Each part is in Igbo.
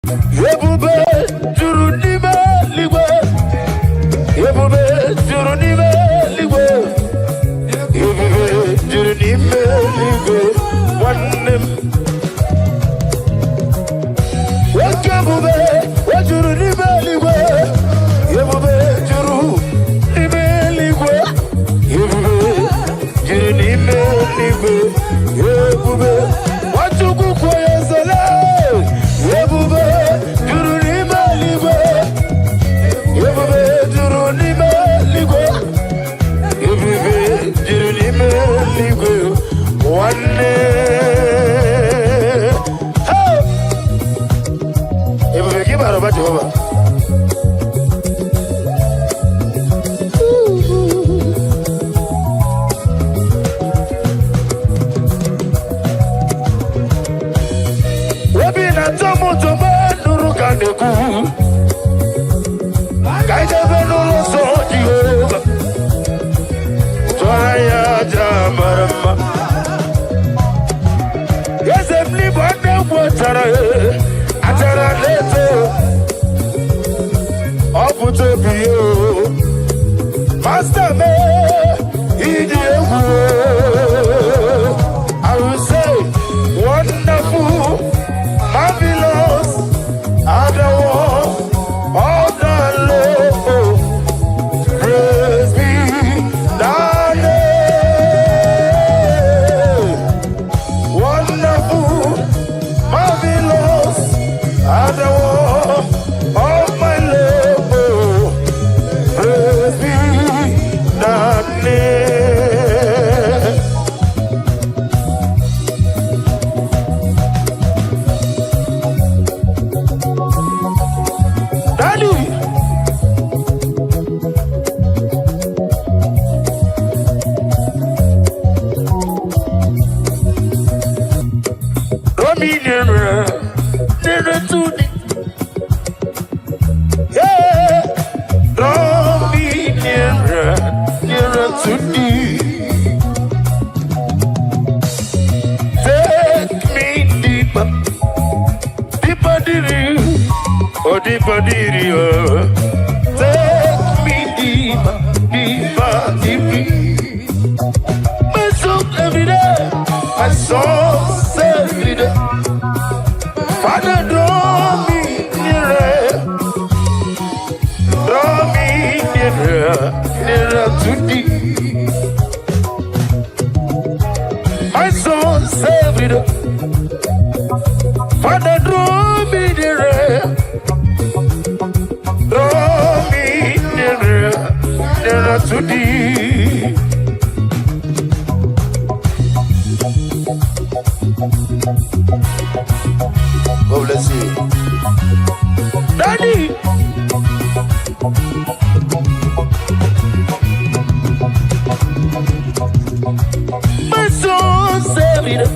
Ebube juru n'ime eluigwe. Ebube juru n'ime eluigwe. Ebube juru n'ime eluigwe. Nwanne m. Oke ebube o juru n'ime eluigwe. Ebube juru n'ime eluigwe. Ebube juru n'ime eluigwe. Ebube Nwachukwu kwuo ya ezele. Ebube juru n'ime eluigwe. Ebube juru n'ime eluigwe. Ebube juru n'ime eluigwe. Nwanne. Hey! Ebube gị bara ụba, Jehova. Obi na-atọ m ụtọ mgbe nụrụ ka na-ekwu ka anyị jebe n'ụlọ nsọ Jehova, tụọrọ ya aja mara mma. Eze m n'igbo ndị egwu achara achara na-eto ọ pụta obi ya o. Master me ịdị egwu. I will say, wonderful, marvelous are the works of the Lord. Praise be thy name. Wonderful, marvelous are the works of my Lord. Praise be thy name. Daddy, draw me nearer, nearer to thee. Yeah, draw me nearer, nearer to thee. Take me deeper, deeper, deeper, oh deeper, deeper. Take me deeper, deeper, deeper. My soul every day, my soul every day. Father, draw me nearer, draw me nearer, nearer to thee. My soul every day. Father, draw me nearer, draw me nearer, nearer to thee. God bless you. Daddy. My soul every day.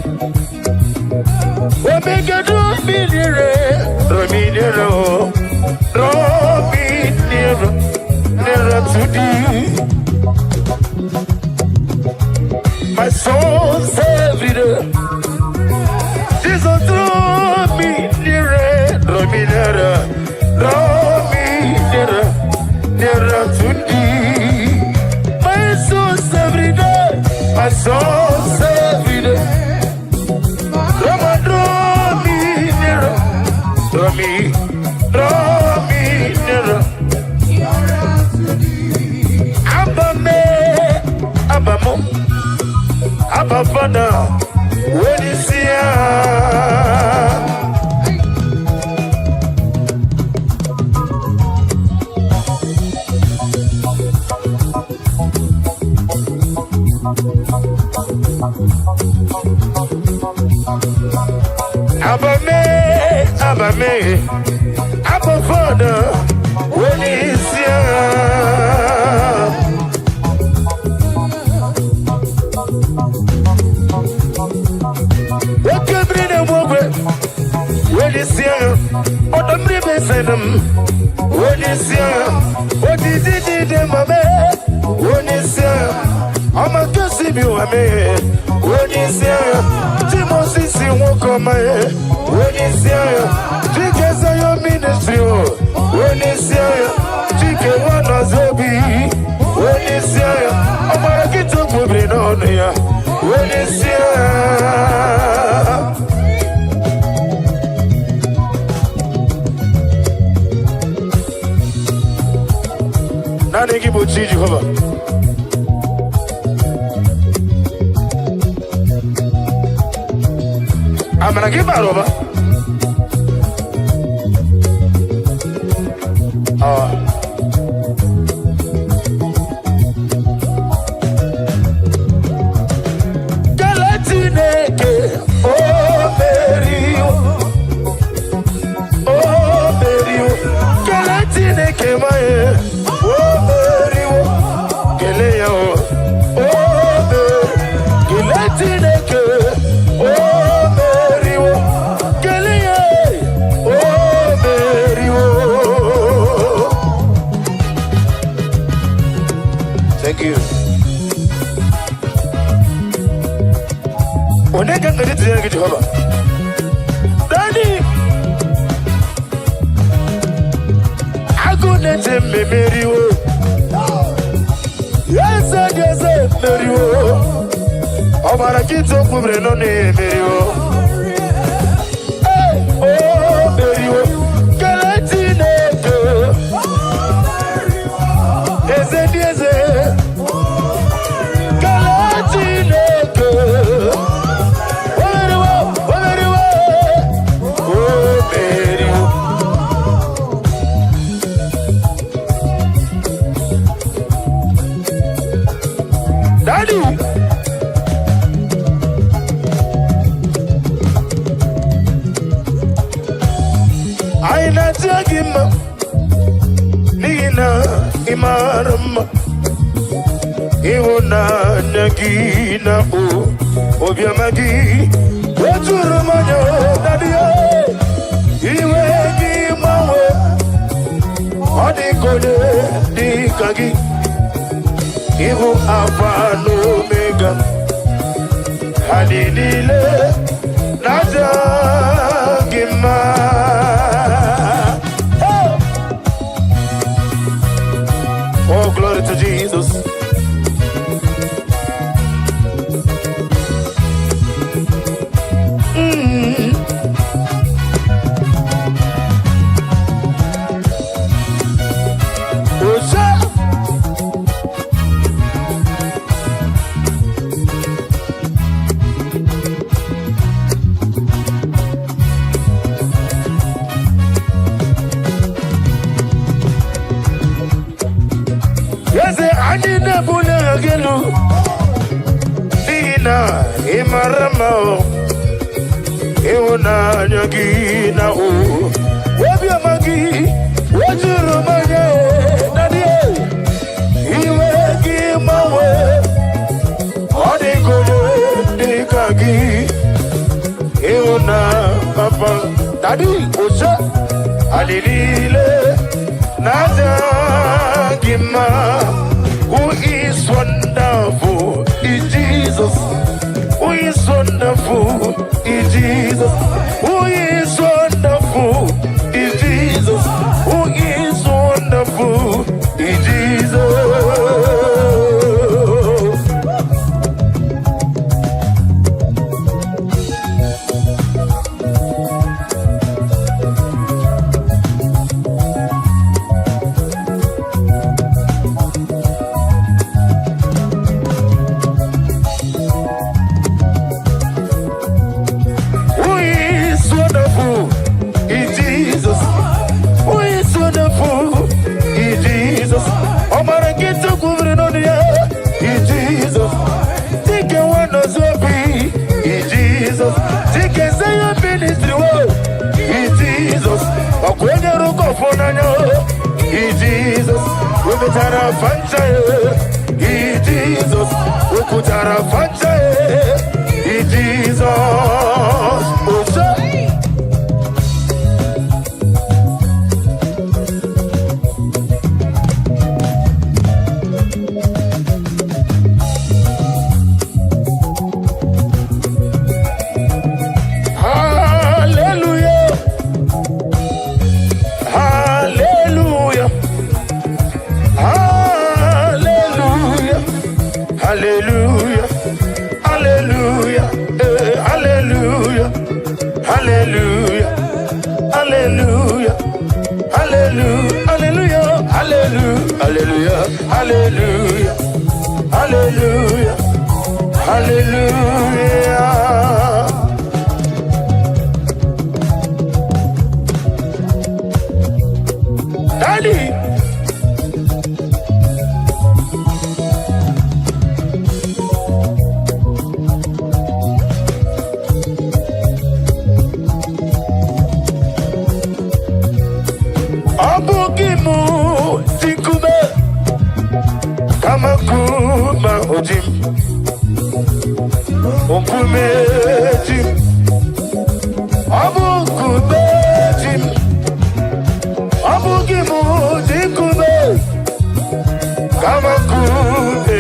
Omega, draw me nearer, draw me nearer, oh. Draw me nearer, nearer to thee. My soul's every day. Jesus, draw me nearer, draw me nearer, draw me nearer, nearer to thee. My soul's every day, my soul's every day. Draw, draw me nearer, draw me nearer. Abba me, Abba mo, Abba Father, when you see her. Abba me, Abba me, Abba Father, when you see her. Oke mmiri na-egbu ogwe, when you see her. Ọdọ mmiri mesịrị m, when you see her. Odidi dide mame, when you see her. Ọma kesi bi wa me, when you see her. Timosisi nwoke ọma, when you see her. Chike. Onye isi agha, Chike Nwanọzọbi, onye isi agha, ọgbara kịta okwubiri n'ọnụ ya, onye isi agha. Naanị gị bụ chi Jehova. Amara gị bara ụba. Ah. Kelee Chineke, o meriwo, o meriwo. Kelee Chineke maye, o meriwo. Kelee ya o, o meriwo. Kelee Chineke, o meriwo. Kelee ya, o meriwo. Thank you. Onye ka ngaji tinyere gị, Jehova? Daddy! Agụ na-eche mmemeriwo. Eze gị eze emeriwo. Ọbara nkịtị okwu mere nọ na-emeriwo. Ee, o meriwo. Kelee Chineke. Eze dị eze. Kelee Chineke. O meriwo, o meriwo, o meriwo. Daddy! Anyị na-achọ gị mma n'ihi na ị mara mma, ịhụnanya gị na obiọma gị o juru m anya. Daddy, iwe gị gbanwe, ọ dị ka onye dị ka gị. Ịhụ Alfa na Omega, ha niile na-aja gị mma. Hey! Oh, glory to Jesus. Oje! Eze anyị na-ebuli aha gị elu n'ihi na ị mara mma o. Ịhụnanya gị na o obiọma gị o juru m anya o. Daddy, iwe gị gbanwe, ọ dịghị onye dị ka gị. Ịhụna papa, Daddy, oche anyị niile na-aja gị mma. Who is wonderful is Jesus. Who is wonderful is Jesus. Who is wonderful is Jesus. Who is wonderful is Jesus. Who is wonderful is Jesus. Who is wonderful is Jesus. Ọmara nke kwubiri n'ọnụ ya is Jesus. Dike nwanọzọbi is Jesus. Dike Zion ministry wo is Jesus. Ọkwa onye rụkọ ọfọ n'anya is Jesus. Wepụtara fanta is Jesus. Wepụtara fanta is Jesus. Ose. Hallelujah. Hallelujah, hallelujah, hallelujah, hallelujah, hallelujah, hallelujah, hallelujah. Daddy. Ọ bụ gị mụ dị nkume, kama nkume ahụ dị m, nkume dị m. Ọ bụ nkume dị m. Ọ bụ gị mụ dị nkume, kama nkume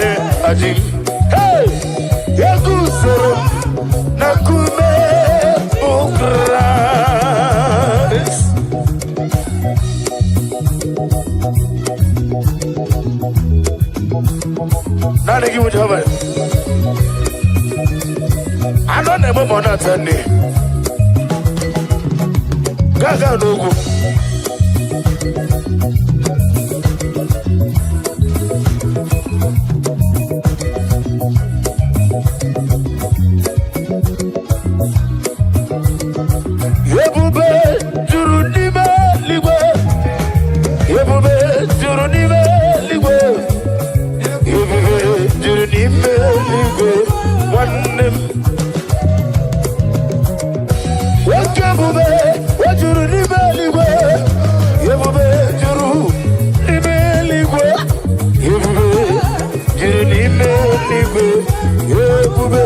adị m. Hey! Eguzoro m na nkume bụ Kraịst. Naanị gị bụ Jehova. Anọ na-eme ma ọ na-ata nne. Gaa gaa n'ugwu. Ebube juru n'ime eluigwe. Ebube juru n'ime eluigwe. Ebube juru n'ime eluigwe. Nwanne m. Oke ebube o juru n'ime eluigwe. Ebube juru n'ime eluigwe. Ebube juru n'ime eluigwe. Ebube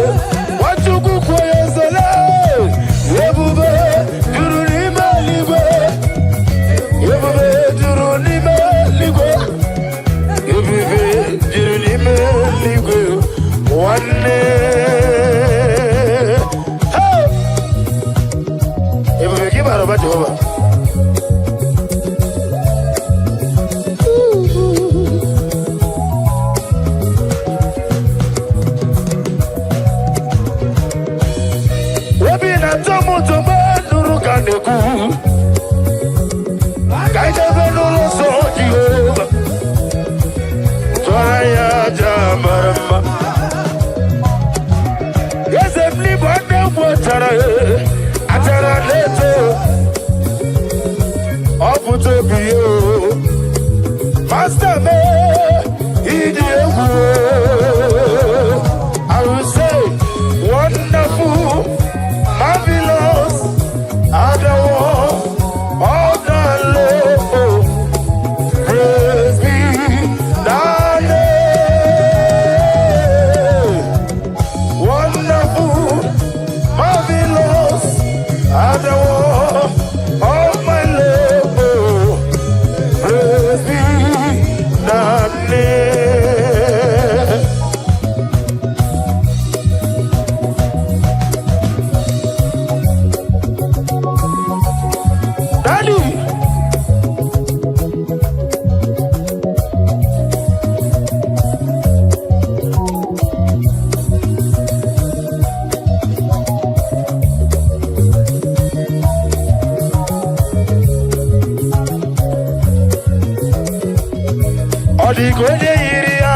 Nwachukwu kwuo ya ezele. Ebube juru n'ime eluigwe. Ebube juru n'ime eluigwe. Ebube juru n'ime eluigwe. Nwanne. Hey! Ebube gị bara ụba, Jehova. Obi na-atọ m ụtọ mgbe nụrụ ka na-ekwu ka anyị jebe n'ụlọ nsọ Jehova, tụọrọ ya aja mara mma. Eze m n'igbo nne m achara achara na-eto ọ pụta obi ya o. Master mee ịdị egwu o. I will say, wonderful, marvelous, are the all the Lord. Praise be thy name. Wonderful, marvelous are the of my Lord. Praise be thy name. Daddy. Ọ dịka onye yiri ya.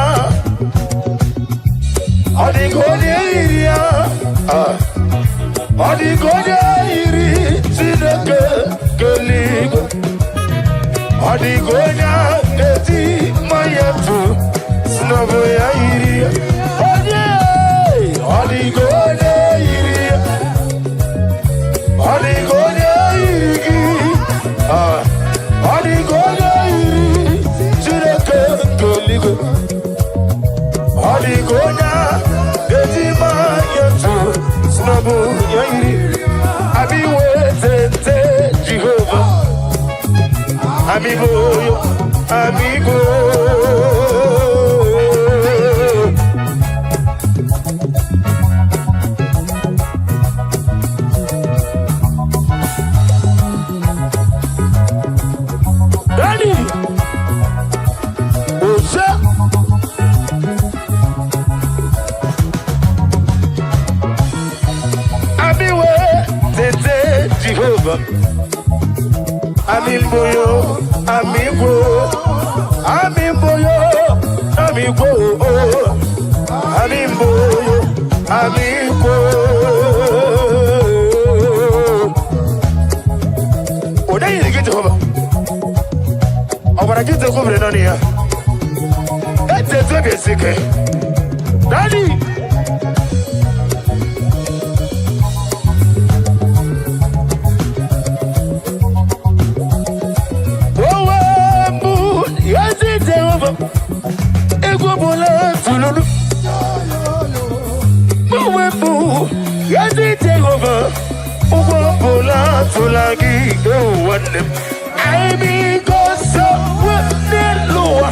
Ọ dịka onye yiri ya. Ah. Ọ dịka onye yiri Chineke keligwe. Ọ dịka onye a ga-eji mmanya tụ si na ọ bụ ya yiri ya. Onye ọ dịka onye yiri ya. Ọ dịka onye yiri gị. Ah. Ọ dịka onye yiri Chineke keligwe. Ọ dịka onye a ga-eji mmanya tụ si na ọ bụ ya yiri. Abiwe tete Jehova. Amigo, amigo. Daddy, Oje. Amiwe tete Jehova. Amimboyo, amigbo, amimboyo, amigbo, amimboyo, amigbo. Onye yiri gị, Jehova? Ọ gwara gị tekwubiri naanị ya etetu obi esi ike. Daddy. Owe mbụ ezi Jehova, egwu bụla tululu. Owe mbụ ezi Jehova, ụgwọ bụla tụla gị. Ewu nwanne m, anyị bigo n'elu ụwa,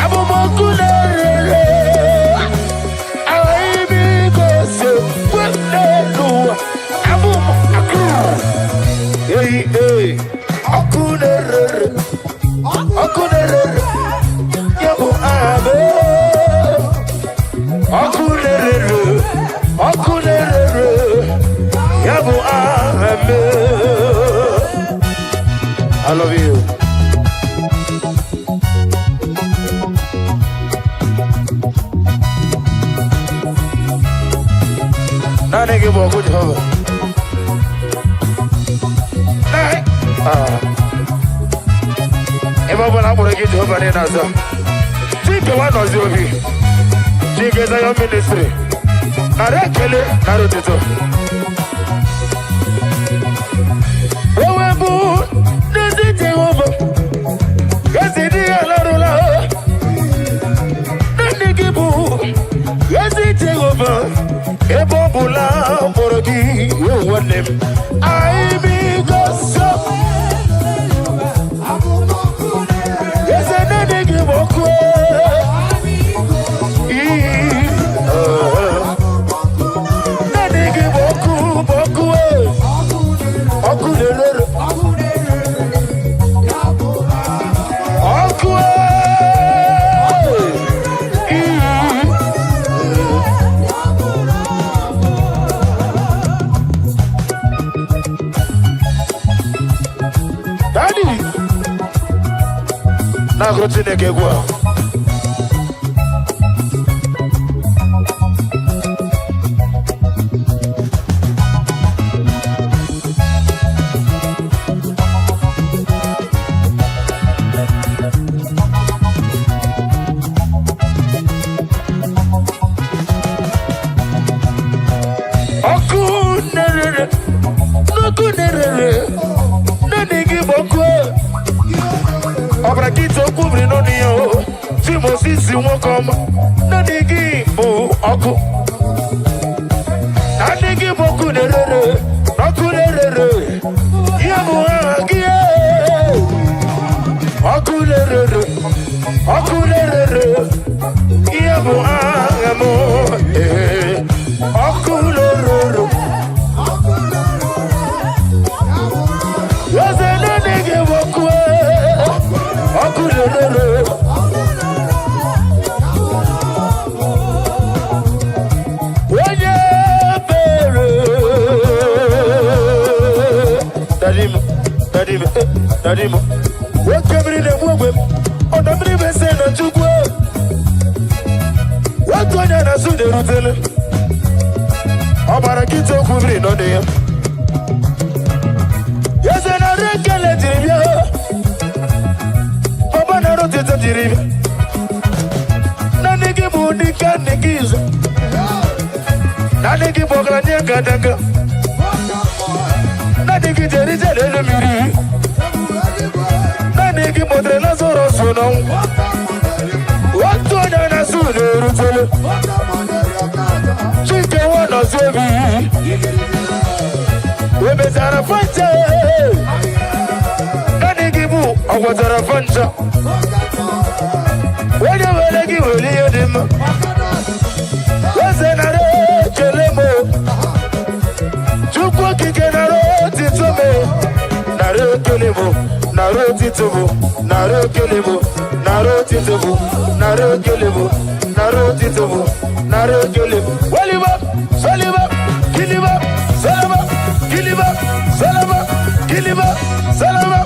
abụmọkụ na-erere. Anyị bigo n'elu ụwa, abụm akụ. Ei ei, ọkụ na-erere, ọkụ na-erere, ya bụ aha m. Ọkụ na-erere, ọkụ na-erere, ya bụ aha m. I love you. Naanị gị bụ ọkụ, Jehova. Naanị. Ah. Ebe ọ bụla akpọrọ gị, Jehova, niile aza. Chike nwa nọzi obi. Chike Zion Ministry. Nara ekele, nara otuto. Owe bụ n'ezi Jehova. Ezi di ya larụla. Naanị gị bụ ezi Jehova. Ebe ọ bụla kpọrọ gị, ewu nwanne m. Anyị bigo so. Eze, naanị gị bụ ọkụ. Ii, ah. Naanị gị bụ ọkụ, bụ ọkụ, eh. Ọkụ na-erere. Ọkụ, eh. Ii. Daddy. Na-agụrụ Chineke egwu a. Ọkụ na-erere, n'ọkụ na-erere, naanị gị bụ ọkụ. Ọbara gị ite okwu biri n'ọnụ ya o. Chimosisi nwoke ọma, naanị gị bụ ọkụ. Naanị gị bụ ọkụ na-erere, ọkụ na-erere. Ihe bụ aha gị. Ọkụ na-erere, ọkụ na-erere. Ihe bụ aha m. Ee, ọkụ na-erere. Eze, naanị gị bụ ọkụ, ọkụ na-erere. Onye ebere. Daddy m, daddy m, eh, daddy m. Nwoke mmiri na-egbu ogwe m, ọdọ mmiri bụ ese na Chukwu. Otu onye na-asụ na-erutele. Ọ gbara nkịta okwu mmiri nọ na ya. Eze, nara ekele jiri bịa. Papa, nara otito jiri bịa. Naanị gị bụ dike nne gị izu. Naanị gị bụ ọgaranya gadanga. Naanị gị jere ije n'elu mmiri. Naanị gị kpọtere Lazarus n'ọnwụ. Otu onye na-asụ na-erutele. Chike nwa nọzi obi. Wemezara fanta. Naanị gị bụ ọgwọtara fanta. Onye were gị were ihe dị mma. Eze, nara ekele m. Chukwu okike, nara otito m. Nara ekele m, nara otito m, nara ekele m, nara otito m, nara ekele m, nara otito m, nara ekele m. Weliba, seliba, kiliba, selaba, kiliba, selaba, kiliba, selaba.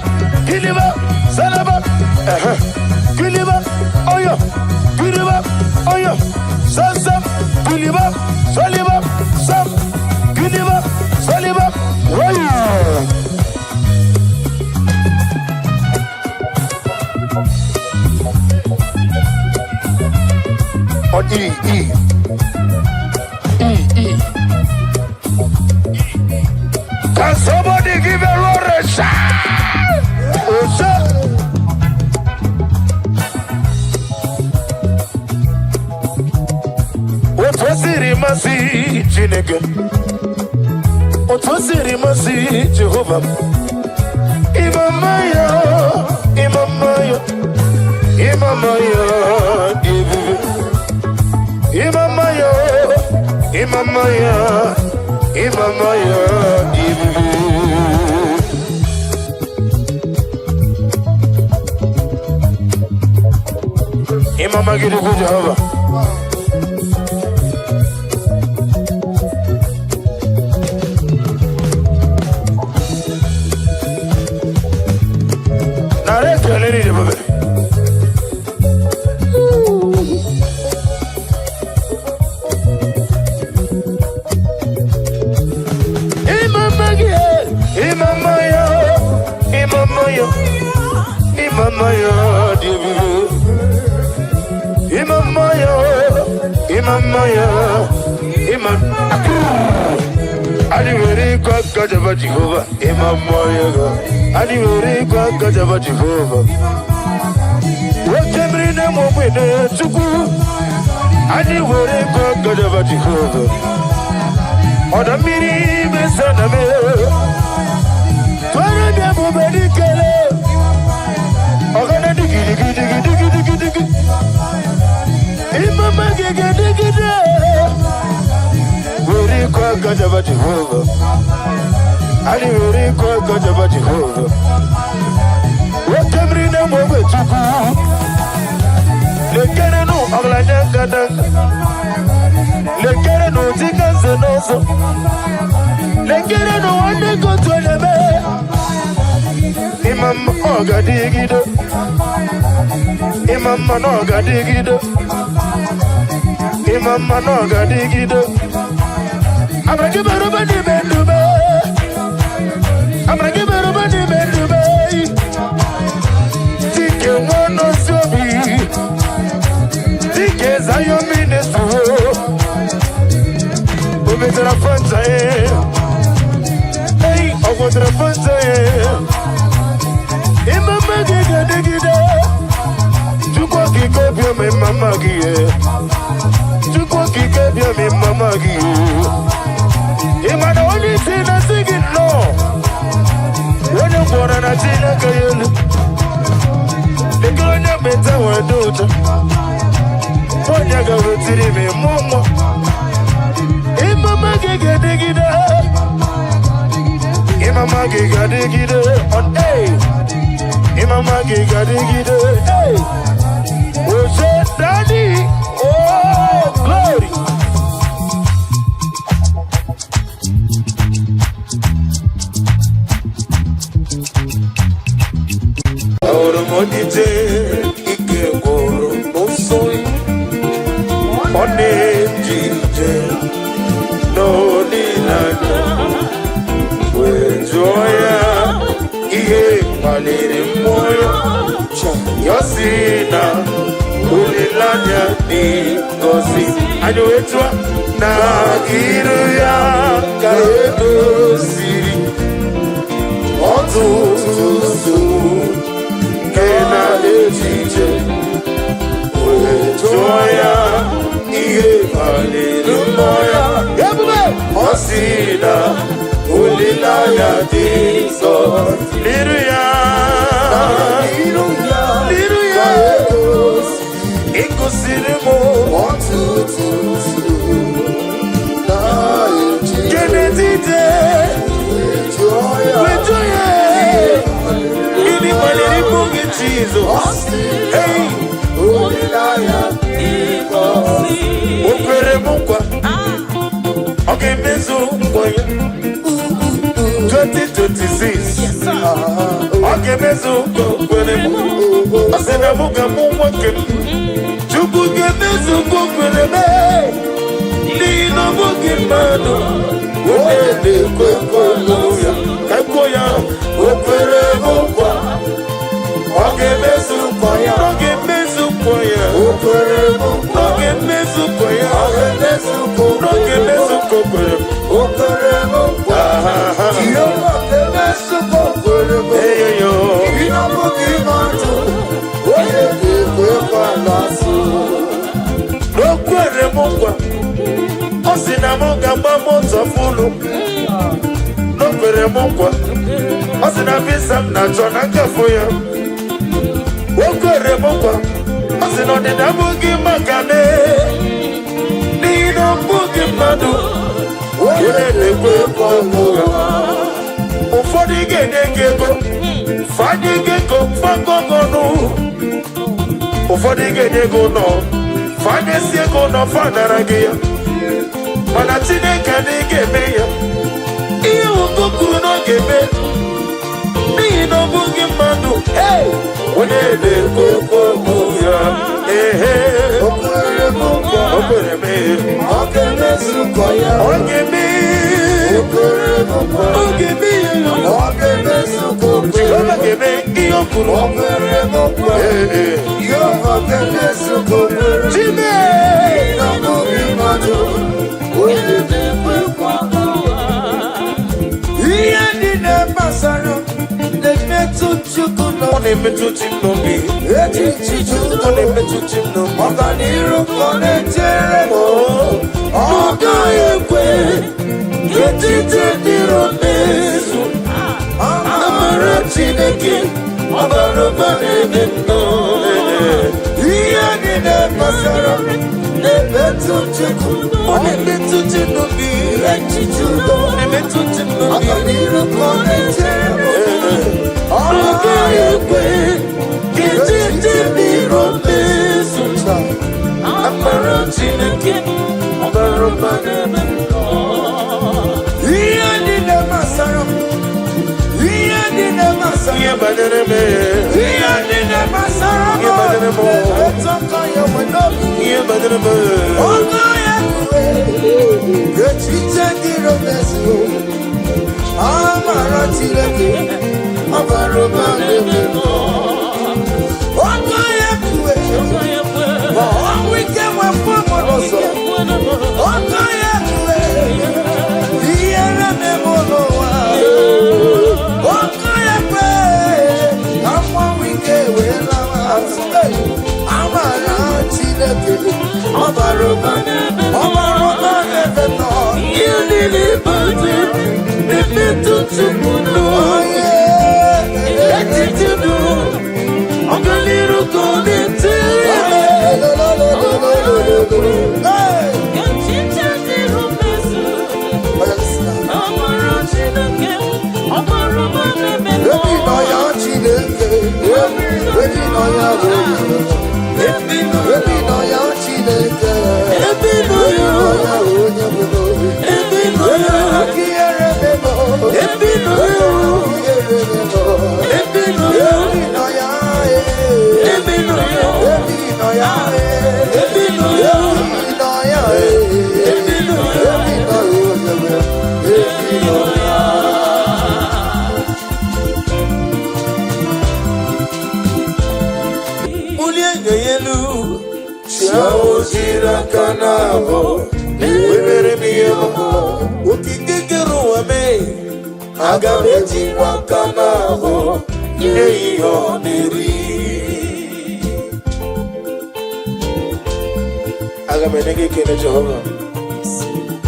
Kiliba, salaba, ehe. Kiliba, oyo, kiliba, oyo, sam sam, kiliba, saliba, sam, kiliba, saliba, oyo. On E, E, E, E. Can somebody give a roar a shout? Oh, shout. Otu o siri masị Chineke, otu o siri masị Jehova, ịma ya, ịma ya, ịma ya dị ebube, ịma ya, ịma ya, ịma ya dị ebube. Ịma mma gị dịkwa, Jehova. Nara ekele niile, ebube. Ịma mma gị, ịma mma ya, ịma mma ya, ịma mma ya dị ebube. Ịma mma ya, ịma mma ya, ịma anyị nwere ịkụ aka jaba Jehova, ịma mma ya ga. Anyị nwere ịkụ aka jaba Jehova. Oke mmiri na-eme ogbenye Chukwu. Anyị nwere ịkụ aka jaba Jehova. Ọdọ mmiri mesa na mere. Tụọrọ dị ebube dikele. Ọgana digidi. Ịma mma gị ga-edegide. Were ịkụ aka jaba Jehova. Anyị were ịkụ aka jaba Jehova. Oke mmiri na-eme ogbe Chukwu. Lekerenụ ọgaranya ngadanga. Lekerenụ dịka nze n'ọzọ. Lekerenụ nwanne kotu onye mee. Ịma mma ọ ga-adịgide. Ịma mma na ọ ga-adịgide. Ịma mma na ọ ga-adịgide. Amara gị bara ụba n'ime ndụ m. Amara gị bara ụba n'ime ndụ m. Dike nwa n'osi obi. Dike Zion Ministry. O metara fanta ye. Ei, ọ gwọtara fanta ye. Ịma mma gị ga-adịgide. Chukwu okike obiọma, ịma mma gị ye. Chukwu okike obiọma, ịma mma gị ye. Ị ma na onye isi na-asị gị nnọọ. Onye gwọrọ na Chineke ya elu. Dịka onye meta nwere dị ụtọ. Onye ga-wetiri m ịmụ mmụọ. Ịma mma gị ga-adịgide. Ịma mma gị ga-adịgide. On A. Ịma mma gị ga-adịgide. Hey. Oje Daddy. Oh, glory. Ahụrụ m ojije ike gwụrụ n'ụsọ, ọ na-eji ije n'olileanya, wee jụọ ya ihe kpaliri mmụọ ya. Ya sị na olileanya dị ngọzi. Anyị wee tụọ na iru ya ka edoziri ọtụtụ nsogbu nke na-echiche, wee jụọ ya ihe kpaliri mmụọ ya. Ebube, ọ sị na olileanya dị nsọ n'iru ya. N'iru ya n'iru ya ka edoziri ịkụziri m ọtụtụ nsogbu na-eche. Nke n'etiti Wee jụọ ya wee jụọ ya gịnị kpaliri mmụọ gị, Jizọs? Ọ sị Hey! olileanya dị ngọzi. O kwere m nkwa, ọ ga-emezu nkwa ya. 2026. Ọ ga-emezu nkwa o kwere m. Ọ sị na mụ ga-amụ nwoke m. Chukwu ga-emezu nkwa o kwere m, n'ihi na ọ bụghị mmadụ onye na-ekwe nkwa ya. Ka kwuo ya, o kwere m nkwa, ọ ga-emezu nkwa ya. Ọ ga-emezu nkwa ya. O kwere m nkwa. Ọ ga-emezu nkwa ya. Ọ ga-emezu nkwa o Ọ ga-emezu nkwa o kwere m. O kwere m nkwa. Aha. Jehova ga-emezu nkwa o kwere m. Eyoyo. Ihe ọ bụghị mmadụ, onye ga-ekwe nkwa na-asụ. O kwere m nkwa, ọ sị na m ga-agba moto fụlụ. O kwere m nkwa, ọ sị na visa m na-achọ na nkafụ ya. O kwere m nkwa, ọ sị na ọdịda abụghị maka m, n'ihi na ọ bụghị mmadụ onye na-ekwe nkwa ụgha. Ụfọdụ ga-enye gị ego, fanye gị ego fagọgọnụ. Ụfọdụ ga-enye gị ụlọ, fanyesi ego ụlọ, fanara gị ya. Mana Chineke adịghị ga-eme ya ihe nwoke kwuru na ọ ga-eme, n'ihi na ọ bụghị mmadụ. Hey! Onye na-ekwe okwu ya, ehe. O kwere m nkwa. O kwere m. Ọ ga-emezu nkwa ya. Ọ ga-eme. O kwere m nkwa. Ọ ga-eme ya. Ọ ga-emezu nkwa o kwere Jehova m. ga-eme ihe o kwuru. O kwere m nkwa. Ee. Jehova ga-emezu nkwa o kwere m. Chime. Ihe ọ bụghị mmadụ, onye na-ekwe nkwa. Ihe niile gbasara na-emetụ Chukwu Ọ n'obi. na-emetụ chi m n'obi. Echiche Ọ na-emetụ chi m n'obi. Ọganiru ka ọ na-echere m. Ọ gaghị ekwe ka echiche ndị iro mezu. Amara Chineke ọ bara ụba n'ebe m nọ. Ihe niile gbasara m na-emetụ Chukwu. Ọ na-emetụ chi m n'obi. Echiche udo. Ọ na-emetụ chi m n'obi. Ọganiru ka ọ na-echere m. Ọ gaghị ekwe ka echiche ndị iro mezu. Amara Chineke ọ bara ụba n'ebe m nọ. Ihe niile gbasara m, ihe niile gbasara Ihe banyere m, ihe niile gbasara m Ihe banyere m. na-emetụ aka ya nwe n'obi. Ihe banyere m. Ọgọ ya kwe ka echiche ndị iro mezuo. Amara Chineke ọ bara ụba n'ebe m nọ. Ọgọ ya kwe ma ọnwụ ike nwekwa m n'ụzọ. Ọgọ ya kwe ihere meme n'ụwa. Ọkụ ya kwe ka mmanwụ ike wee lawa azụ. Hey! Amara Chineke ọ bara ụba, ọ bara ụba n'ebe m nọ. Ihe niile banyere m na-emetụ chi m n'obi. Onye Echiche udo, ọganiru ka ọ na-echere m. Hey! Ebi nọ ya Chineke, ebi nọ ya onye, ebi nọ ya Chineke, Ebi nọ ebi ya, nọ ya onye bụ n'obi. ebi nọ ya, ebi nọ ya, ebi nọ ya, ebi nọ ya, ebi nọ ya, ebi nọ ya, ebi nọ ya. Bulie enyo ya elu, chi ahụ jiri aka na-abụ webere m ihe ọma. Okike kere ụwa mee, aga m ejikwa aka na-abụ nye ya ihe ọ na-eri. Aga m enye gị ekele, Jehova,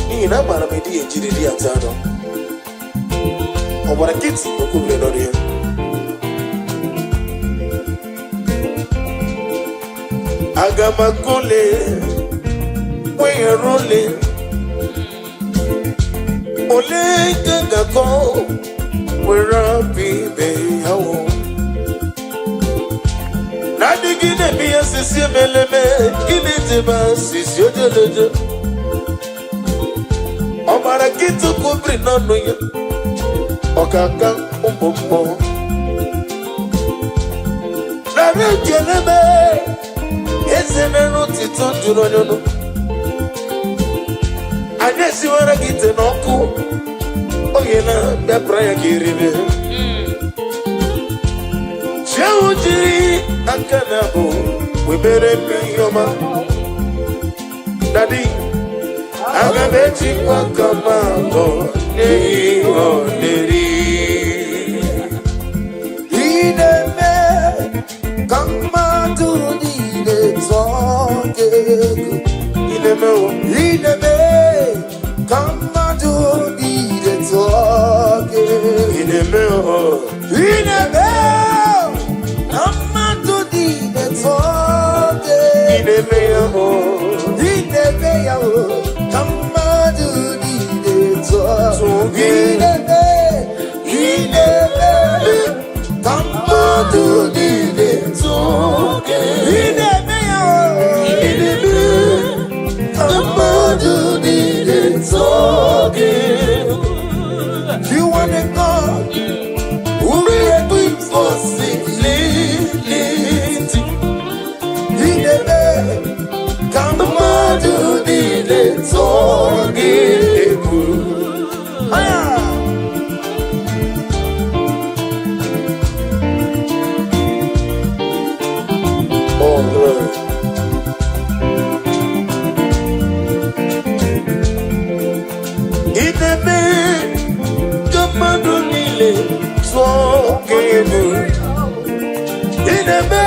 n'ihi na amaara m ịdịghị ejiriri ata anụ. Ọ gbara nkịtị, o kwubiri n'ọnụ ya. Aga m akụle weghara ole ole ka ga-akọ were apụ ibe ya wụ na-adịghị na-eme ihe sisi emeleme ịna-ejebe sisi ojeleje. Ọ gbara nkịtị kwubiri n'ọnụ ya, ọkaka. mkpụmkpụ. Nara ekele m, eze mere otito juru onye ọnụ. Anyị esiwara gị ite n'ọkụ oge na bịapụra ya ka eribe. Chiahụ jiri aka na abụ webere m ihe ọma. Daddy, aga m ejikwa aka m abụọ n'ihi ọ na-eri. Ị na-eme ka mmadụ niile tụọ gị egwu. Ị na-eme o. Ị na-eme ka mmadụ niile tụọ gị egwu. Ị na-eme o. Ị na-eme ka mmadụ niile tụọ gị Ị egwu. na-eme ya o. Ị na-eme ya o, ka mmadụ niile tụọ Tụọ gị. Ị na-eme, ị na-eme ka mmadụ niile tụọ Gị. Ị na-eme ya o, Ị na-eme ka mmadụ niile tụọ gị. You are the God who created Possibility. Ị na-eme ka mmadụ niile tụọ gị Egwu. Aya! Oh, Lord. Ị na-eme ka mmadụ niile tụọ gị egwu. Ị na-eme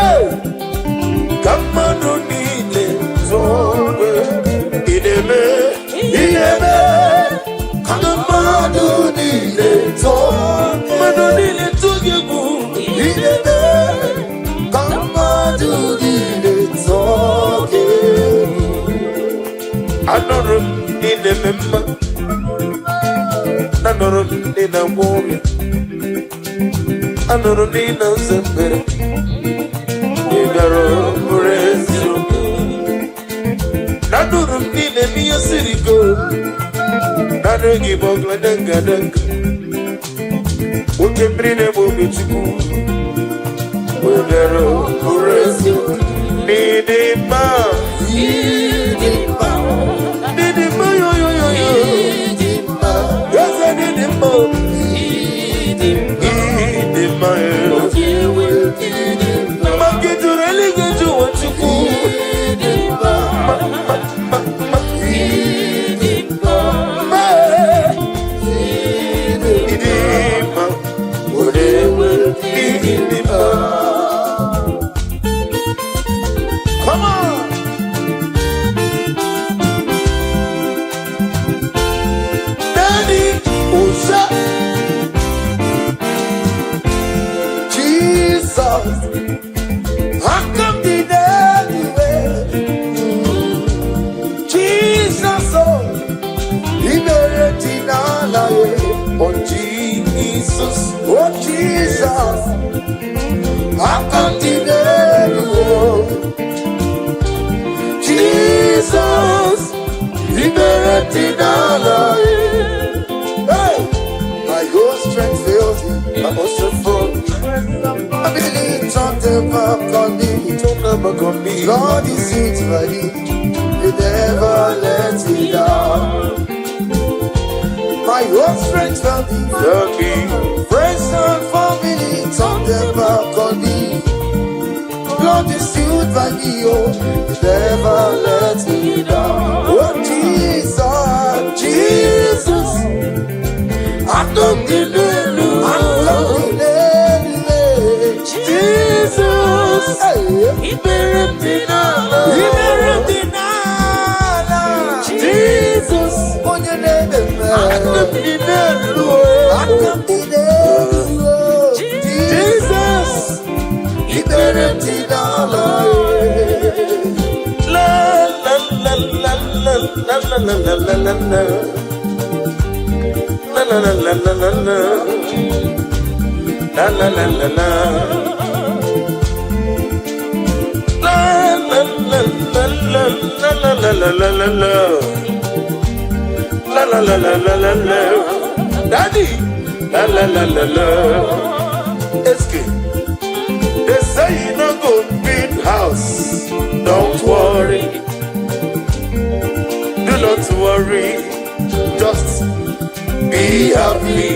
ka mmadụ niile tụọ gị egwu. Ị na-eme, ị na-eme Ka mmadụ niile tụọ mmadụ niile tụọ gị egwu. Ị na-eme ka mmadụ niile tụọ gị egwu. Anụrụ m ị na-eme mma. Anụrụ m ị na-agwọ ọrịa. Anụrụ m ị na-aza ekpere. Ị bịara bụrụ eziokwu. Anụrụ m ị na-eme ihe siri ike. Naanị gị bụ ọgladengadenga. Oke mmiri na-egbu obi Chukwu. Ị bịara bụrụ eziokwu. N'ịdị mma. Ịdị mma, N'ịdị mma yo yo yo yo. ịdị mma, Eze n'ịdị mma. ịdị mma, Ịdị mma yo. ịdị mma, Mma gị juru eluigwe ju ụwa Chukwu. ịdị mma, Mma, mma, mma, mma. ịdị mma, Mma. ịdị Ịdị mma. Ịdị mma. Come on! Daddy, ụza. Jesus, aka m dị n'eluigwe. Jesus, oh, ikpere dị n'ala ya. Oh, Jesus. Oh, Jesus, aka m dị n'eluigwe. Jesus, ikpere dị n'ala ya. Hey! My whole strength fails me. My also for I believe something back on me. Don't never come me. Lord is it ready. You never let me down. My whole strength failed me. Tell me. Friends and family turn their back on me. Lord is still by me, oh, you never let me down. Oh Jesus, Jesus, I don't believe. I Jesus. Hey, Ikpere m dị n'ala. Ikpere m dị n'ala. Jesus. Onye na-eme mma. Aka m dị n'elu. Aka m dị n'elu. Jesus. Ikpere m dị n'ala. La la la la la la la la la la la la. La la la la la la la. La la la la la. La la la la la la la la la la la. La la la la la la la. Daddy. La la la la la. Eske. They say you no go build house. Don't worry. Do not worry. Just be happy.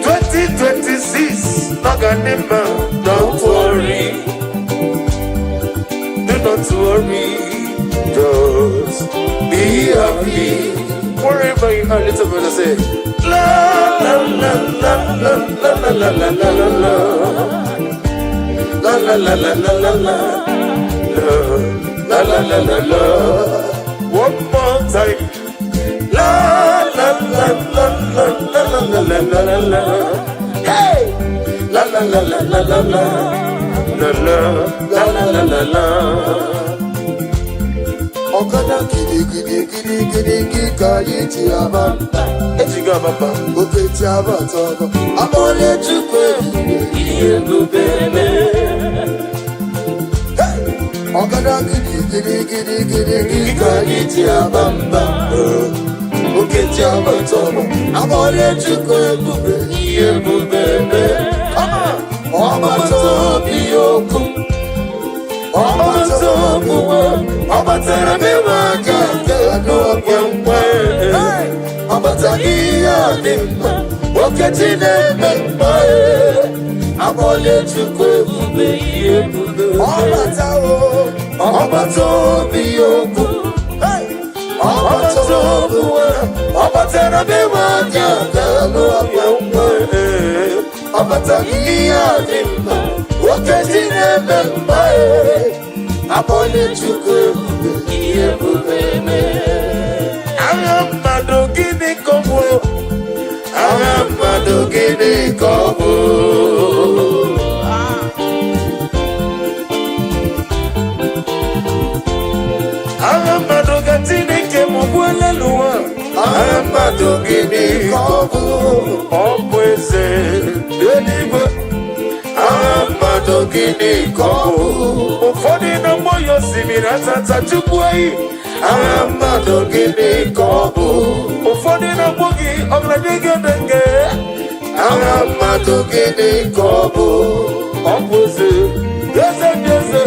2026, Naganima, don't worry. Do not worry. Just be happy. Wherever you are, little brother say, la la la la la la la la la la la. La la la la la la la. La la la la la. One more time. La la la la la la la la la la la. Hey! La la la la la la la. La la la la la la la. Ọ̀kadà gidigidi gidigidi ka anyị ji aba mba. Ejigo abamba. Oke ji abata ọbọ. Akpọlie Chukwu ebube. Ihe ebube mee. Ọ̀kadà gidigidi gidigidi ka anyị ji aba mba. Oke ji abata ọbọ. Akpọlie Chukwu ebube. Ihe ebube mee. Ọgbata obi okwu. Ọgbata obi ọ batara be m aka nke n'okwe nkwe. Ọbata ihe a dị mma. Okechi na-eme mma. Akpọlie Chukwu ebube, ihe ebube. Ọbata o. Ọgbata obi okwu. Ọgbata obi ọ batara be m aka nke n'okwe nkwe. Ọbata ihe a dị mma. Okechi na-eme mma. Akpọlie Chukwu ebube, ihe ebube mee. Agha mmadụ, gịnị ka ọ bụ? Agha mmadụ, gịnị ka ọ bụ? Agha mmadụ ka Chineke m gbuola n'ụwa. Agha mmadụ, gịnị ka ọ bụ? Ọ bụ eze eluigwe. Agha mmadụ, gịnị ka ọ bụ? Ụfọdụ na-agbọ ya osimiri atata Chukwu eyi. Agha mmadụ, gịnị ka ọ bụ? Ụfọdụ na-agbọ gị ọgaranya. Agha mmadụ, gịnị ka ọ bụ? Ọ bụ eze, eze ndị eze.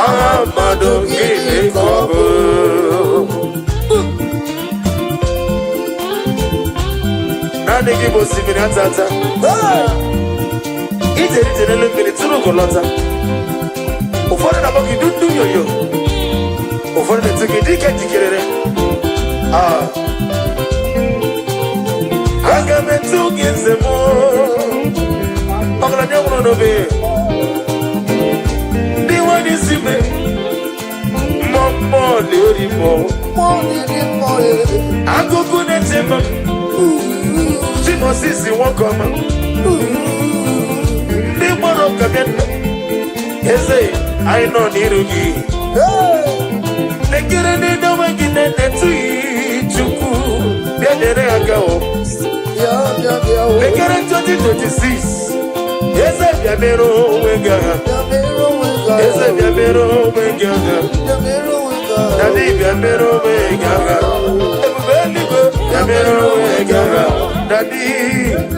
Agha mmadụ, gịnị ka ọ bụ? Naanị gị bụ osimiri atata. Ije ije n'elu mmiri tụrụ ugo lọta. Ụfọdụ na-akpọ gị dundu yoyo, ụfọdụ na-etu gị dike jikerere. Ah. Aga m etu gị nze m, ọgaranya nwụrụ n'obe, ndị nwere isi me mmụọ mmụọ na-eri mmụọ. Mmụọ na-eri mmụọ. Agụgụ na-eche m Chimosisi, nwoke ọma, ndị gbara ụka bịa nna eze anyị nọ n'iru gị. Lekere n'edo onwe gị na-etetụghị Chukwu, bịa nyere aka o. Bịa, bịa, bịa o. Lekere 2026, eze, bịa mere onwe gị agha. Bịa mere onwe gị agha. Eze, bịa mere onwe gị agha. Bịa mere onwe gị agha. Daddy, bịa mere onwe gị agha. Ebube eluigwe, bịa mere onwe gị agha. Daddy,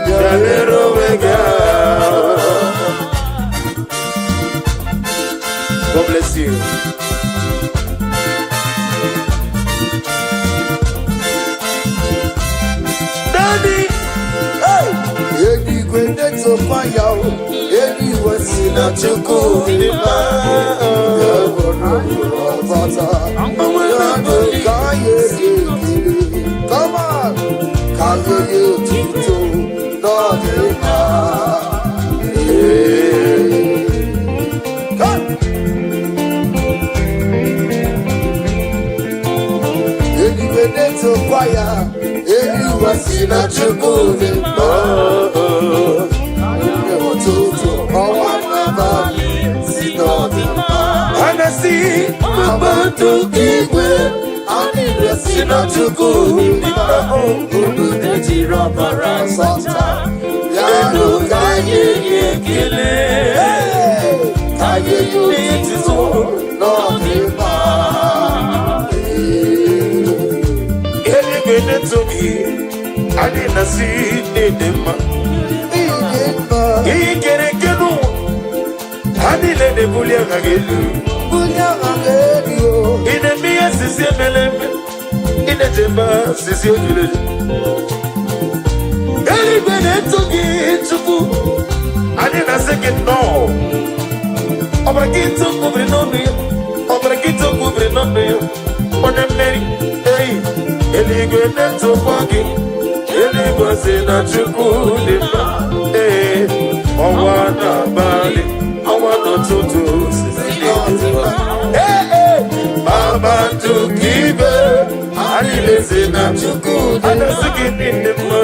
bịa mere onwe gị agha. God bless you. Daddy. Hey! Eluigwe na-etokwa ya o. Eluigwe si na Chukwu dị mma. Ya bụrụ ọbata. Ya bụ ka anyị ekele. Come on! Ka anyị nye otuto n'ọdịmma. Ee. Come! Eluigwe na-etokwa ya. Eluigwe si na Chukwu dị mma. Ụtụtụ, ọnwa n'abalị si n'ọdịmma. Anasi. Kpakpando igwe anyị si na Chukwu dị mma. Unu ejiri ọbara zọta ya nụ, ka anyị nye ekele. Ka anyị nye otuto n'ọdịmma. Eluigwe na-eto gị, anyị na-asị n'ịdị mma. Ịdị mma. Ihe kere eke n'ụwa, ha niile na-ebuli aha gị elu. Bulie aha gị elu o. Ị na-eme ihe sisi emele eme, ị na-echebe sisi ejuru eju. Eluigwe na-eto gị, Chukwu. Anyị na-asị gị nnọọ. Ọbara gị tụkwubiri n'ọnụ ya, ọbara gị tụkwubiri n'ọnụ ya, onye mmeri. Ei, eluigwe na-etokwa gị, eluigwe si na Chukwu dị mma. Ee, ọnwa n'abalị, ọnwa n'ụtụtụ, sisi dị mma. Ee, ee, kpakpando ka ibe anyị lezi na Chukwu dị a na-asị gị niile mma.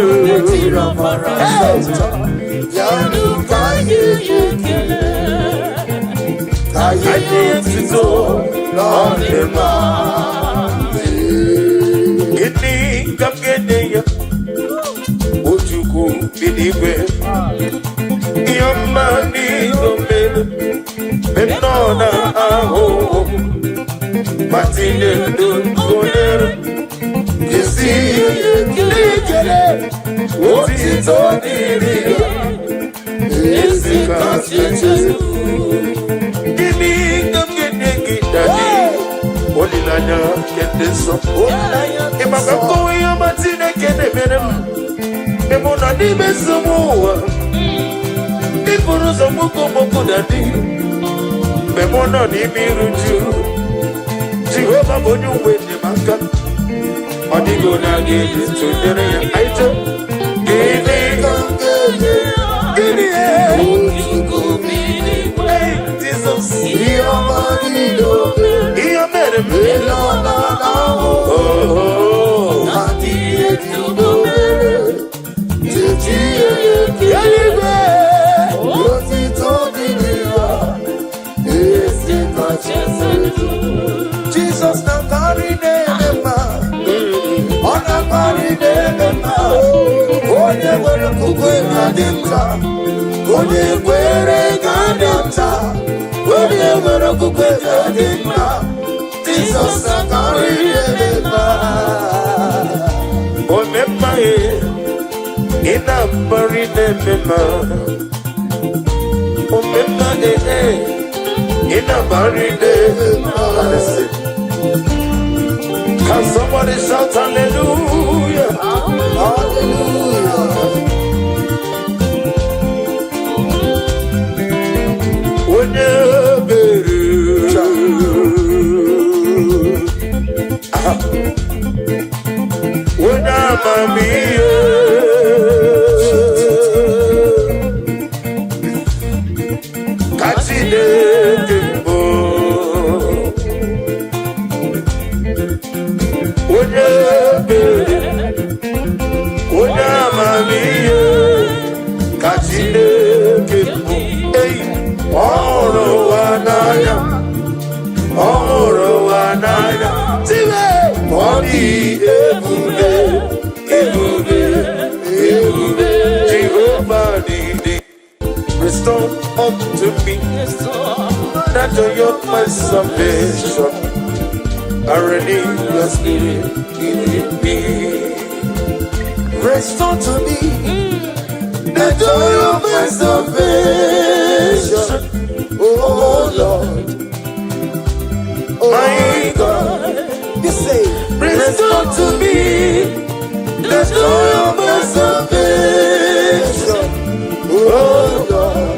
Tiri ọbara nsọtọ ya ka anyị ji ekele, ka anyị anyị etuto na ọ dị mma. Gịnị ka m ga-enye ya, o Chukwu bi n'igwe? Ihe ọma n'ihe o mere mgbe m nọ na ahụhụ, ma tinye ndụ gonyere isi n'ikele, otito dịrị ya, ezi kasị echezu. Gịnị ka m ga-enye gị, Daddy? Olileanya nke ndị nsọ. Olileanya dị Ị maka nsọ. nkọwa ihe ọma Chineke na-emere m mgbe mụ nọ n'ime nsogbu ụwa. Ịbụrụ ụzọ mgboko mgboko na dị mgbe mụ nọ n'ime iru ju. Jehova bụ onye uwe enyemaka, ọ dịghị onye a ga-eji tụnyere ya. Anyị chọọ gịnị? Ka m ga-enye Gịnị? Chukwu bi n'igwe? Hey, Jizọs. Ihe ọma niile o mere. Ihe o mere m. Ele ọ na-ahụ. Oh. Ma tinye ndụ mere chechi ya ekele. Eluigwe. Otito dịrị ya, ezi kacha elu. Jizọs na-akarị na-eme mma, ọ na-akarị na-eme mma. Onye nwere okwukwe ga-adị nta, onye kwere ga-adị nta, onye nwere okwukwe ga-adị mma. Jizọs na-akarị na-eme mma. Omemma ye, ị na-akparị na-eme mma. Omemma e e, ị na-akparị na-eme mma. Listen. Can somebody shout hallelujah? Hallelujah. Onye ebere. Aha. Onye amamihe. Ka Chineke bụ onye ebere, onye amamihe ka Chineke bụ. Ei, ọ hụrụ ụwa n'anya, ọ hụrụ ụwa n'anya. Tiwe, ọ dị ebube, ebube, ebube. Jehova dị restore unto me the joy of my salvation, and renew your spirit in me. Restore to me the joy of my salvation, oh Lord. Oh My God, You say, restore to me the joy of my salvation. Oh Lord,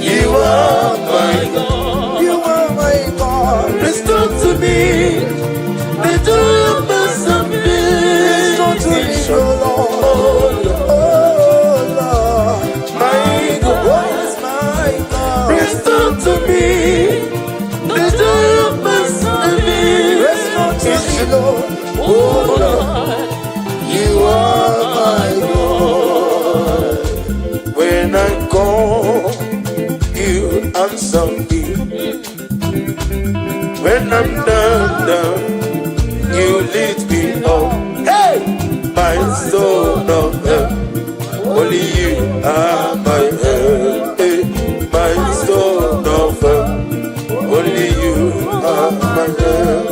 You are my God. You are my God. Restore to me the joy of my Restore to me, salvation. oh Lord. Oh Lord, Oh Lord, my God. Oh yes, my God. Restore to me the joy of my Restore to me, salvation. Lord. Oh Lord, You are my God. When I call, you answer me. When I'm down, down, you lift me up. Hey, my soul of help. Only you are my help. Hey, my soul of help. Only you are my help.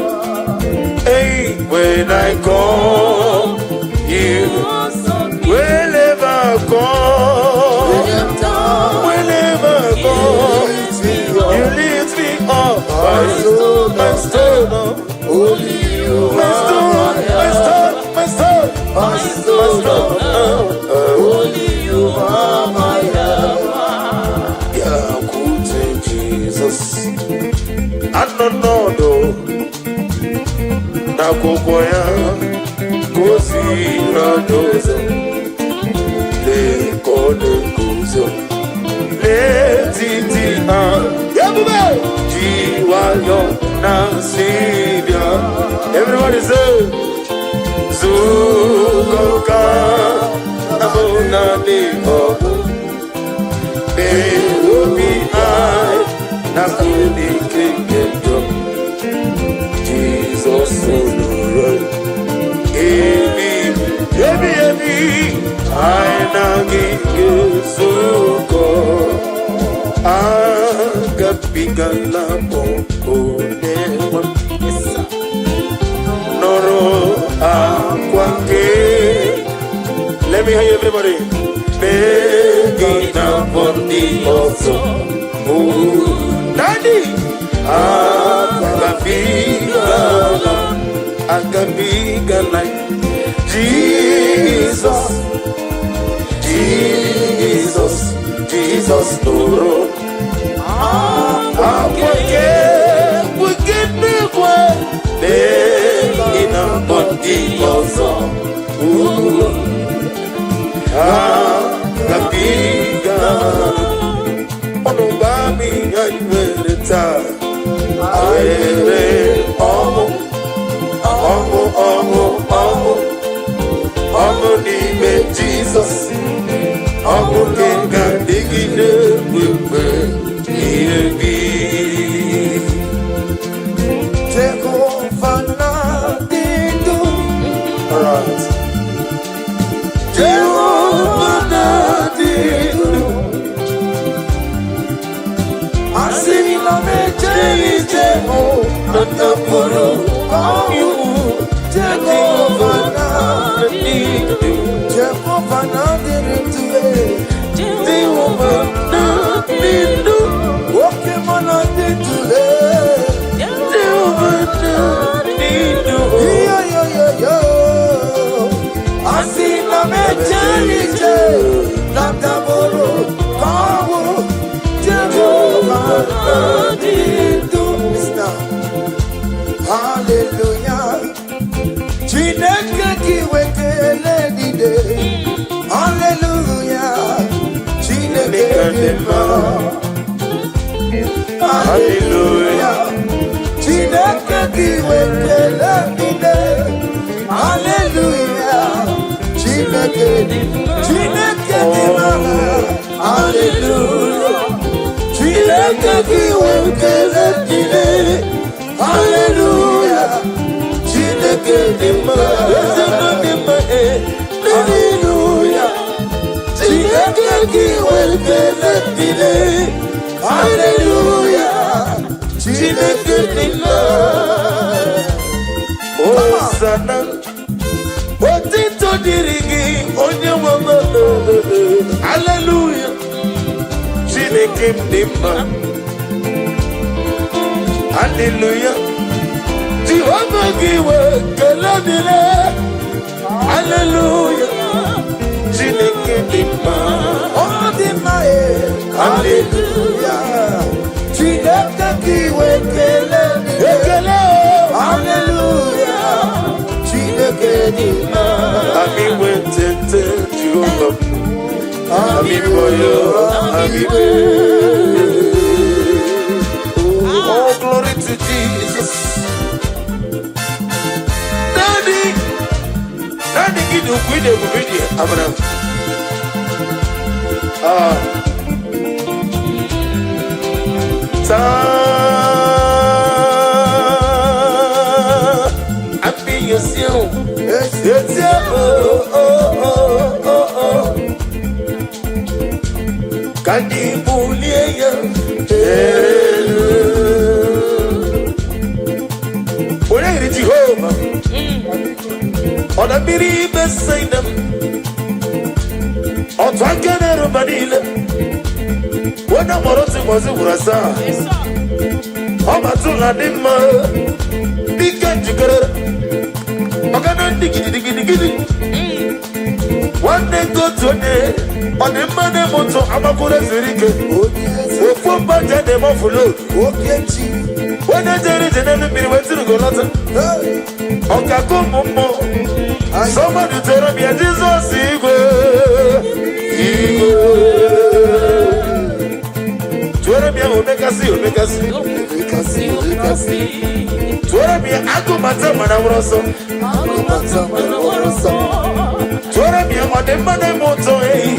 Hey, when I call you, when My stone, my stone, Only you my stone, my stone, my stone, my my stone, stone. Only you are my helper. Bịakwute Jizọs, anọ n'ọdụ n'akwụkwọ ya gosiri anyị ụzọ. Lee ka ọ na-eguzo n'etiti ha, ebube ji nwayọ na-asị bịa. Everybody say, zukọ ka abụ naanị ọgụ obi anyị na ike nke njọ. Jizọs nụrụ ebi ebi ebi, anyị na gị ga-ezukọ. Agabigala m onye nwe m. Nụrụ akwa nke. Let me hear you, everybody. Mee na mbọ ndị ọzọ. Oh, Daddy, agabigala, agabigala. Jesus, Jesus, Jesus nụrụ akwa nke n'igwe. Mee na mbọ ndị ọzọ. Oh, agabigala. Ọnụ gba m ihe anyị nwere taa. Anyị nwere ọṅụ, ọṅụ, ọṅụ, ọṅụ, ọṅụ n'ime Jizọs. Ọṅụ nke ga-adịgide mgbe ihe bi. Jehova na-adị ndụ. Alright. Jehova na-adị ndụ. Asị na m ejeghị ije hụ na ndapụrụ ọnwụ. Jehova na-adị ndụ. Jehova na-adịrị ndụ. Jehova na-adị ndụ. Oke mụ na-adị ndụ. Jehova na-adị ndụ. Yo, yo, yo, yo. Asị na m ejeghị ije na ndapụrụ ọnwụ. Jehova na-adị ndụ. Mr. Hallelujah. Chineke gị wekele niile. Hallelujah. Chineke dị mma. Hallelujah. Chineke gị wekele niile. Hallelujah. Chineke dị, Chineke dị mma. Hallelujah. Chineke gị wekele niile. Hallelujah. Chineke dị mma. Eze nọ dị mma, eh. Hallelujah. Chineke gị wekele niile. Hallelujah. Chineke dị mma. Hosanna, otito dịrị gị, onye nwe m. Hallelujah. Chineke m dị mma. Hallelujah. Jehova gị wee kele dịrị. Hallelujah. Chineke dị mma. Ọ dị mma e. Hallelujah. Chineke gị wekele niile. Ekele o. Hallelujah. Chineke dị mma. Ami wetete Jehova m. Ami boyo, ami be. Oh, glory to Jesus. Daddy, Daddy, gị dị ukwu, ị na-ebube dị Abraham. Ah. Taa, àfihàn o. Etí oh oh oh oh oh. Ka anyị bulie ya elu. Onye yiri Jehova? Ọ na mmiri Besaida m. Otu aka na-eru mba niile. Onye mụrụ otu ụbọchị gwụrụ asaa. Ọbatụla dị mma. Dike njikere. Ọgana ndị gidigidigidi. Nwanne nke otu onye. Ọ dị mma na-eme ụtọ agbakwuru ezuru ike. Onye eze. Ofu mba je na-eme offload. Okechi. Onye jere ije n'elu mmiri wee tiri golọta. Hey. Ọkaka ụmụ mmụọ. Somebody tell me Jizọs igwe. Igwe. Tụọrọ m ya omekasị omekasị. Omekasị, omekasị. Tụọrọ m ya agụmata mana nwụrụ ọsọ. Agụmata mana nwere ọsọ. Tụọrọ m ya ọdịmma na-eme ụtọ ehi.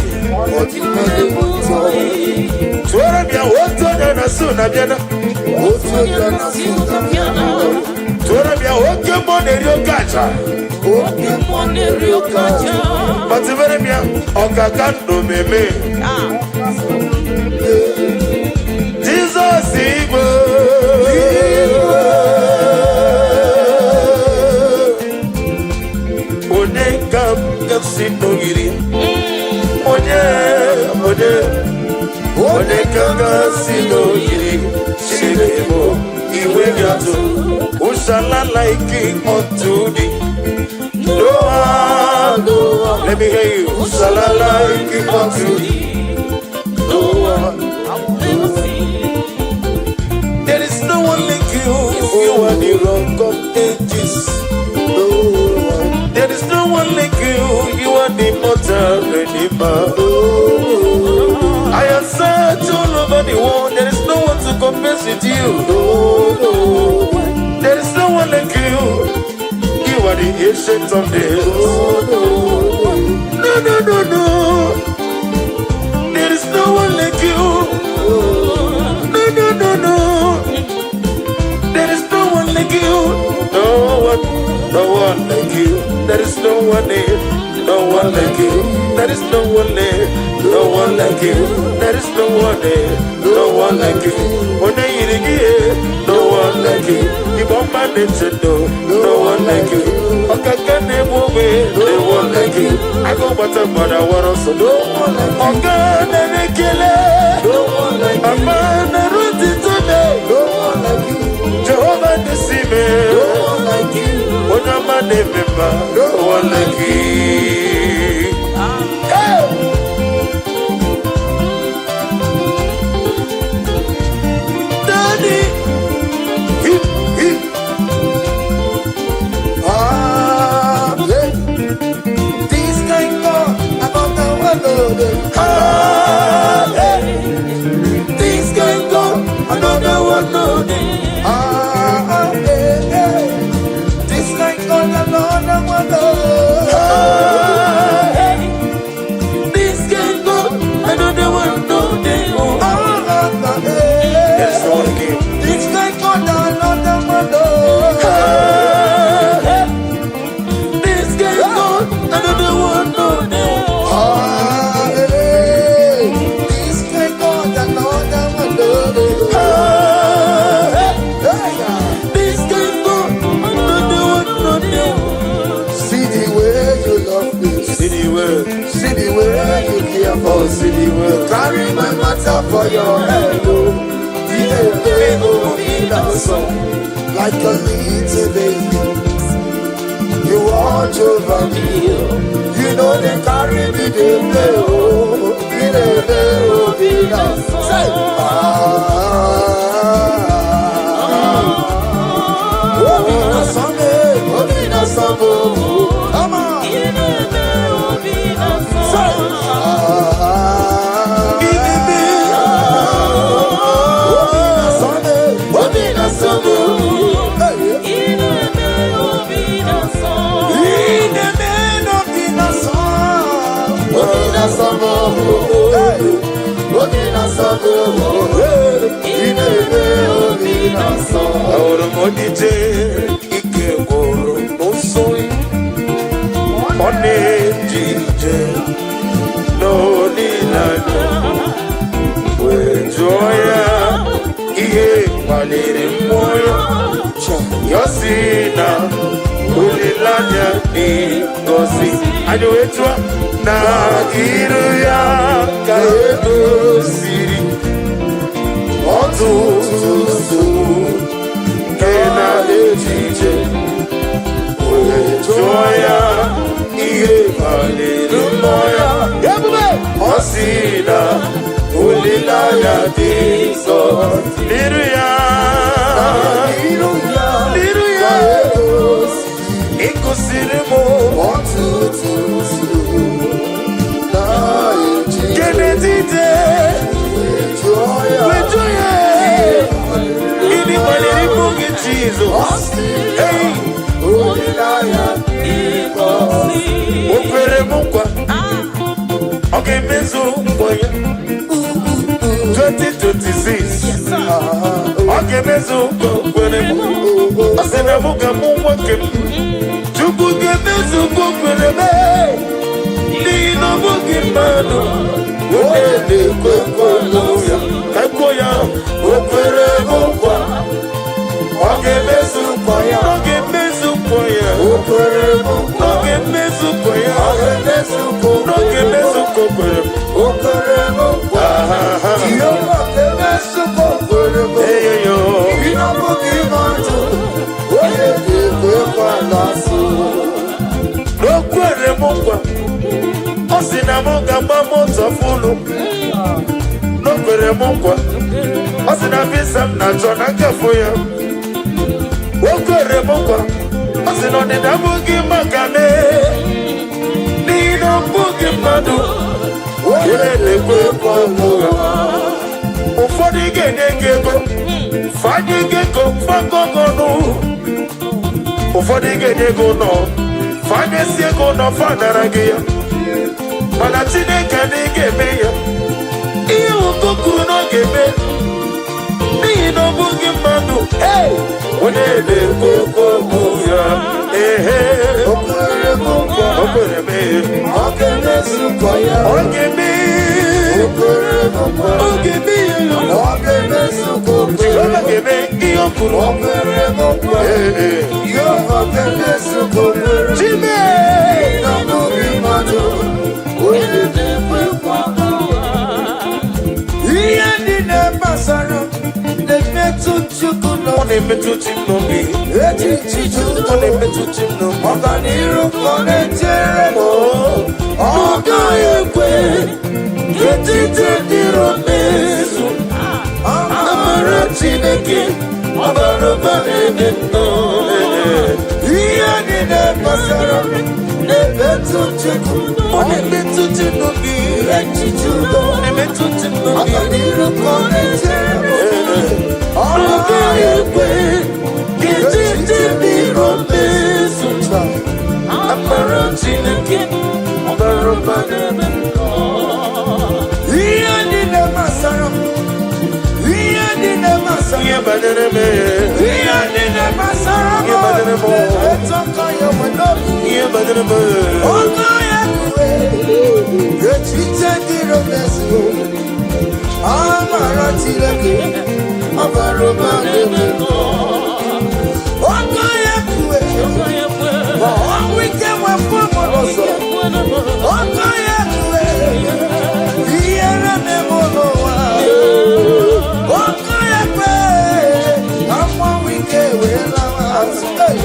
Ọdịmma na-eme ụtọ. Tụọrọ m ya otu onye na-asụ na bịana. Otu onye na-asụ na bịana. Tụọrọ m ya oke mmụọ na-eri oke aja. Oke mmụọ na-eri oke aja. Batịbere m ya ọkaka ndụ meme. Jizọs igwe. Onye ka m ga-esi n'ogiri? Onye, onye, onye ka m ga-esi n'ogiri? Chineke bụ iwe gị atụ. Ushala like unto thee. No one, no one. Let me hear you. Ushala like unto thee. No one. There is no one like you. You are the rock of ages. No one. There is no one like you. You are the immortal redeemer. I have searched all over the world. There is no one to compare with you. There is no one like you. You are the ancient of days. No, no, no, no. There is no one like you. No, no, no, no. There is no one like you. No one, no one like you. There is no one there. No one like you. There is no one there. No one like you. There is no one there. No one like you. Onye yiri gị, no one like you. Igbo mma na-eche ndo, no one like you. Ọkaka na-egbu ogbe, no one like you. Agụ gbata mmadụ awara ọsọ, no one like you. Ọga na-ekele, No one like you. Ama na-eru ntịtụ na No one like you. Jehova na-esi me. No one like you. Onye ọma na-eme mma, no one like you. Hey! Daddy, hip, hip. Ah, yeah. This kind God, another one, no, no. Ah, hey. This kind God, Another one, no. Ah, ah, eh, eh. This kind God, another one, no. Ah, hey. This kind God, another one, no. Ah, ah, ah, eh. There's no one like you. This kind God, another one, no. Ah, hey. This kind God, another one, no. Ah, eh. This kind God, another one, no. Ah, hey. Hey, ah. This kind God, another one, no. See the way you love me. See the world, See the way you care for oh, me. see the world. Carry my matter for your head, oh. Like a little baby, you watch over me. You know they carry me, they play, oh, they play, oh, say, ah, oh, be na Sunday, oh, be na Sunday, come on, say, ah, oh, be na Sunday, oh, be na Sunday, hey. In the name of the Son, obi na sọmọ, hey, obi na sọmọ, hey, ị na-eme obi na sọ. Ahụrụ m odije ike gwụrụ n'ụsọ, ọ na-eje ije n'olileanya, wee jụọ ya ihe kpaliri mmụọ ya. Ya sị na olileanya dị ngọzi. Anyị wee jụọ na iru ya ka edoziri ọtụtụ nsogbu. si na olileanya dị nsọ n'iru ya. N'iru ya, N'iru ya. Ka-egosi Ịkụziri m ọtụtụ usoro na-eji Kenedide jụọ ya. Wejuo ya gịnị kpaliri ịbụ gị Jizọs. Ọ sị Hey! olileanya dị ngọzi. O kwere m nkwa, ọ ga-emezu nkwa ya 2026. Ọ ga-emezu nkwa o kwere m. Ọ sị na mụ ga-amụ nwoke m. Chukwu ga-emezu nkwa o kwere m, n'ihi na ọ bụghị mmadụ onye na-ekwe nkwa ya. Ka kwuo ya, o kwere m nkwa, ọ ga-emezu nkwa ya. Ọ ga-emezu nkwa ya. O kwere m nkwa. Ọ ga-emezu nkwa ya. Ọ ga-emezu nkwa o Ọ ga-emezu nkwa o kwere m. O kwere m nkwa. Aha. Jehova ga-emezu nkwa o kwere m. Eyoyo. Ị na-abụghị mmadụ, onye ga-ekwe nkwa na-asụ. O kwere m nkwa, ọ sị na m ga-agba moto fụlụ. O kwere m nkwa, ọ sị na visa m na-achọ na nkafụ ya. O kwere m nkwa, ọ sị na ọdịda abụghị maka m, n'ihi na ọ bụghị mmadụ onye na-ekwe nkwa ụgha. Ụfọdụ ga-enye gị ego, fanye gị ego fagọgọnụ. Ụfọdụ ga-enye gị ụlọ, fanyesi ego ụlọ, fanara gị ya. Mana Chineke adịghị ga-eme ya ihe ụkọ kwuru na ọ ga-eme, n'ihi na ọ bụghị mmadụ. Hey! Onye na-ekwu okwu okwu ya, ehe. O kwere m nkwa. O kwere m ihe. Ọ ga-emezu nkwa ya. Ọ ga-eme. O kwere m nkwa. Ọ ga-eme ya. Ọ ga-emezu nkwa o kwere Jehova m. ga-eme ihe o kwuru. O kwere m nkwa. Ee. Jehova ga-emezu nkwa o kwere m. Chime. Na bụghị mmadụ, onye na-ekwe nkwa. Ihe niile gbasara na-emetụ Chukwu Ọ n'obi. na-emetụ chi m n'obi. Echiche Ọ na-emetụ chi m n'obi. Ọganiru ka ọ na-echere m. Ọ gaghị ekwe ka echiche dịrị mezu. Amara Chineke ọbara ụba na-eme nnọọ. Ihe niile gbasara m na-emetụ Chukwu. Ọ na-emetụ chi m n'obi. Echiche udo. Ọ na-emetụ chi m n'obi. Ọganiru ka ọ na-echere m. Ọ gaghị ekwe ka echiche dịrị mezu. Amara Chineke ọbara ụba na-eme nnọọ. Ihe niile gbasara m, ihe niile gbasara Ihe banyere m, ihe niile gbasara m Ihe banyere m. na-emetụ aka ya nwe n'obi. Ihe banyere m. Ọkọ ya kwe echiche dịrị mezu. Amara Chineke ọbara ụba na-eme. Ọkọ ya kwe ma ọnwụ ike wepụ m n'ụzọ. Ọkọ ya kwe ihere na-eme n'ụwa. Ọkọ ya kwe ka mmanwụ ike wee lawa azụ. Hey!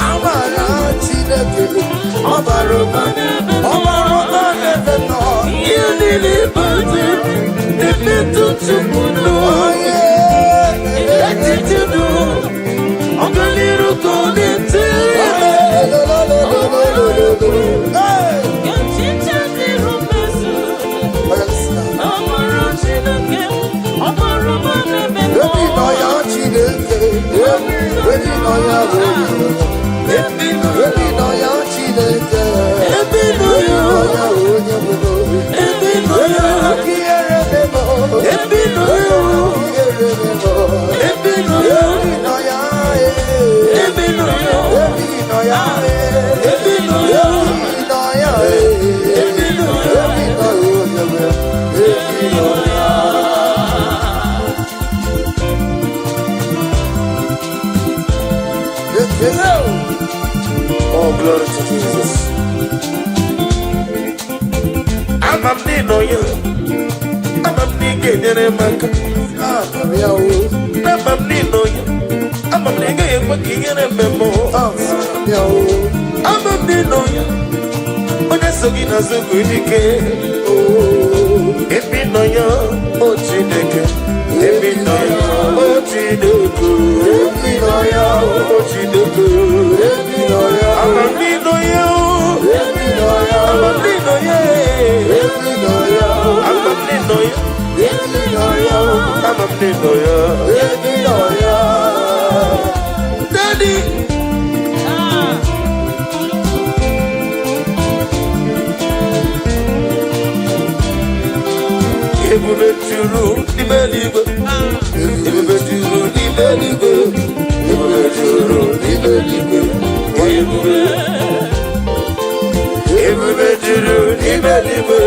Amara Chineke ọbara ụba, ọbara ụba na-eme nọ. Ihe niile banyere na-emetụ Chukwu n'obi. Echiche udo, ọganiru ka ọ na-echere m. Hey! Echiche dịrị mmezu, amara Chineke, ọbara ụba na-eme Ebi nọ ya Chineke, ebi nọ ya onye, ebi nọ ya Chineke, Ebi nọ ebi ya, nọ ya onye nwere obi. ebi nọ ya, Aka ihere memo, ebi nọ ya, ihere memo, ebi nọ ya, ebi nọ ya, eh. ebi nọ ya, Ebi nọ ya, eh. ebi nọ ya, Ebi nọ ya, eh. ebi nọ ya. Ebi nọ ya onye nwere, ebi nọ ya. Ekele o. Oh, glory to Jesus. Ama m na ị nọ ya. Ama m na ị ga-enyere m aka. Ama m ya o. Ama m na ị nọ ya. Ama m na ị gaghị ekwe ka ihere mee m. Ama m ya o. Ama m na ị nọ ya. Onye so gị n'azụ bụ dike. Oh. Ebe nọ ya, o Chineke. Ebe nọ ya, o Chineke. Ebi nọ ya, O Chineke. ebi nọ ya, Amamino ya, ebi nọ ya, amamino ya, ebi nọ ya, amamino ya, ebi nọ ya, amamino ya. ebi nọ ya. Daddy. Ebube juru n'ime eluigwe. Ebube juru n'ime eluigwe. Ebube juru n'ime eluigwe. Ebube. Ebube juru n'ime eluigwe.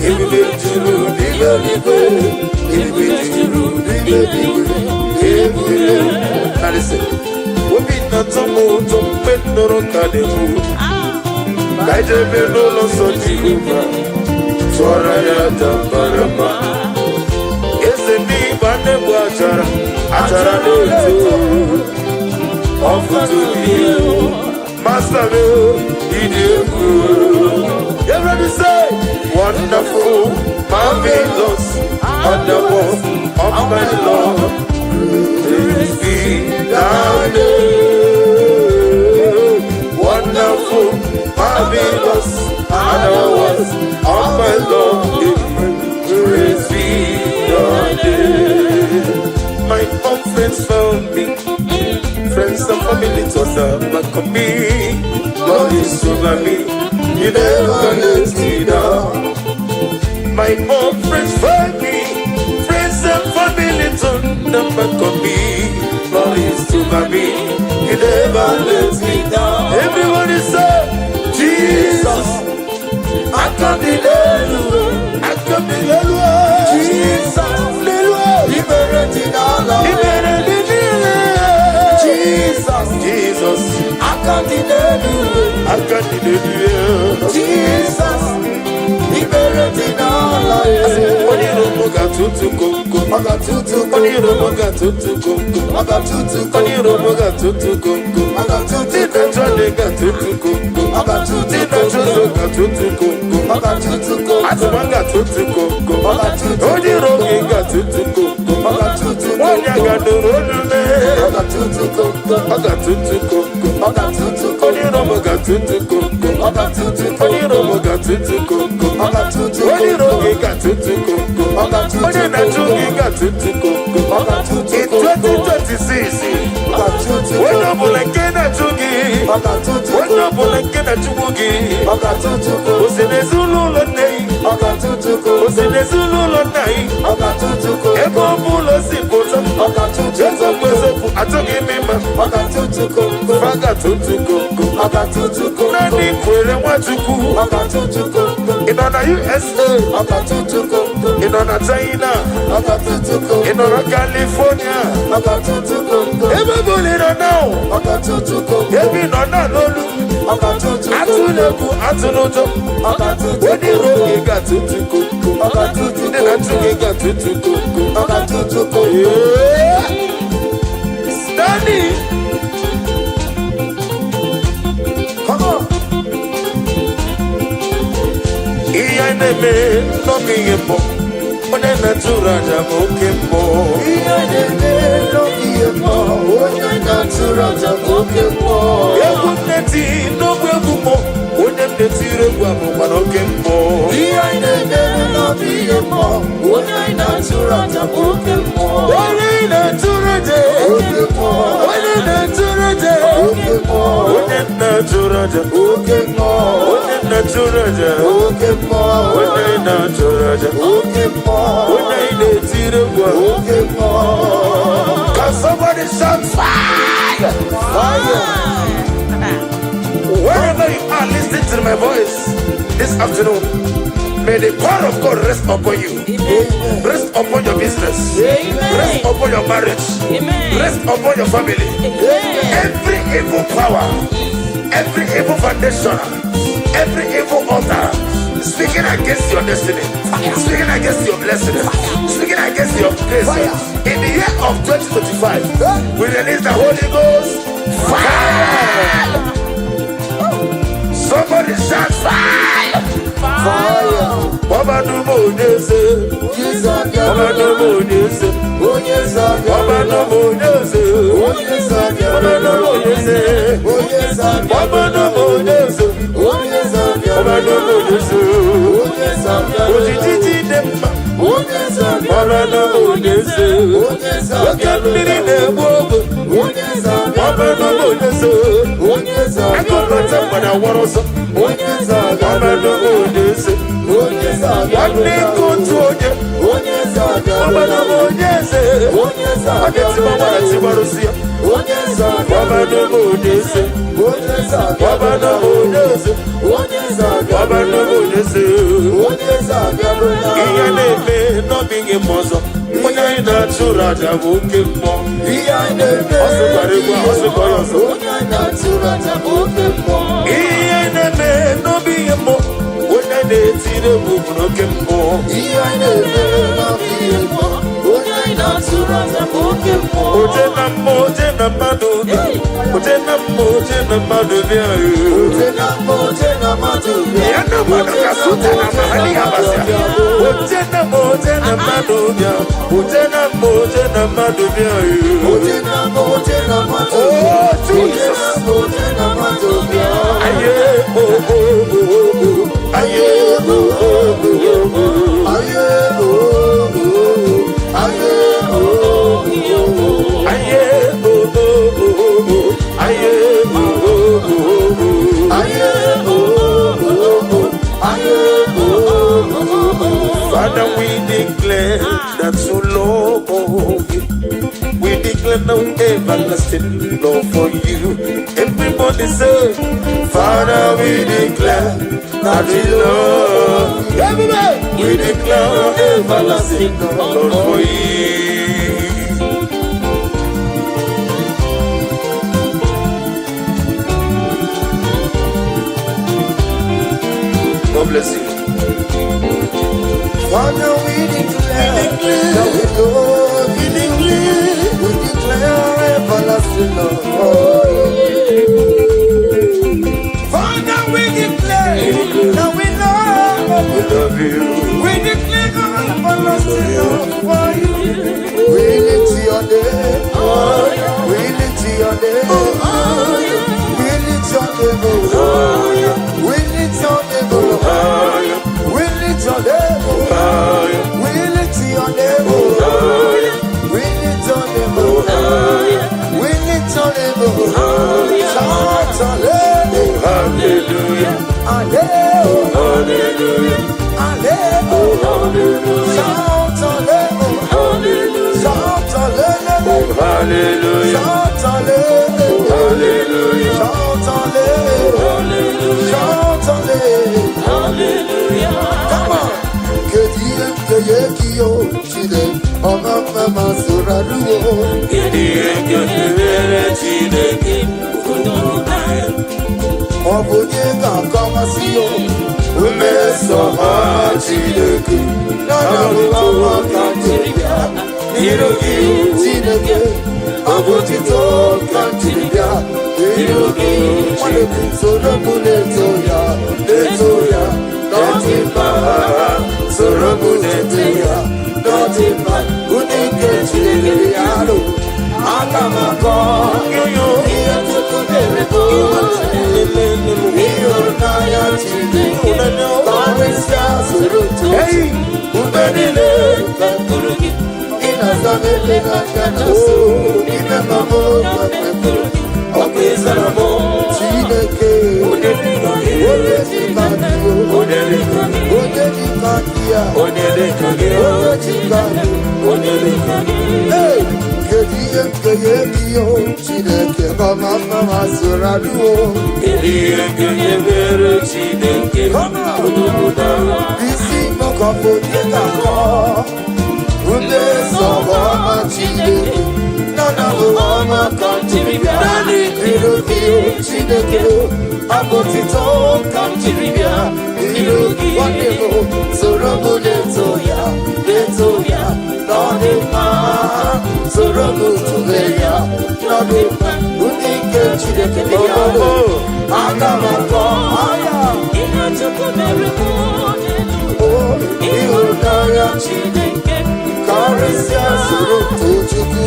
Ebube juru n'ime eluigwe. Ebube juru n'ime eluigwe. Ebube. Now listen. Obi na-atọ m ụtọ mgbe m nụrụ ka na-ekwu. Ka anyị jebe n'ụlọ nsọ Jehova. Tụọrọ ya aja mara mma. Eze ndị Igbo na-egbu achara, achara na-eto. Ọfụtụ ihe, Master m, ịdị egwu. Everybody say, wonderful, marvelous, wonderful, of my Lord. Praise be thy name. Wonderful, marvelous, and of my Lord. Praise be thy name. My own friends found me, friends and family turned their back on me. God is over me, He never lets me down. My own friends find me, friends and family turn their back on me. God is over me, He never lets me down. Everybody say, Jesus, Aka dị n'elu, I come in Jesus, ibere dị n'ala. Ibere dị niile. Jesus, Jesus, aka dị n'elu. aka dị n'elu. Jesus, ibere dị n'ala. Onye iro m ga-atụtụ komkom. Ọ ga-atụtụ Onye iro m ga-atụtụ komkom. Ọ ga-atụtụ Onye iro m ga-atụtụ komkom. Ọ ga-atụtụ Ndị na-achọ ndị ga-atụtụ komkom. Ọ ga-atụtụ Ndị na-achọ ụzọ ga-atụtụ komkom. Ọ ga-atụtụ Atụma ga-atụtụ komkom. Ọ ga-atụtụ Onye iro gị ga-atụtụ komkom. Ọ ga-atụtụ Nwaanyị a ga-anụrụ olu mee. Ọ ga-atụtụ Ọ ga-atụtụ komkom. Ọ ga-atụtụ Onye iro m ga-atụtụ komkom. Ọ ga-atụtụ Onye iro m ga-atụtụ komkom. Ọ ga-atụtụ Onye iro gị ga-atụtụ komkom. Ọ ga-atụtụ Onye na-achụ gị ga-atụtụ komkom. Ọ ga-atụtụ In 2026, Ọ ga-atụtụ onye ọbụla nke na-achụ gị, Ọ ga-atụtụ onye ọbụla nke na-achụgbu gị, Ọ ga-atụtụ o si n'ezinụlọ nne gị, Ọ ga-atụtụ o si n'ezinụlọ nna gị, Ọ ga-atụtụ ebe ọ bụla o si pụta, Ọ ga-atụtụ eziokwu eziokwu, achọghị m ịma, Ọ ga-atụtụ fa ga-atụtụ komkom. Ọ ga-atụtụ Naanị kwere Nwachukwu, Ọ ga-atụtụ ị nọ na USA, Ọ ga-atụtụ ị nọ na China, Ọ ga-atụtụ ị nọ na California, Ọ ga-atụtụ ebe ọ bụla ị nọ na Ọ ga-atụtụ ebe ị nọ na n'olu, Ọ ga-atụtụ atụla egwu, atụla ụjọ, Ọ ga-atụtụ onye iro gị ga-atụtụ komkom. Ọ ga-atụtụ Ndị na-achụ gị ga-atụtụ komkom. Ọ ga-atụtụ Yeah. Stanley. Come on. Ihe anyị na-eme n'oge ihe mbụ, onye na-achụrụ aja bụ oke mbụ. Ihe na-eme n'oge ihe mmụọ, onye na-atụrụ aja bụ oke mmụọ. Egwu m na-eti n'ogbe egwu mbụ, onye m na-etiri egwu abụkwa n'oke mbụ. Ihe anyị na-eme n'oge ihe mmụọ, onye anyị na-atụrụ aja bụ oke mmụọ. Onye na-achụrụ aja, Oke mmụọ, onye na-achụrụ aja, oke mmụọ, onye na-achụrụ aja, oke mmụọ, onye na-achụrụ aja, oke mmụọ, onye na-achụrụ aja, oke mmụọ, onye na-etiri egwu ahụ. oke mmụọ. Can somebody shout fire? Fire! Wherever you are listening to my voice this afternoon, may the power of God rest upon you, Amen. rest upon your business, Amen. rest upon your marriage, Amen. rest upon your family. Amen. Every evil power, every evil foundation, every evil altar speaking against your destiny, speaking against your blessing, speaking against your grace. Fire. In the year of 2025, we release the Holy Ghost fire. Somebody shout fire. Fire. Ọbanụ m onye eze. Jizọs Ọbanụ m abịarụla. onye eze. Onye eze Ọbanụ abịarụla. m onye eze. Onye eze Ọbanụ m abịarụla. onye eze. Onye eze Ọbanụ m abịarụla. onye eze. Onye eze Ọbanụ m abịarụla. onye eze. Onye eze abịarụla. Ojiji dị mma. Onye eze abịarụla. Ọbanụ m onye eze. Onye eze Oke mmiri abịarụla. na-egbu ogbe. Onye eze Ọbanụ m abịarụla. onye eze. Onye eze Akụkọta abịarụla. mgbada wọrọ ọsọ. Onye eze Ọbanụ m abịarụla. onye eze. Onye eze Nwanne abịarụla. nke otu onye. Onye eze Ọbanụ abịarụla. m onye eze. Onye eze Ọ ga-etiba abịarụla. gbara tigbarụsi ya. Onye eze Ọbanụ abịarụla. m onye eze. Onye eze Ọbanụ abịarụla. m onye eze. Onye eze Ọbanụ abịarụla. m onye eze. Onye eze abịarụla. Ihe na-eme n'ọbịghị m ọzọ. Onye anyị na-achụrụ aja bụ oke mmụọ. Ihe anyị na-eme Ọ sụkwara egwu a, ọ sụkwa ya ọzọ. Onye anyị na-achụrụ aja bụ oke mmụọ. Ihe na-eme n'ọbịghị mmụọ. Onye na-etiri egwu bụ n'oke mmụọ. Ihe anyị na-eme n'ọbịghị mmụọ. Onye anyị na-achụrụ aja bụ oke mmụọ. Oje na mmụọ, oje na mmadụ bịa. Oje na mmụọ, oje na mmadụ bịa. Oje na mmụọ, oje na mmadụ bịa. Ya na mmadụ ka suta na mahali ya basịa. Oje na mmụọ, oje na mmadụ bịa. Oje na mmụọ, oje na mmadụ bịa. Oje na mmụọ, oje na mmadụ Oh, bịa. Oje Jesus. na mmụọ, oje na mmadụ bịa. Aye, oh, oh, oh, oh. Aye, oh, oh, oh, oh. Aye, oh, oh, aye, oh, oh. Aye, oh, oh, oh, oh. Aye, oh, oh, oh, oh. Aye, oh, oh, oh. Aye, oh, oh, oh. Father, we declare that you love you. We declare no everlasting love for you. Everybody say, Father, we declare that we love you. Everybody, we declare no everlasting love for you. God bless you. Father, we declare that we love you. We declare everlasting love for you. Father, we declare that we love We you. love you. We declare everlasting love for you. We lift your name. We lift your name. We lift your name, oh. We lift your name, oh. We lift your name, oh. We lift your name, oh. We lift your name, oh. We lift your name, oh. Shout hallelujah. Hallelujah. Hallelujah. Hallelujah. Hallelujah. Shout hallelujah. Shout hallelujah. Hallelujah. Shout hallelujah. Hallelujah. Shout hallelujah. Shout hallelujah. Come on. Kedu ihe m ga-enye gị o Chineke ọma mma ma soro arụwo. Kedu ihe ga-emere Chineke? Ọ bụ onye ga-akọwasị o Mmeso ọma Chineke. Na na bụ ọma ka m jiri bịa N'iru gị. Chineke ọ bụ otito ka m jiri bịa n'iru gị. Nwanne m soro m na-eto ya, na-eto ya na ọ dị mma. Soro m na-eto ya na ọ dị mma. Ụdị nke Chineke ya alụ aga m akọ Yoyo. ihe Chukwu mere m. Ịhụnanya Chineke karịsịa zuru otu. Hey. Mgbe niile ị na-aza m ekpere aka na nso n'ime mama ọkụ ịzara m Chineke. Onye dị ka gị. Onye dị ka gị. Onye dị ka gị. Onye dị ka gị ya. Onye dị ka gị. Onye dị ka gị. Onye dị ka gị. Hey! Kedu ihe m ga-enye gị o Chineke ọma mma ma soro arụwo. Kedu ihe ga-emere Chineke? Come on. Isi mọkọpụ onye ga-akọ mmeso ọma Chineke na na bụ ọma ka m jiri bịa iru gị Chineke abụ otito ka m jiri bịa iru gị. Nwanne m soro m na-eto ya, na-eto ya na ọ dị mma. Soro m tụle ya na ọ dị mma. Ndị nke Chineke dị ya aga m akọ. Ịhụnanya Chukwu mere mụ n'elu. Ịhụnanya Chineke karịsịa soro Tochukwu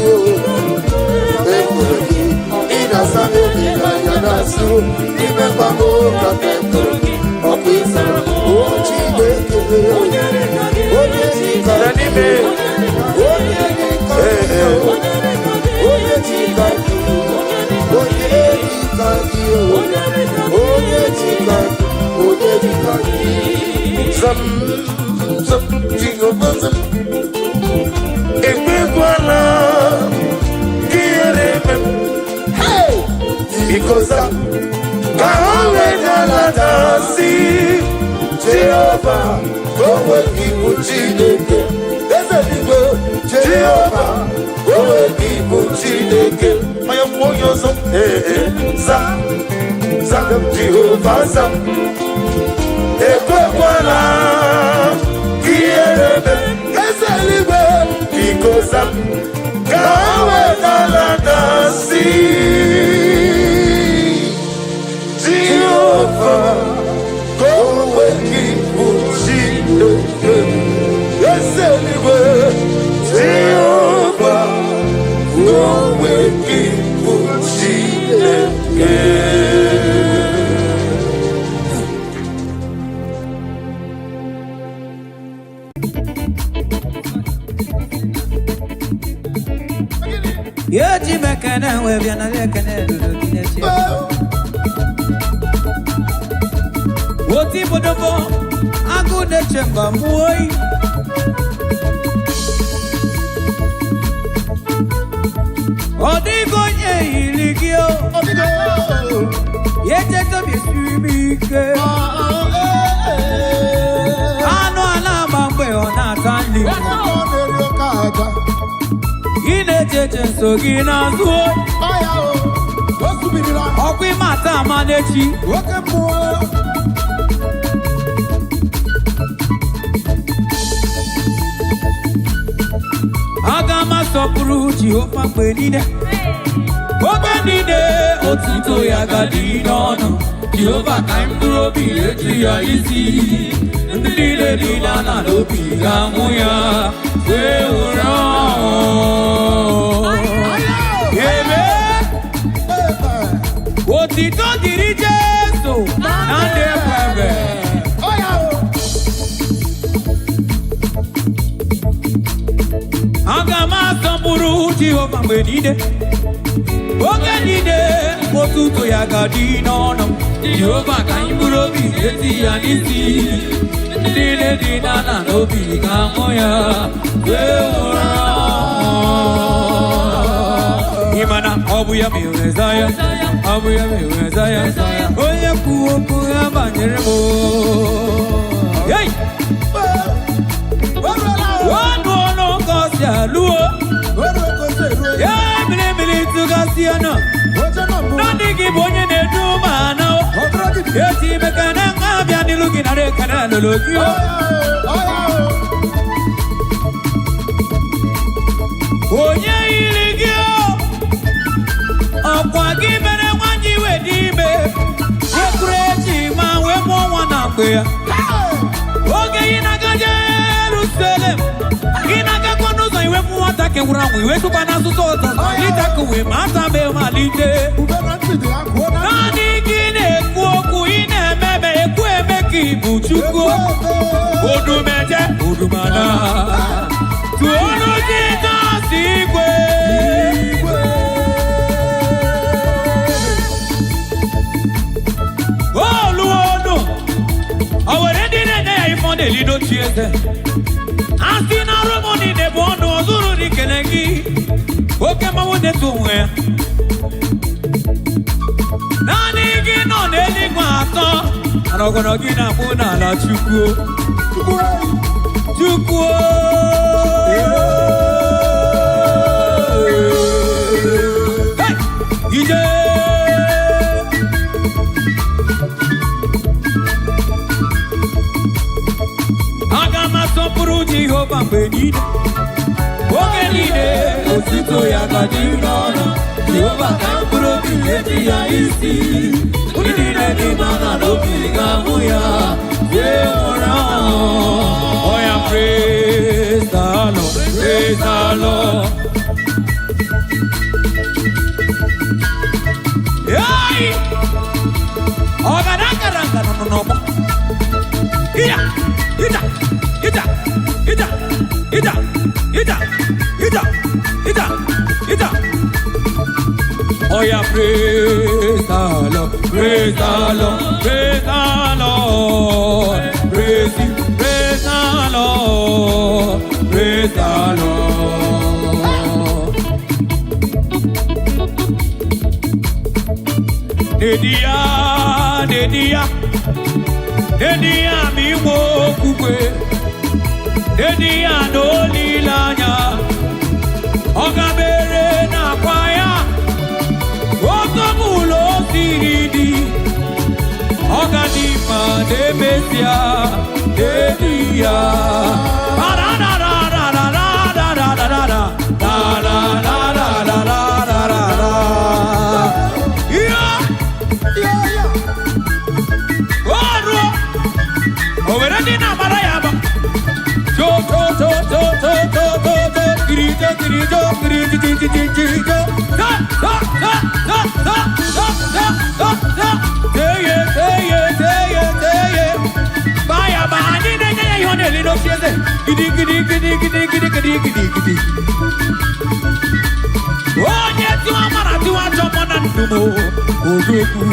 ekwuru gị, ị na-asa n'obi n'anya na-asụ n'ime mgbagbo ka ekwuru gị, ọkụ ịsara o Chineke, Onye dịka gị, onye dịka Na n'ime. Onye dịka gị, Onye dịka gị, onye dịka gị, Onye dịka gị, onye dịka gị, Onye dịka gị, onye dịka gị, onye dịka gị. Zam, zam, Jehova zam. Ekwekwala ka ihere eme m. Hey! Biko zam, ka ha wee dalata si Jehova, ka o nwee ibu Chineke. Eze eluigwe, Jehova, ka o nwee ibu Chineke. Onye mmụọ onye ọzọ, ee, ee, zam, zam, Jehova zam. Ekwekwala ka ihere eme m. Eze eluigwe, Biko zam, ka ha wee dalata si Jehova, ka o nwee ibu Chineke. Eze eluigwe, Jehova, ka o nwee ibu Chineke. Ya ji m ekene wee bịa nara ekene ruru gị n'echi. Oti bodobo, agụ na-eche mba mụọ oyi. Ọ dịghị onye yiri gị o, ya echeta obi siri m ike. Anụ a na-agba mgbe ọ na-ata nri. Gị na-eche eche nso gị n'azụ oyi. Ọkwa ịma ata ama n'echi. Oke mmụọ. Aga m asọpụrụ Jehova mgbe niile. Oge niile otuto ya ga-adị n'ọnụ. Jehova ka mkpụrụ obi eji ya isi. Ndị niile dị n'ala n'obi ga-ahụ ya wee were ọṅụ. Amen. Otito dịrị Jesu na ndị ekwebe. Aga m asọpụrụ Jehova mgbe niile. Oge niile otuto ya ga-adị n'ọnụ m. Jehova ka anyị bụrụ obi eti ya n'isi. Ndị niile dị n'ala n'obi ga-ahụ ya wee ụra. Ị ma na ọ bụ ya mere Zaya, ọ bụ ya mere Zaya, onye kwuo okwu ya banyere m. Hey! Ọnụ ọnụ ka ọ si alụọ. Ya mmiri mmiri tụgasị ọnụ. Naanị gị bụ onye na-edu m ana. Eti ime ka na nga abịa n'ilu gị nara ekene alụlụ gị o. Onye yiri gị o? Ọkwa gị mere nwanyị wee dị ime. Wekwuru echi ma wee mụọ nwa na mgbe ya. Oge ị na-aga Jerusalem, ị na-agakwa n'ụzọ iwepụ nwata kewuru anwụ iwetụkwa n'asụsụ ọzọ ịtakụ wee ma atabe malite. Naanị gị na-ekwu okwu ị na-ememe ekwu eme ka ị bụ Chukwu. Odumeje odumana tụọnụ Jizọs igwe. Oluonu o nwere ndị na-enye ya ife ọ na-eli n'otu eze. A sị na arụ m niile bụ ọnụ ọzụrụ dị kele gị. Oke mmanwụ na-eto onwe ya. Naanị gị nọ n'eluigwe atọ, mana ọgọnọ gị na-akpụ n'ala Chukwu. Chukwu. Hey! Ije! Aga m asọpụrụ Jehova mgbe niile. Oge niile otuto ya ga-adị n'ọnụ. Jehova ka mkpụrụ obi eji ya isi. Ndị niile dị n'ala n'obi ga-ahụ ya. Ye nwụrụ anwụ. Oh yeah, praise the Lord, praise the Lord. Hey! Ọgada gara nọ n'ọgbọ. Ija, ija, ija, ija, ija, ija, ija, ija, ija. Oh yeah, praise the Lord, praise the Lord, praise the Lord, praise Him, praise the Lord, praise the Lord. Nedia, nedia, nedia mi wo kugbe, nedia n'olileanya, ọ gabere n'akwa ya, oke ọbụla o siri dị, ọ ga dị mma na-emesịa, n'edi ya. Ra-ra-ra-ra-ra-ra-ra-ra-ra-ra, ra-ra-ra-ra-ra-ra-ra-ra. Yeah! Ọrụ o nwere ndị na-amara ya ama jo jo jo jo jo jo jo jo kiri jo kiri jo kiri ji ji ji ji ji jo ta ta ta ta ta ta ta ta ta teye teye teye teye baya ba anyị na-enye ya ihe ọ na-eli n'oche eze gidi gidi gidi gidi gidi gidi gidi gidi. Onye tiwa mara tiwa chọmọ na ndụmọ odogwu,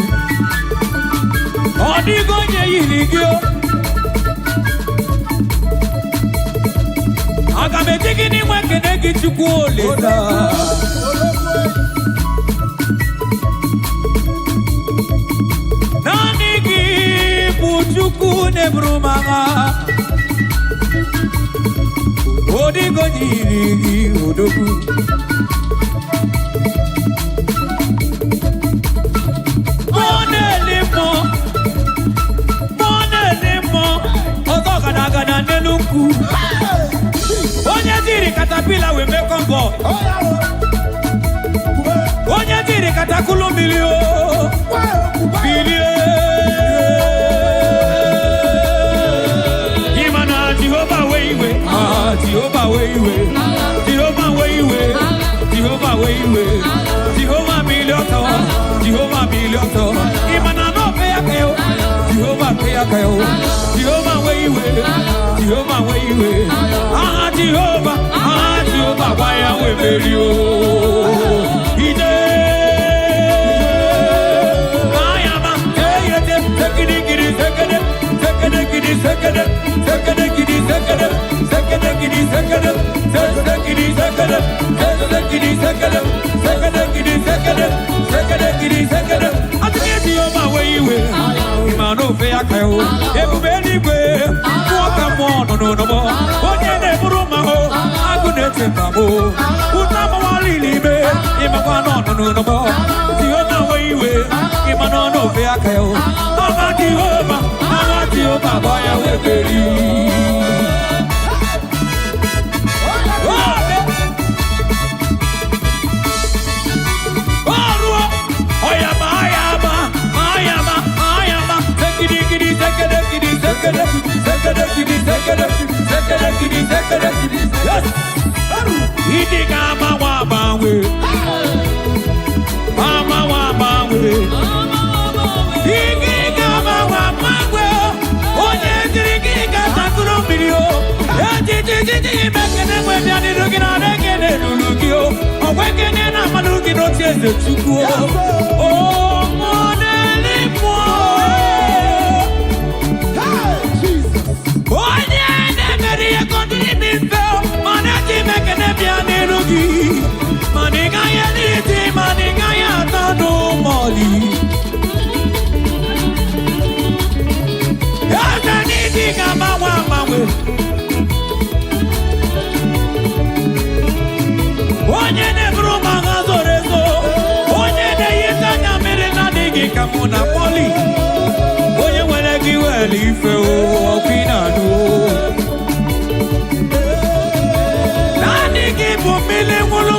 ọ dịghị onye yiri gị o. Aga m eji gị n'inwe ekene gị, Chukwu Olisa. Naanị gị bụ Chukwu na-eburu m agha. Ọ dịghị onye yiri gị, odogwu. Mmụọ na-eli mmụọ, mmụọ na-eli mmụọ, ọzọ gada gada n'elu nkwụ. Onye jiri caterpillar wee mee convoy. Onye jiri katakulu mmiri o bilie. Ịma na Jehova wee iwe, ah, Jehova wee iwe, Jehova wee iwe, Jehova wee iwe, Jehova mmiri ọtọ, Jehova mmiri ọtọ. Ịma na n'ofe ya ka yo, Jehova fe ya ka yo, Jehova wee iwe, Jehova wee iwe. Aha Jehova, aha Jehova gwa ya wee meri o. Ije Mayama, teyete, tekidi tekede, tekede gidi tekede, tekede gidi tekede, tekede gidi tekede, tekede tekede, tekede tekede, tekede gidi tekede, tekede gidi tekede. Atụghị Jehova wee iwe, ịma n'ofe ya ka o. Ebube eluigwe, mmụọ ka mmụọ nọ n'ụlọ. Onye na-eburu ma o, agụ na-eche mba m o. Ụta mawara ime, ịmakwa nọ n'ụlọ. Jehova wee iwe, ịma nọ n'ofe aka ya o. Aha Jehova, aha Jehova gba ya wee meri. Ọrụ ọyama ayama ayama ayama sekirikiri sekere kiri sekere sekere kiri sekere sekere kiri sekere. Yes! Ịdị ga-agbanwe agbanwe, agbanwe agbanwe. Ike ga-agbanwe agbanwe, onye jiri gị ga-atakụrụ mmiri o. Ejijijiji imekene nwe bịa n'iru gị na ekene lulu gị o. Ọgwa ekene na amalụ gị n'otu eze Chukwu o. O mmụọ na-eli mmụọ. Onye na-emere ihe ka ọ dịrị m mfe o, mana eji m ekene bịa n'iru gị. Mana ị gaghị eri, mana ị gaghị ata n'ụmọli. Eze n'ịdị ga-agbanwe agbanwe. Onye na-eburu m agha zoro ezo, onye na-eyite anya mmiri na-adịghị ka mụ na Pọli. Onye nwere gị were ife o, ọkụ ị na-anụ o. Naanị gị bụ mmiri nwụrụ.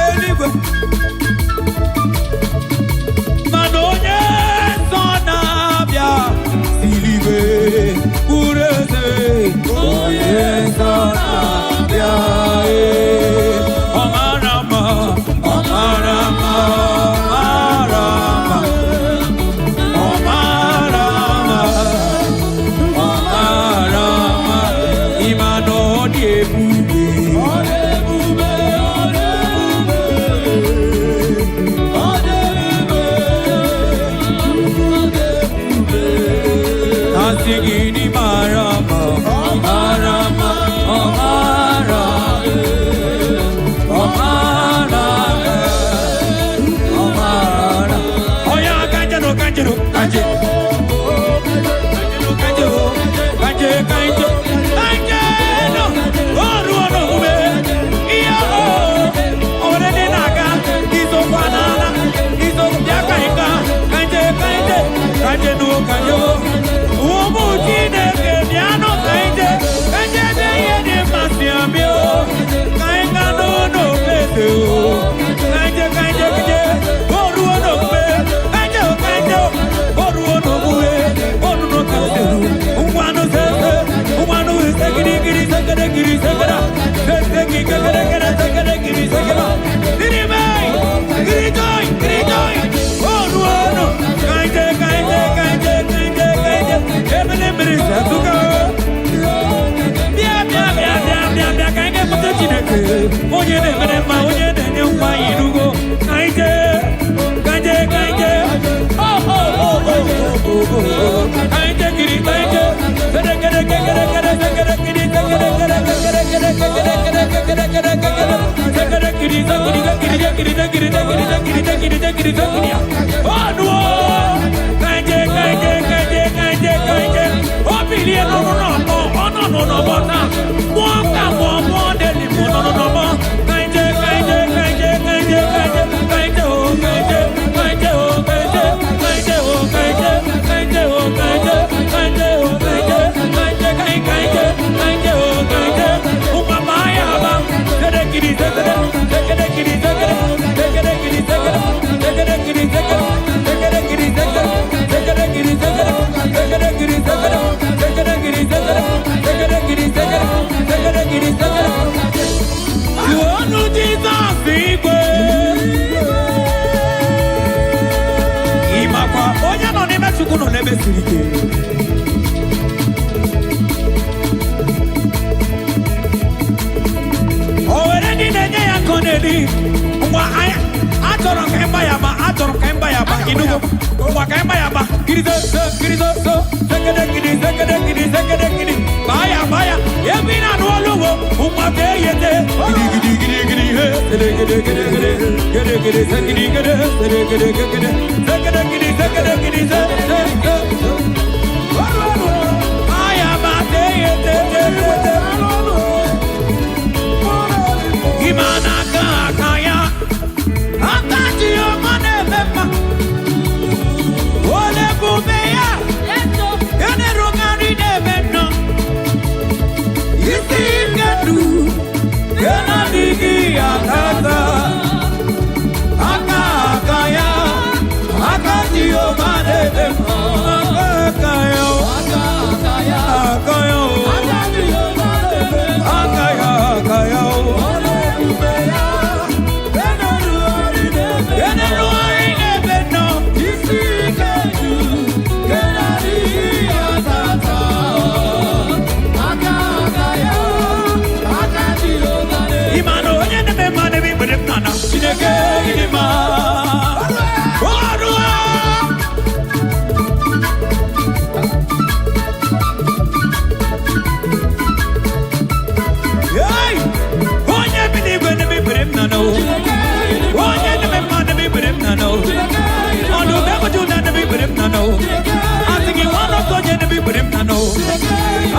Onye na-emere mma, onye na-enye nwa irugo. Ka anyị jee, ka anyị jee, ka anyị jee. Oh, oh, oh, oh, oh, oh, oh. Ka anyị jee kiri, ka anyị jee. Kere, kere, kere, kere, kere, kiri, kere, kere, kere, kere, kere, kere, kere, kere, kere. Kere, kiri, kiri, kiri, kiri, kiri, kiri, kiri, kiri, kiri, kiri. Oh, no. Ka anyị jee, ka anyị jee, ka anyị jee, ka anyị jee, ka anyị jee. O bilie n'ọrụ n'ọgbọ, ọ nọ n'ọgbọ taa. Mụọ ka mụọ, mụọ deli mụọ nọ n'ọgbọ. Ka anyị jee, ka anyị jee, ka anyị jee, ka anyị jee, ka anyị jee, ka anyị jee, oh, ka anyị jee, ka anyị jee, oh, ka anyị jee, ka anyị jee, oh, ka anyị jee, ka anyị jee, oh, ka anyị jee, ka anyị jee, oh, ka anyị jee, ka anyị jee, ka anyị, ka anyị jee, ka anyị jee, oh, ka anyị jee. Ụmụ ama ya ama. Kere kiri sekere, sekere kiri sekere, sekere kiri sekere, sekere kiri sekere, sekere kiri sekere, sekere kiri sekere, sekere kiri sekere, sekere kiri sekere, sekere kiri sekere, sekere kiri sekere. Tụọnụ Jizọs igwe. Ị makwa onye nọ n'ime Chukwu nọ n'ebe siri ike. O were ndị na-enye ya nkọ na-eri. Ngwa anyị achọrọ ka ịgba ya ma achọrọ ka ịgba ya ma inugo. Ngwa ka ịgba ya ma kirizo so kirizo so sekede kiri sekede kiri sekede kiri baa ya baa ya ebe ị na-anụ olu wo ngwa ka eyete gidi gidi gidi gidi he gidi gidi gidi gidi gidi gidi sekidi gidi gidi gidi gidi sekede kiri sekede kiri se se se aya ma te yete te te te Ima n'aka aka ya, aka Jehova na-eme mma. Ole ebube ya, ya na-erukarị na-eme nnọọ. Isi ike ndụ, ya na-adịghị atata. Aka aka ya, aka Jehova na-eme mma. Aka aka ya, aka ya, aka ya, aka ya. Ya na-erugharị na-eme nnọọ. Ịma na onye na-eme mma na-eme ikpere m n'ala. Chineke ịdị mma. Ọrụ a. Hey! Onye bi n'igwe na-eme ikpere m n'ala o. Onye na-eme mma na-eme ikpere m n'ala o. Ọdụm ebe Juda na-eme ikpere m n'ala o. Asị gị nwa ọsọ onye na-eme ikpere m n'ala o.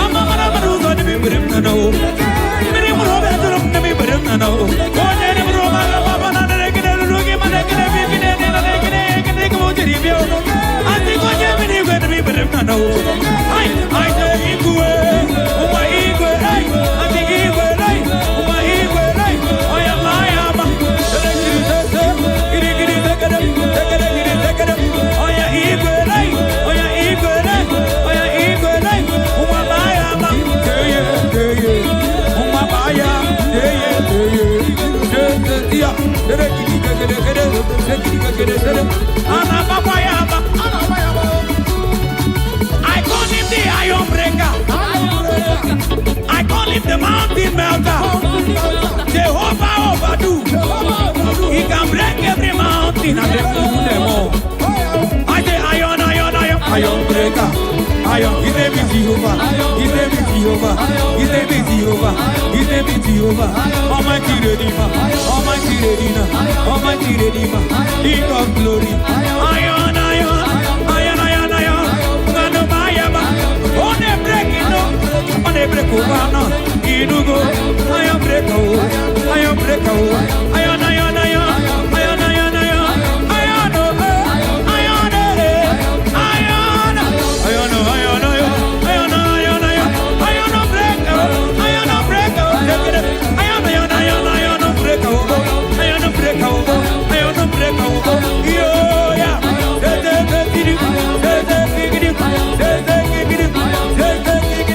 Ama mara mara ụzọ na-eme ikpere m n'ala o. Mmiri nwụrụ obi atụrụ m na-eme ikpere m n'ala o. Onye na-emere ụmụ aka papa na na-ekene ruru gị mana ekene bi ekene na na ekene ekene ka m jiri bịa o. Asị gị onye bi n'igwe na-eme ikpere m n'ala o. Ai, ai, sị igwe, ụmụ igwe, ai, asị gị igwe, ai, ụmụ igwe, ai, onye ma ya ma. I call him the iron breaker. I call him the mountain melter. Jehovah overdo. He can break every mountain and then move them all. I say iron, iron, iron, iron breaker. Iron. His name is Jehovah. His name is Jehovah. His name is Jehovah. His name is Jehovah. Almighty Redeemer. Almighty Redeemer. Almighty Redeemer. King of glory. Iron, iron, iron, iron, iron. Ngano mayaba. On a break, no. On a break, oh, no. Inugo. Iron break, oh. Iron break, oh. Iron, iron, iron. Iron, iron, iron. Iron, oh, eh. Iron, eh. Iron. Iron, oh, iron, iron. Iron, iron, iron. Iron, oh, break, oh. Iron, oh, break, oh. Iron, iron, iron, iron, oh, break, oh. Iron, oh, break, oh. Iron, oh, break, oh. Yo, yeah. De, de, de, di, di. De, de, di, di, di. De, de, di, di, di. De, de, di, di, di.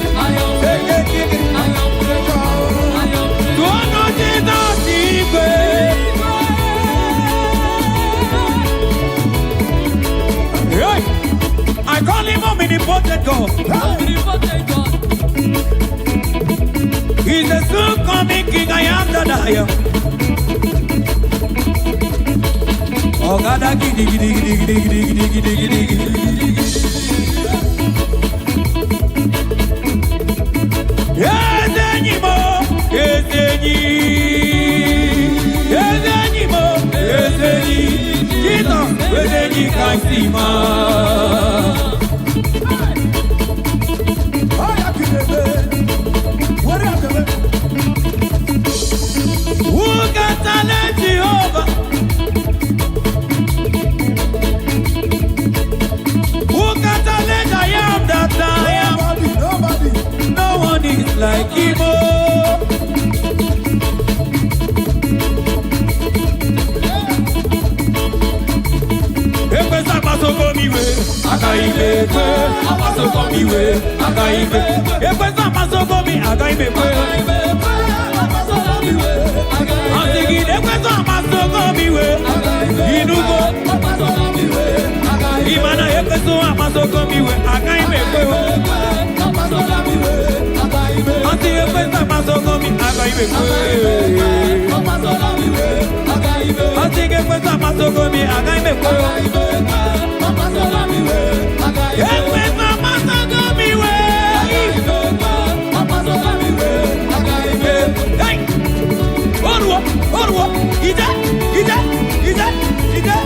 De, de, di, di. Tụọnụ Jizọs igwe. Hey! I call him omnipotent God. He's the soon coming king, I am that I am. Ọ̀gádá gidigidigidigidigidigidigidi. Eze enyi m o, eze enyi, eze enyi m o, eze enyi, Jizọs eze enyi ka m si maa. Who can challenge Jehovah? Who can challenge I am that I am? Nobody, nobody. No one is like him. Oh. Ekwesị akpasoko m iwe, agaghị m ekwe. Akpasoko m iwe, agaghị m ekwe. Ekwesị akpasoko m, agaghị m ekwe. Asị gị na ekwesị akpasoko m iwe, inugo. Ị ma na ekwesị akpasoko m iwe, agaghị m ekwe. Asị ekwesị akpasoko m, agaghị m ekwe. Asị gị ekwesị akpasoko m, agaghị m ekwe. Ekwesị akpasoko m iwe. Hey! Oruo, oruo, ije, ije, ije, ije,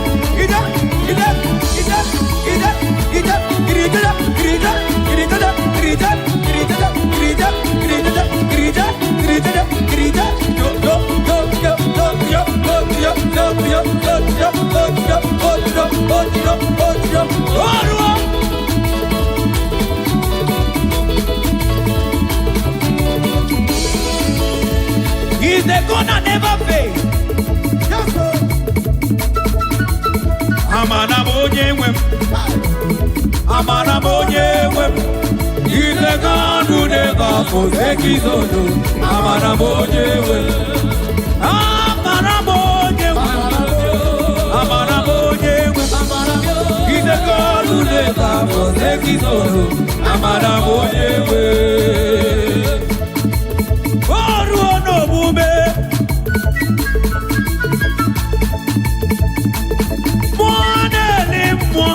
ije, ije, ije, ije, ije, kirije, kirije, kirije, kirije, kirije, kirije, kirije, kirije, kirije, kirije, yo, yo, yo, yo, yo, yo, yo, yo, yo, yo, yo, yo, yo, yo, yo, yo, yo, yo, oruo. He's the God that never fails. Yes, sir. Amara m onye nwe m. Amara m onye nwe m. He's the God who never forsakes his own. Amara m onye nwe m. Amara m onye nwe m. Amara m onye nwe m. He's the God who never forsakes his own. Amara m onye nwe m. O ruo n'omume. Mmụọ na-eli mmụọ.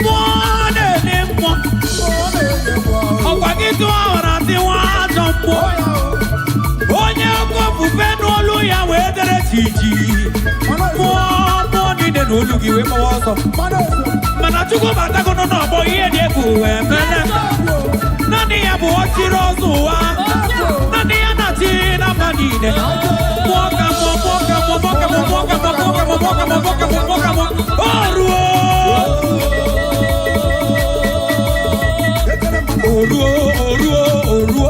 Mmụọ na-eli mmụọ. Ọkwa gị tụọ ọra tiwa ajọ mmụọ. Onye oke ofufe n'olu ya wee dere jiji. Mmụọ mmụọ niile n'olu gị wee gbawa ọsọ. Mana Chukwu batagono n'ọgbọ ihe dị egwu wee mere. Naanị ya bụ ọchịrị ọzọ ụwa. Naanị ya na-achị na mba niile. Mmụọ ka mmụọ, mmụọ ka mmụọ, mmụọ ka mmụọ, mmụọ ka mmụọ, mmụọ ka mmụọ, mmụọ ka mmụọ, mmụọ ka mmụọ, mmụọ ka mmụọ. O ruo! O ruo, o ruo, o ruo.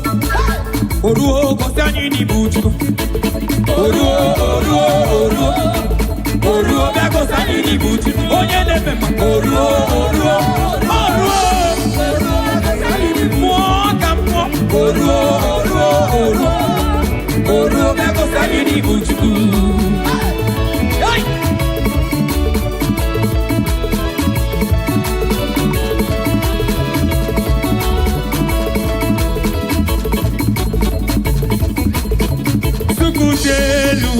O ruo, gosi anyị n'ịbụ Chukwu. O ruo, o ruo, o ruo. O ruo, bịa gosi anyị n'ịbụ Chukwu. Onye na-eme mma. O ruo, o ruo, o ruo. Mmụọ ka mmụọ. O ruo, o ruo, o ruo. O ruo, bịa gosi anyị n'ịbụ Chukwu. Hey! Chukwu dị elu,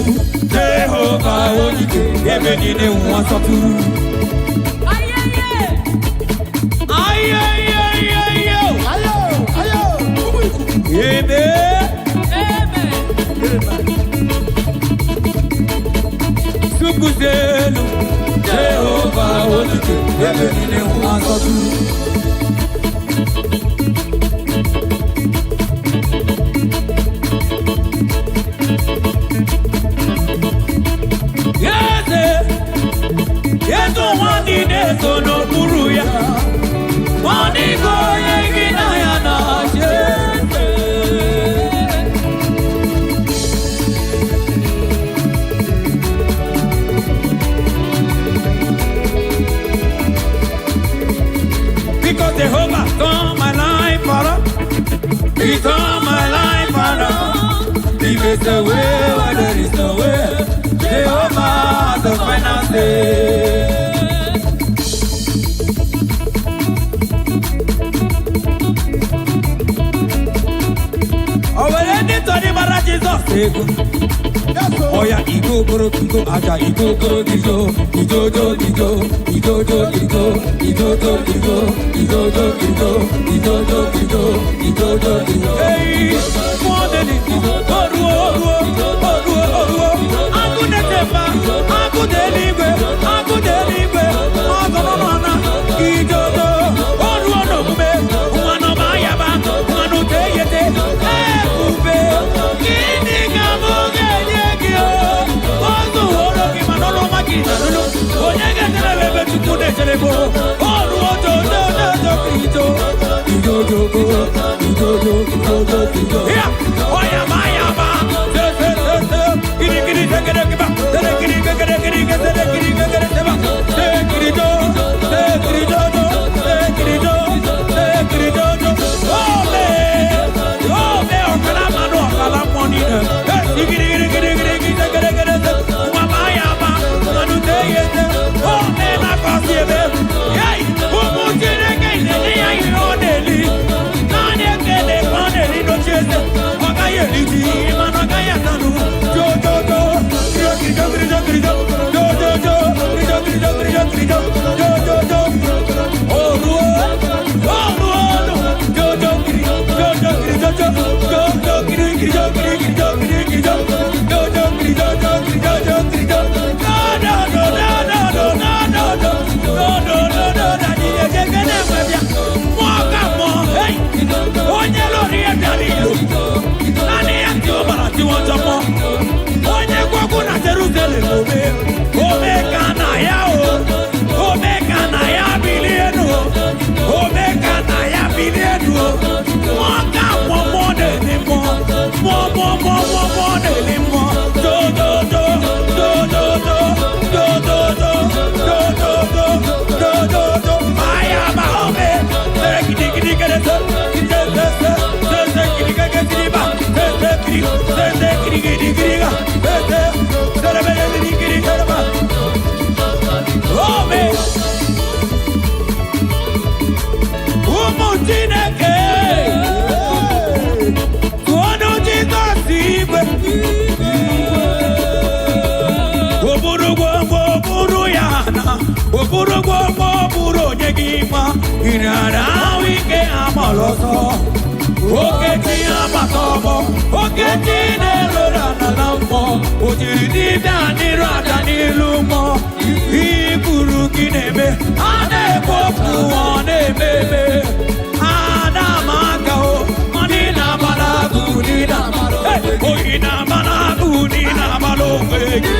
Jehova onye ebe niile ụwa sọtụrụ. Ayeyeyeyo! Ayo, ayo, ụmụ ikuku. Ebe! Chukwu dị elu, Jehova onye ebe niile ụwa sọtụrụ. Eze, eze ụwa niile so n'okpuru ya. Ọ dịghị onye gị na ya na-achị eze. Because Jehovah turned my life around. He turned my life around. He makes a way where there is no way. Jehovah, the final say. akpata ego. Oya igo boro kigo aja igo boro kigo igo do igo igo do igo igo do igo igo do igo igo do igo igo do igo. Hey, mọdeli oruo oruo oruo oruo agụdetepa agụdeligwe agụdeligwe ọgọnọnọ idodo oruo n'omume nwanụ mayaba nwanụ teyete ebube gịnị ka mụ ga-enye gị o ozuworo gị mana ọrụ ọma gị narụlụ onye ga-etere m ebe Chukwu na-echere bụ oruo dodododo ido idodogo idodo idodo ido ya ọyaba yaba se se se se giri giri tegere kiba tere giri gegere giri gegere giri gegere seba se giri do se giri do do se giri do se giri do do ome ome ọkala mmanụ ọkala mmụọ niile e giri giri giri giri giri tegere gere se nwa yaba mmanụ te ye se ome na-akọsi ebe yei ụmụ Chineke na-enye ya ihe ọ na-eli naanị ekele ka ọ na-eli n'oche eze ọ gaghị eri ji mana ọ gaghị atanụ jojojo kirijo kirijo kirijo jojojo kirijo kirijo kirijo kirijo jojojo oruo oruo jojo kiri jojo kiri jojo jojo kiri kirijo kiri kirijo kiri kirijo jojo kiri jojo kiri jojo kiri jo no no no no no no no no no no no no na ni ejekene nwebịa mmụọ ka mmụọ hey onye lórí ẹ̀dá nílò naanị ya tí ó bàrà tí wọ́n jọ mọ́ onye gwọgwụ na Jerusalem ome ome ka na ya o ome ka na ya bilie nu ome ka na ya bilie nu mmụọ ka mmụọ mmụọ na-eli mmụọ mmụọ mmụọ mmụọ mmụọ mmụọ na-eli mmụọ do do do do do do do do do do do do do do do aya ma ome tere gidi gidi gede se gidi se se se se gidi gede gidi ba se se gidi se se gidi gidi gidi ga se se tere bele gidi gidi tere ba ome ụmụ Chineke tụọnụ Jizọs igwe oburu gbogbo buru ya na oburu gbogbo buru onye gị ma ịrara ahụ ike agbara ọsọ okechi agbata ọgbọ okechi na-eroro n'ala mmụọ o jiri dibịa n'iru ada n'ilu mmụọ ikwuru gị na-eme a na-ekwu okwu ọ na-eme eme ada ma aka o mana ị na-agbara agụ n'ị na-agbara oyi na-agbara agụ n'ị na-agbara onwe gị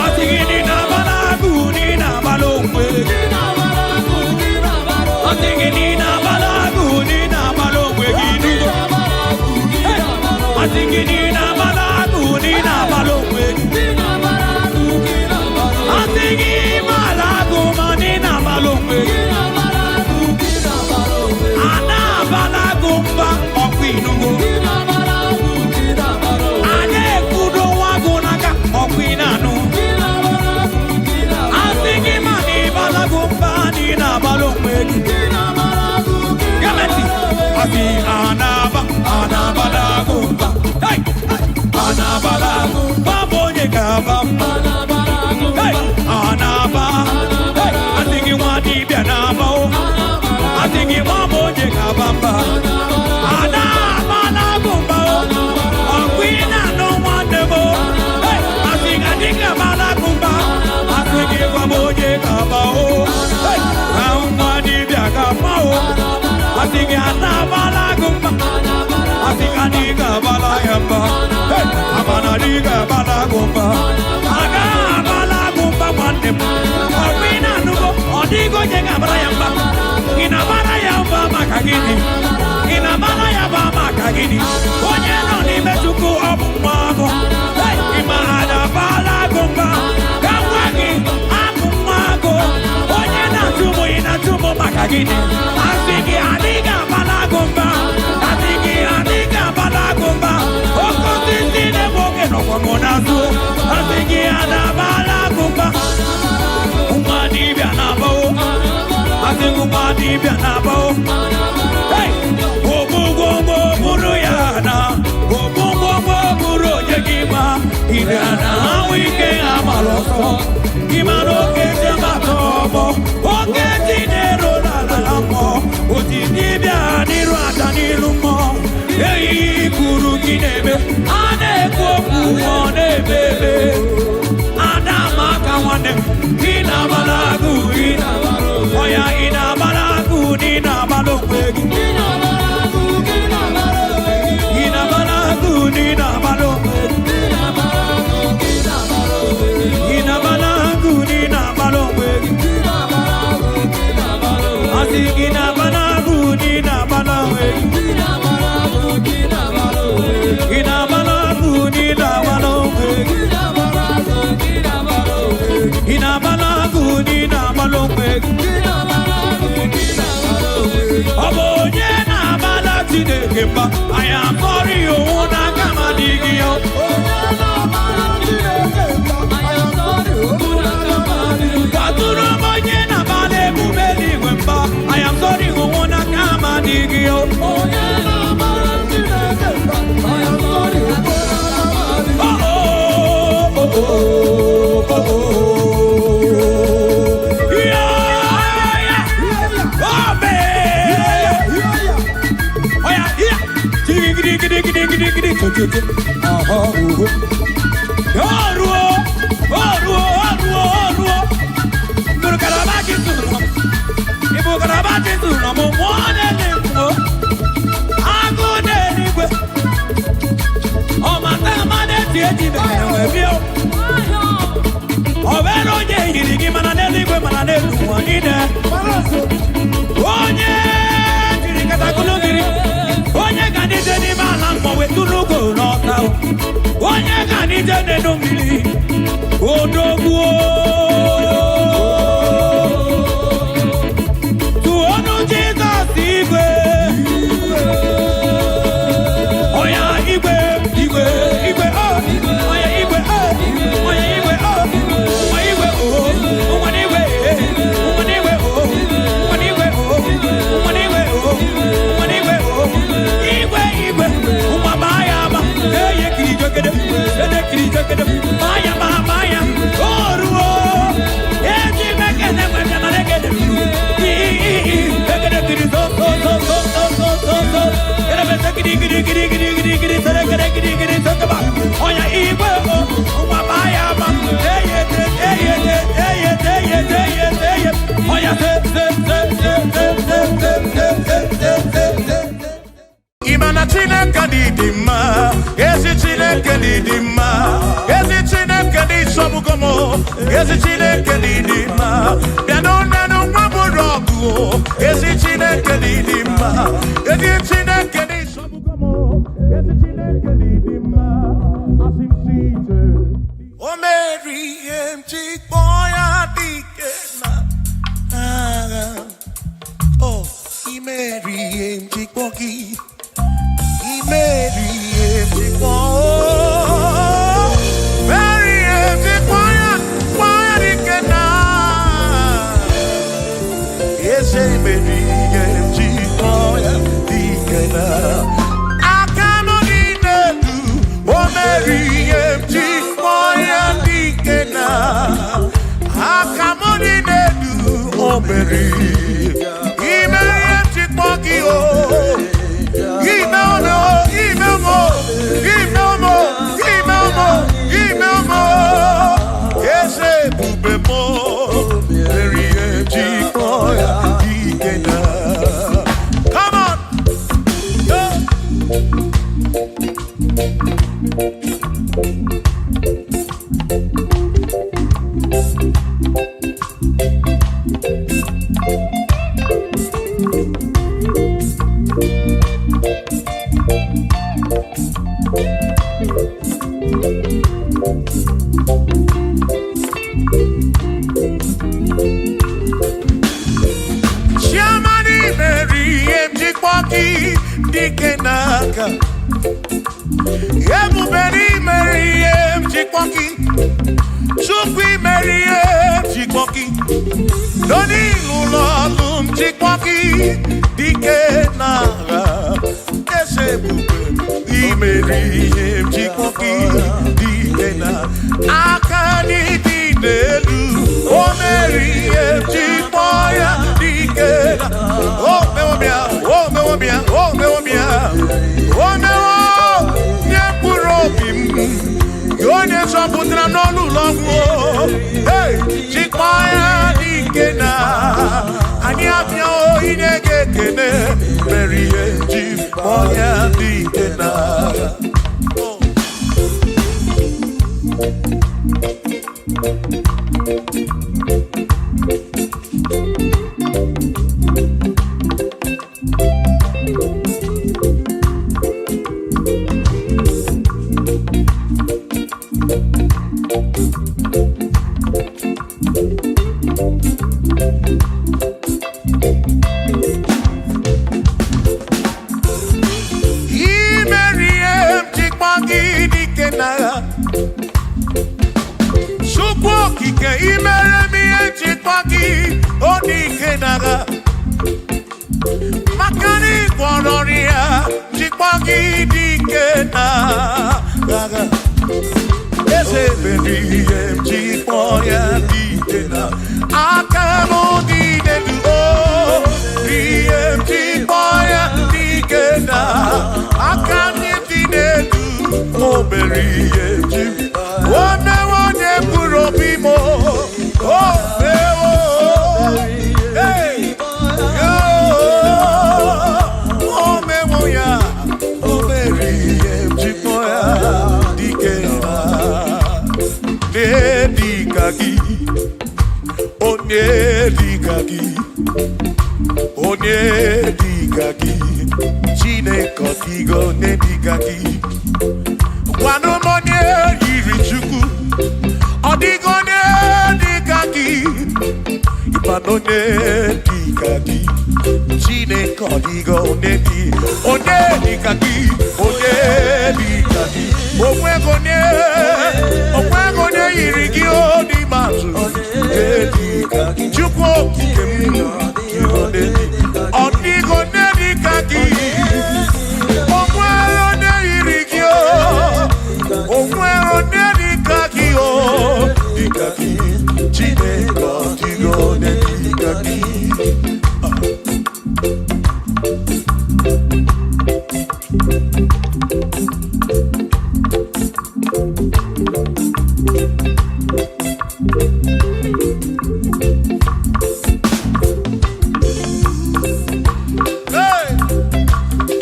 asị gị na ị na-agbara agụ n'ị na-agbara onwe gị asị gị na ị na-agbara agụ n'ị na-agbara onwe gị n'ugbo asị gị na ị na-agbara agụ n'ị na-agbara onwe gị asị gị ịgbara agụ ma na ị na-agbara onwe gị a na-abara agụ mba ọkwa inugo a na-ekwudo nwa agụ n'aka ọkwa ị na-anụ asị gị ma na ịbara agụ mba na ị na-agbara onwe gị Gameti, asị anaba anabala agụ mba. Hey! Anabala agụ mba bụ onye ga-aba mba. Hey! Anaba hey! Asị gị nwa dibịa na-aba o asị gị nwa bụ onye ga-aba mba. Anabala agụ mba o ọkwa ị na-anụ nwanne m o. Hey! Asị gị adịghị abala agụ mba asị gị gwa m onye ga-aba o. Hey! Ahụ nwa dibịa ga-aba o asị gị anabala agụ mba asị gị adịghị abala ya mba. Hey! Amana adịghị abala agụ mba agaghị abala agụ mba nwanne m ọkwa ị na-anụgo ọ dịghị onye ga-abara ya mba ị na-abara ya mba maka gịnị ị na-abara ya mba maka gịnị onye nọ n'ime Chukwu ọ bụ nwa agụ. Hey! Ị ma adabala agụ mba ka nwa gị abụ nwa agụ onye na-achụ mụ ị na-achụ mụ maka gịnị asị gị adịghị abala agụ mba asị gị adịghị abala agụ mba oke osisi na-egbu oge nọkwa mụ n'azụ asị gị adabala agụ mba nwa dibịa na-aba o asị gị nwa dibịa na-aba o. Hey! Ogbugbo bụrụ ya na ogbu eme. A na-ekwu okwu, ọ na-eme eme. Ada ma aka nwanne m, ị na-agbara agụ, ị ọya, ị na-agbara agụ na ị na-agbara onwe gị. Ị na-agbara agụ na ị na-agbara onwe gị. Ị na-agbara agụ na ị na-agbara onwe gị. Asị gị na-agbara agụ na ị na-agbara onwe gị. Ị na-agbara agụ na ị na-agbara onwe gị. Ị na-agbara agụ na ị na-agbara onwe gị. Ọ bụ onye na-agbala Chineke mba, anyị akọrọ ya owu n'aka ma adịghị ya. Gwatụrụ m onye na-agbala emume eluigwe mba, anyị akọrọ ya owu n'aka ma adịghị ya. Oh, oh, oh, oh, oh, oh. Yeah, yeah. Oh, man. Oh, yeah, yeah. Gidi, gidi, gidi, gidi, gidi, gidi. Cho, cho, cho. Aha, uhu. Oruo, oruo, oruo, oruo. Nụrụ kalaba ji tụrụ m. Ịbụ kalaba ji tụrụ m, mụọ na-ele mmụọ. Agụ na-eluigwe. Ọmata ama na-eti eji mere wee bịa. Ọ bụrụ onye yiri gị mana n'eluigwe mana n'elu ụwa niile. Onye jiri katakụlụ gịrị, onye ga n'ije n'ime ala mmụọ wetụrụ ugo n'ọta. Onye ga n'ije n'elu mmiri, odogwuo. Tụọnụ Jizọs igwe. Oya igwe, igwe, igwe, oh. Oya igwe, oh. Oya igwe, oh. Nwa igwe, oh. Nwa n'igwe, eh. Nwa n'igwe, oh. Nwa n'igwe, oh. Nwa n'igwe, oh. Nwa n'igwe, oh. Igwe, igwe. Nwa baa ya ama. Eye kiri jogede. Ede kiri jogede. Baa ya ma, baa ya. Oh, ruo. Eji mekene nwe bịa na legede. I, i, i. Egede kiri zo, zo, zo, zo, zo, zo, zo, zo. Erebe gidi gidi gidi gidi gidi gidi sere gidi gidi gidi sokaba. Oya igwe o, nwa baa ya ama. Eye te, eye te, eye te, eye te, eye te, eye. Oya se, se, se, se, se, se, se, se, se, se, se, se. Ị ma na Chineke dị dị mma, ezi Chineke dị dị mma, ezi Chineke dị sọgbugo m, ezi Chineke dị dị mma. Bịa n'ụnanụ nwa bụrụ ọgụ, ezi Chineke dị dị mma, ezi Chineke dị sọgbugo m, ezi Chineke dị dị mma. Asị m si ije. O meri ihe m ji kpọọ ya dike na agha. O, imeri ihe m ji kpọọ gị. Imeri ihe m ji kpọọ. Meri ihe m ji kpọọ ya dike na eze imeri ihe m ji kpọọ ya dike na aka m dị n'elu. O meri ihe m ji kpọọ ya dike na aka m dị n'elu. O meri ime ihe m ji kpọọ gị o. Ime ọmọ, ime ọmọ, ime ọmọ, ime ọmọ, ime ọmọ. Eze ebube mọ, meri ihe m ji kpọọ ya dike na. Come on! Yeah. Chiamani meri ihe m ji kpọọ gị dike n'aka. Ebube n'imeri ihe m ji kpọọ gị. Chukwu imeri ihe m ji kpọọ gị. N'onilu ụlọ ọlụ m ji kpọọ gị dike n'agha. Eze ebube imeri ihe m ji kpọọ gị dike na aka n'ịdị n'elu. O meri ihe m ji kpọọ ya dike na. O mewo m ya, o mewo m ya, o mewo m ya. O mewo nye mkpu Zọpụtara n'ọnụ ụlọ ọgwụ. Hey, chikpọ ya dike na anyị abịa inye gị ekene mere ihe ji kpọọ ya dike na. Imeri ihe m ji kpọọ gị dike n'agha. Chukwu okike, imere m ihe m ji kpọọ gị odike n'agha. Maka na ị gwọrọ ọrịa ji kpọọ gị dike n'agha. Eze mere ihe m ji kpọọ ya dike na aka m dị n'elu o. Ihe m ji kpọọ ya dike na aka m dị n'elu. O mere ihe m ji o mewe onye mkpụrụ obi m o. O mewo. Hey! Yo! O mewo ya. O mere ihe m ji kpọọ ya dike na onye dịka gị, onye dịka gị, onye dịka gị, Chineke, ọ dịghị onye dịka gị. Gwanụ m onye yiri Chukwu, ọ dịghị onye dịka gị. Ịkpanụ onye dịka gị, Chineke, ọ dịghị onye dị, onye dịka gị, onye dịka gị. Onweghị onye, onweghị onye yiri gị o n'ikpeazụ. Onye dịka gị, Chukwu okike m, ọ dịghị onye dịka gị. Onwere onye yiri gị o, onwere onye dịka gị o, dịka gị, Chineke, ọ dịghị onye dịka gị. Hey!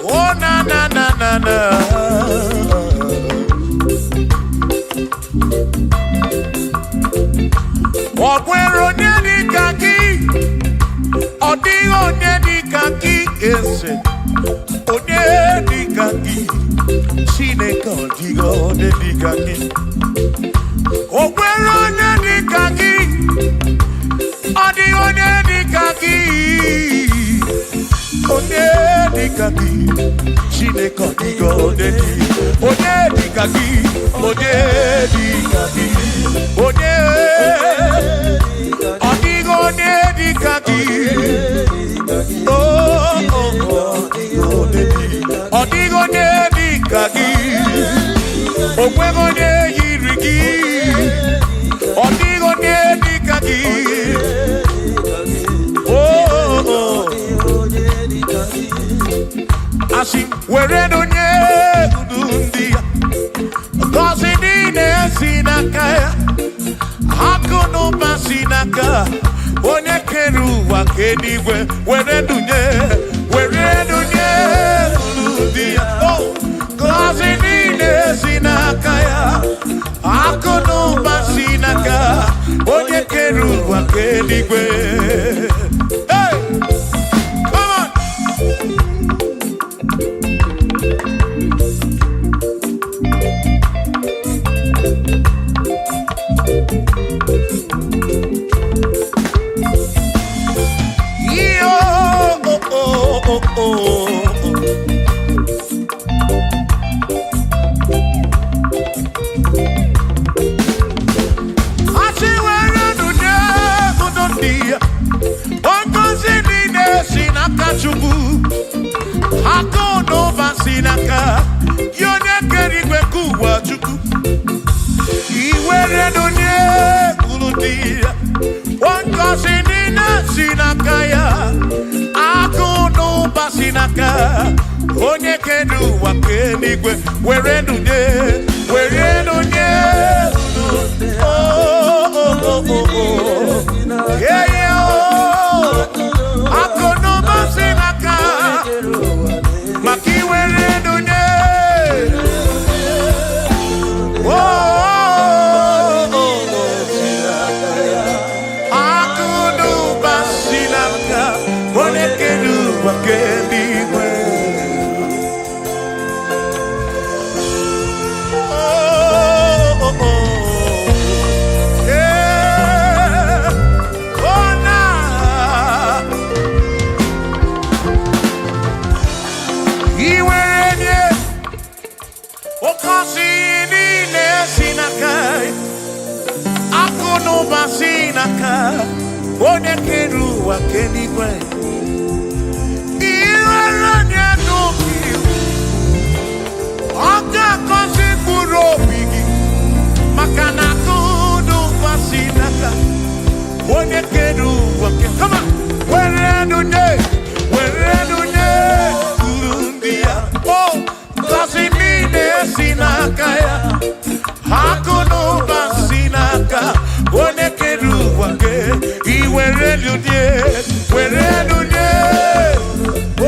Oh, na na na na na. Ọ nwere onye dịka gị, ọ dịghị onye dịka gị, eze. Onye dịka gị, Chineke, ọ dịghị onye dịka gị. O nwere onye dịka gị, ọ dịghị onye dịka gị. Onye dịka gị, Chineke, ọ dịghị onye dị, onye dịka gị, onye dịka gị, onye, ọ dịghị onye dịka gị. Oh, oh, oh, ọ dịghị onye dịka gị. O nweghị onye yiri gị. Ọ dịghị onye dịka gị. Oh, oh, oh. Asị were onye udu ndị ya, ngọzi niile si n'aka ya, akụ na ụba si n'aka onye kere ụwa ka eluigwe. Were dunye, were dunye unu ndị ya. Oh, ngọzi niile si n'aka ya, akụ na ụba si n'aka onye kere ụwa ka eluigwe. Hey! Come on! Yo, oh, oh, oh, oh. Asị were nụnye ụdọ ndị ya. Ngọzi niile si n'aka Chukwu, akụ na ụba si n'aka ya onye kere igwe ka ụwa. Chukwu, iwere nụnye unu dị ya. Ngọzi niile si n'aka ya, akụ na ụba si n'aka onye kere ụwa ka eluigwe. Were nụnye, were nụnye. Iwere nye okosi niile si n'aka ya. Akụ na ụba si n'aka onye kere ụwa keligwe. Iwere nye n'obi, ọ ga-agọzi mkpụrụ obi gị, maka na akụ na ụba si n'aka onye kere ụwa ke. Come on. Were nụ nye, were nụ nye uru ndị ya. O ngọzi niile si n'aka ya, akụ na ụba si n'aka onye kere ụwa ke. Iwere nụ nye, were nụ nye. Oh,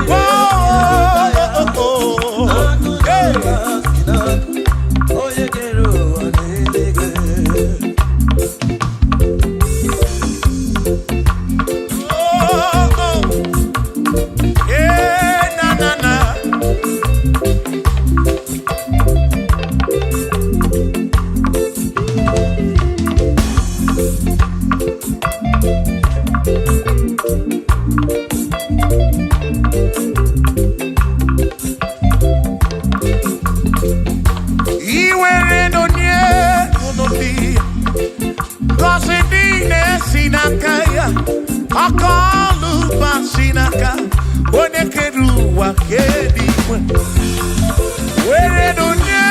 oh, oh, oh, oh. Hey. Onye kere ụwa n'eluigwe. Oh, oh. Eh, na, na, na. Iwere n'onye unu dị, ngọzi niile si n'aka ya, aka ọlụ ụba si n'aka onye kere ụwa keligwe. Were n'onye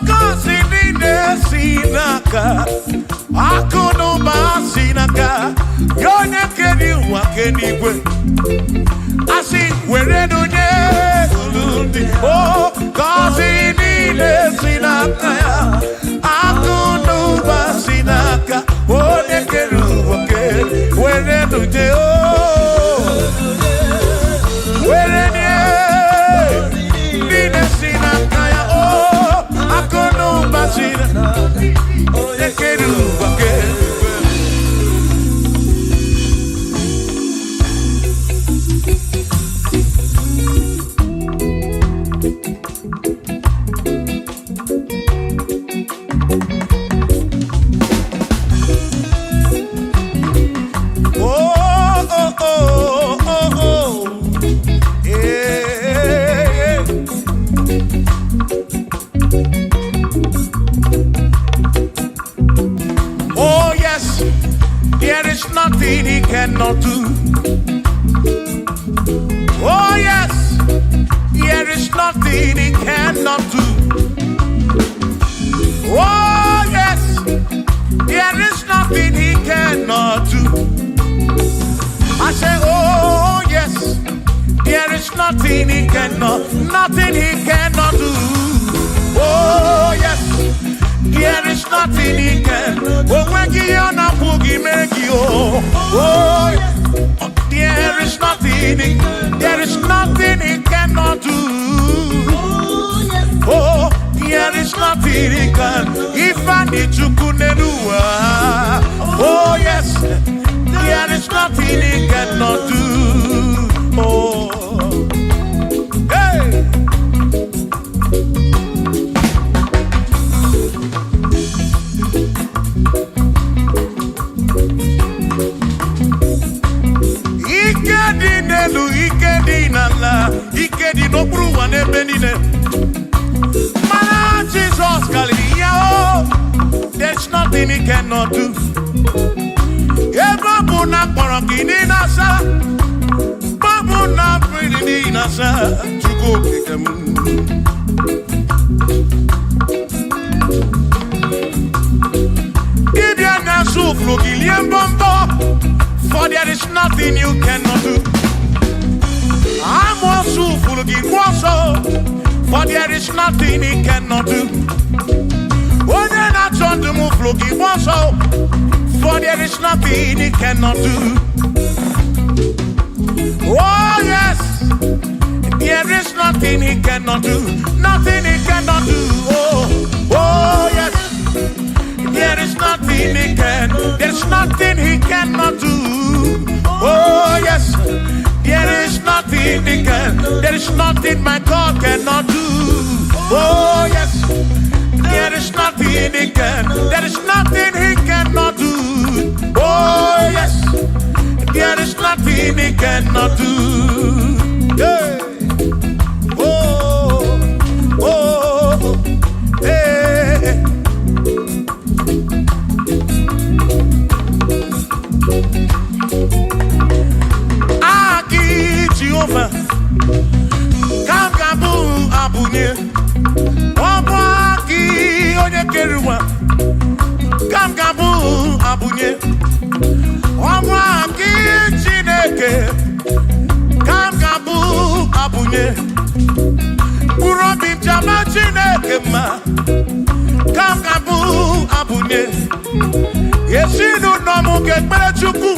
ngọzi niile si n'aka, akụ na ụba si n'aka ya onye kere ụwa keligwe. Asị were n'onye unu dị, o ngọzi niile si n'aka ya, akụ na ụba si n'aka onye kere ụwa ke. Were n'onye, o were nye niile si n'aka ya, o akụ na ụba si n'aka onye kere ụwa ke. Oh, oh, oh, oh, oh. Yeah. Oh, yes, there is nothing he cannot do. Oh, yes, there is nothing he cannot do. Oh, yes, there is nothing he cannot do. I say, oh yes, there is nothing he cannot, nothing he cannot do. Oh yes, there is nothing he can. Oh, when he on a boogie make you. Oh, there is nothing, there is nothing he cannot do. Oh, there is nothing he can. If I need to kunenua. Oh yes, there is nothing he cannot do. Oh, hey. Ike dị n'elu, ike dị n'ala, ike dị n'okpuru ụwa n'ebe niile. Mana Jizọs karịrị ya o. There's nothing he cannot do. Ebe ọ bụ na akpọrọ gị niile asa, ebe ọ bụ na mmiri niile asa, Chukwu okike m. Dibịa na-asụ ụfụrụ gị lie mbọmbọ, for there is nothing you cannot do. Amụọsụ ụfụrụ gị gbuo ọsọ, for there is nothing he cannot do. Onye na-achọ ndụ m ụfụrụ gị gbuo ọsọ, for there is nothing he cannot do. Oh yes, there is nothing he cannot do. Nothing he cannot do. Oh, oh yes, there is nothing he can. There's nothing he cannot do. Oh yes, there is nothing he can. There is nothing my God cannot do. Oh yes, there is nothing he can. There is nothing he cannot do. Oh yes, there is nothing he cannot do. Hey. Oh, oh, hey. Aki Jehova, ka m ga-abụ abụnye. Ọ bụ aki onye kere ụwa, ka m ga-abụ abụnye. Ọ bụ aki Chineke, ka m ga-abụ abụnye. Mkpụrụ obi m jama Chineke mma, ka m ga-abụ abụnye. Ezinụlọ m ga-ekpere Chukwu,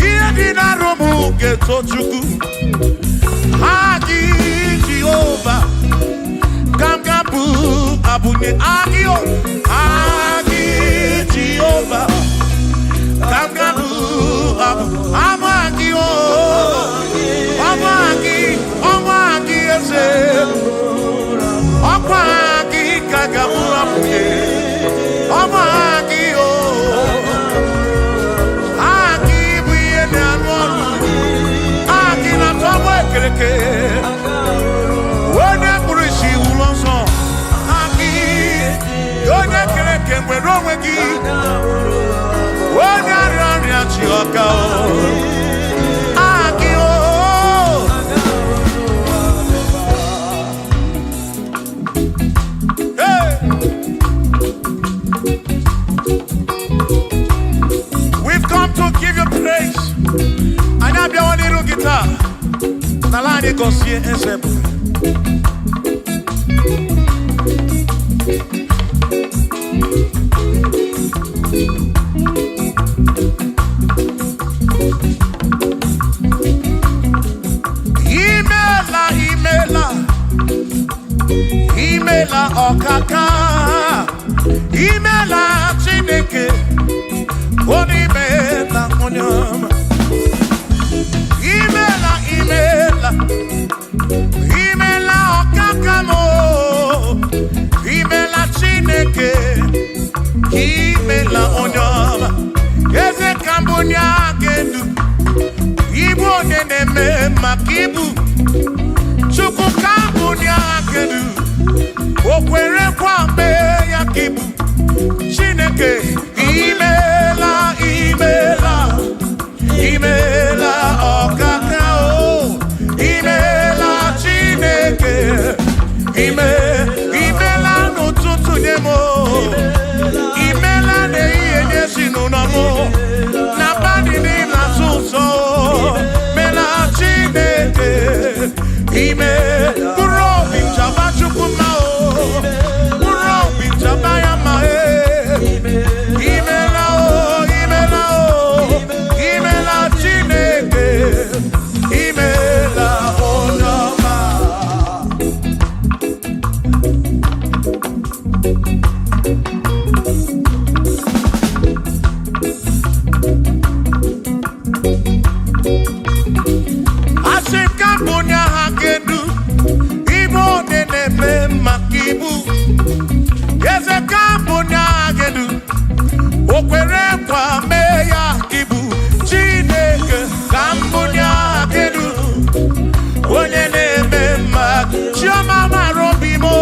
ihe dị n'arụ m ga-eto Chukwu. Aki Jehova, ka m ga-abụ abụnye. Aki o, aki Jehova, ka m ga-abụ abụ abụ aki o, ọbụ aki, ọbụ aki eze, ọkwa aki ka ga-abụ abụnye, ọbụ aki o, aki bụ ihe na-arụ ọrụ, aki na-atọgbọ ekereke. Onye kpụrụ isi wụrụ ọsọ, aki onye kere eke nwere onwe gị, onye arịa ọrịa chi ọka o, aki o. Hey! We've come to give you praise. Anyị abịawo n'iru gị taa. N'ala anyị gọzie eze ebube. Imeela, imeela, imeela ọkaka, imeela Chineke, onye imeela onye ọma. Imeela, imeela, imeela ọkaka m o, imeela Chineke, imeela onye ọma. Eze ka mbụ onye aka edu, ibu onye na-eme maka ibu. Chukwu ka mbụ onye aka edu, o kwere kwa mee ya ka ibu. Chineke, imeela, imeela, imeela ọkaka o, imeela Chineke, ime, imeela n'ụtụtụ nye m o, imeela n'ehihie nye ezinụlọ m o, n'abalị niile azụ ụzọ o, meela Chineke, ime, mkpụrụ obi m jaba Chukwu mma o, mkpụrụ obi m jaba ya mma e. Imela o, imela o, imela Chineke, imela onye ọma. Asị ka m bụ onye agha ga-edu, ibu onye na-eme maka ibu. Eze ka m bụ onye agha ga-edu, o kwere nkwa mee ya ibu. Chineke ka m bụ onye agha ga-edu, onye na-eme mma. Chioma mara obi m o,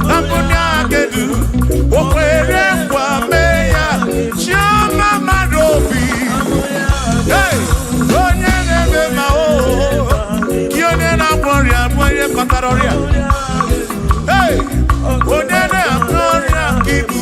ka m bụ onye agha ga-edu, o kwere nkwa mee ya. Chioma mara obi. Hey! Onye na-eme mma o, gị onye na-agwọ ọrịa bụ onye kọtara ọrịa. Hey! Onye na-agwọ ọrịa ka ibu.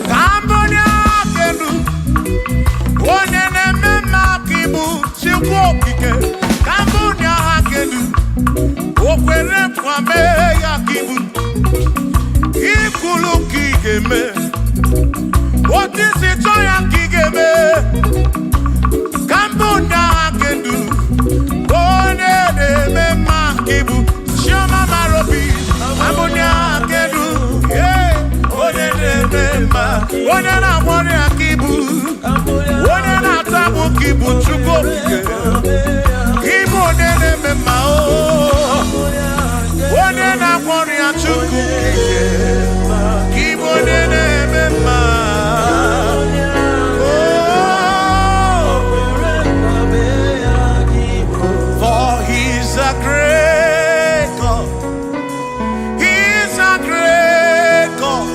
Ka m bụ onye aka elu, onye na-eme mma ka ibu Chukwu okike. Ka m bụ onye aka elu, o kwere nkwa mee ya ka ibu. Ikwulu ka ị ga-eme, otu isi chọọ ya ka ị ga-eme. Ka m bụ onye aka elu, onye na-eme mma ka ibu. Chioma mara Gị bụ Chukwu okike. Gị bụ onye na-eme mma o. Onye na-agwọ ọrịa, Chukwu okike. Gị bụ onye na-eme mma. Oh, for he's a great God. He's a great God.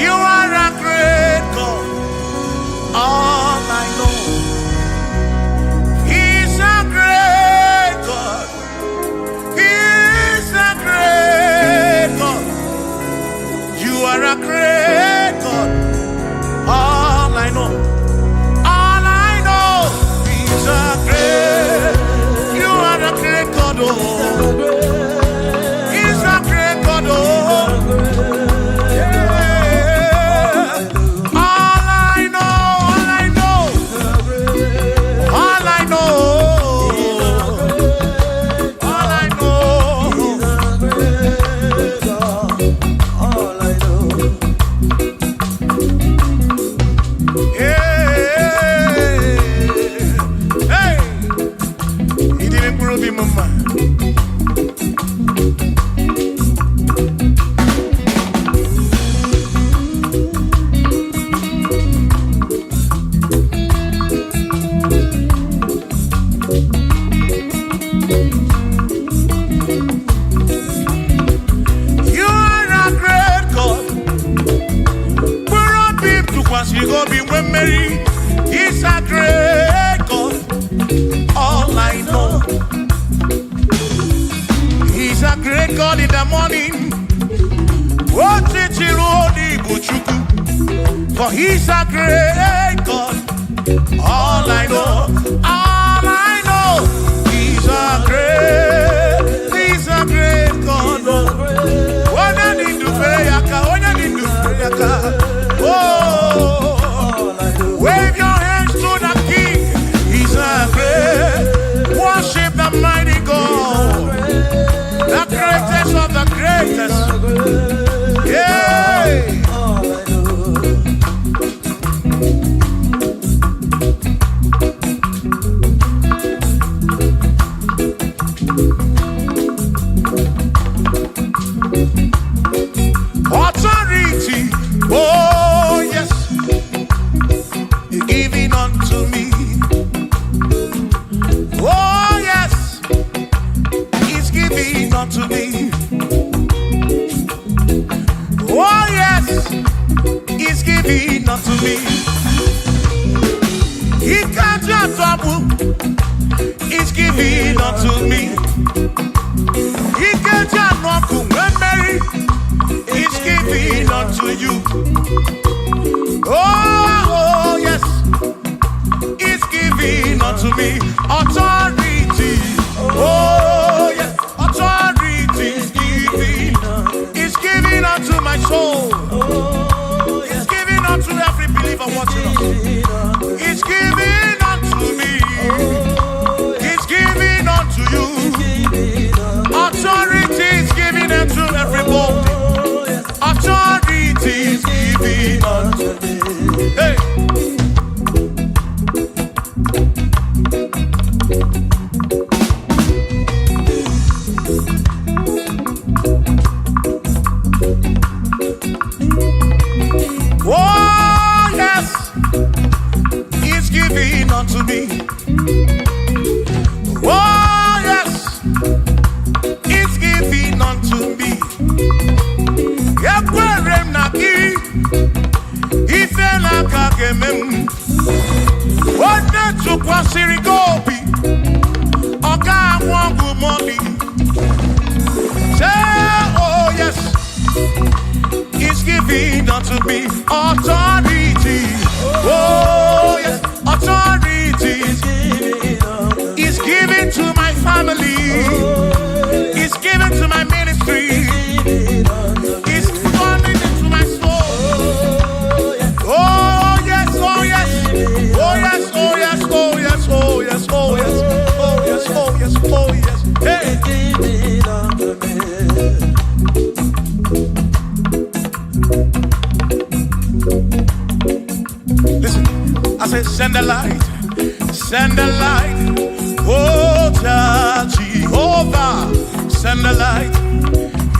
You are a great God. All I know. He's a great God. He's a great God. You are a great God. All I know. All I know. He's a great. You are a great God. Oh. He's a great God. Oh. Yeah. All I know. All I know. All I know. All I know. All I know. Hey, hey, he didn't prove him, mama. You are a great God. Mkpụrụ obi m tụkwasịrị gị obi nwee mmeri. He's a great God. All I know. He's a great God in the morning. Ọchịchịrị onye bụ Chukwu. For he's a great God. All I know, all I know, he's a great God. Onye dị ndụ fere ya aka, onye dị ndụ fere ya aka. Oh, wave your hands to the King. He's a great, worship the mighty God, the greatest of the greatest. Yeah. Authority, oh yes, you're giving unto me. Oh yes, he's giving unto me. Oh yes, he's giving unto me. He can't just trouble, he's giving unto me. He can't just knock when Mary is giving unto you. Oh, oh yes, is giving unto me authority. Oh yes, authority is giving unto my soul. It's giving unto every believer watching us. It's giving unto me. It's giving unto you. Authority is giving unto everybody. Authority is giving unto me. Hey. Oh, yes, he's giving unto me. Oh, yes, he's giving unto me. Ekwere m na gị, ife na-aka ga-eme m. Onye tụkwasịrị gị obi, ọ ga-anwụ ọgwụ mọlị. Say, oh yes, is giving unto me authority. Oh yes, authority is given to my family. Is given to my ministry. Is coming into my soul. Oh yes, oh yes, oh yes, oh yes, oh yes, oh yes, oh yes, oh yes, oh yes, oh yes. Hey.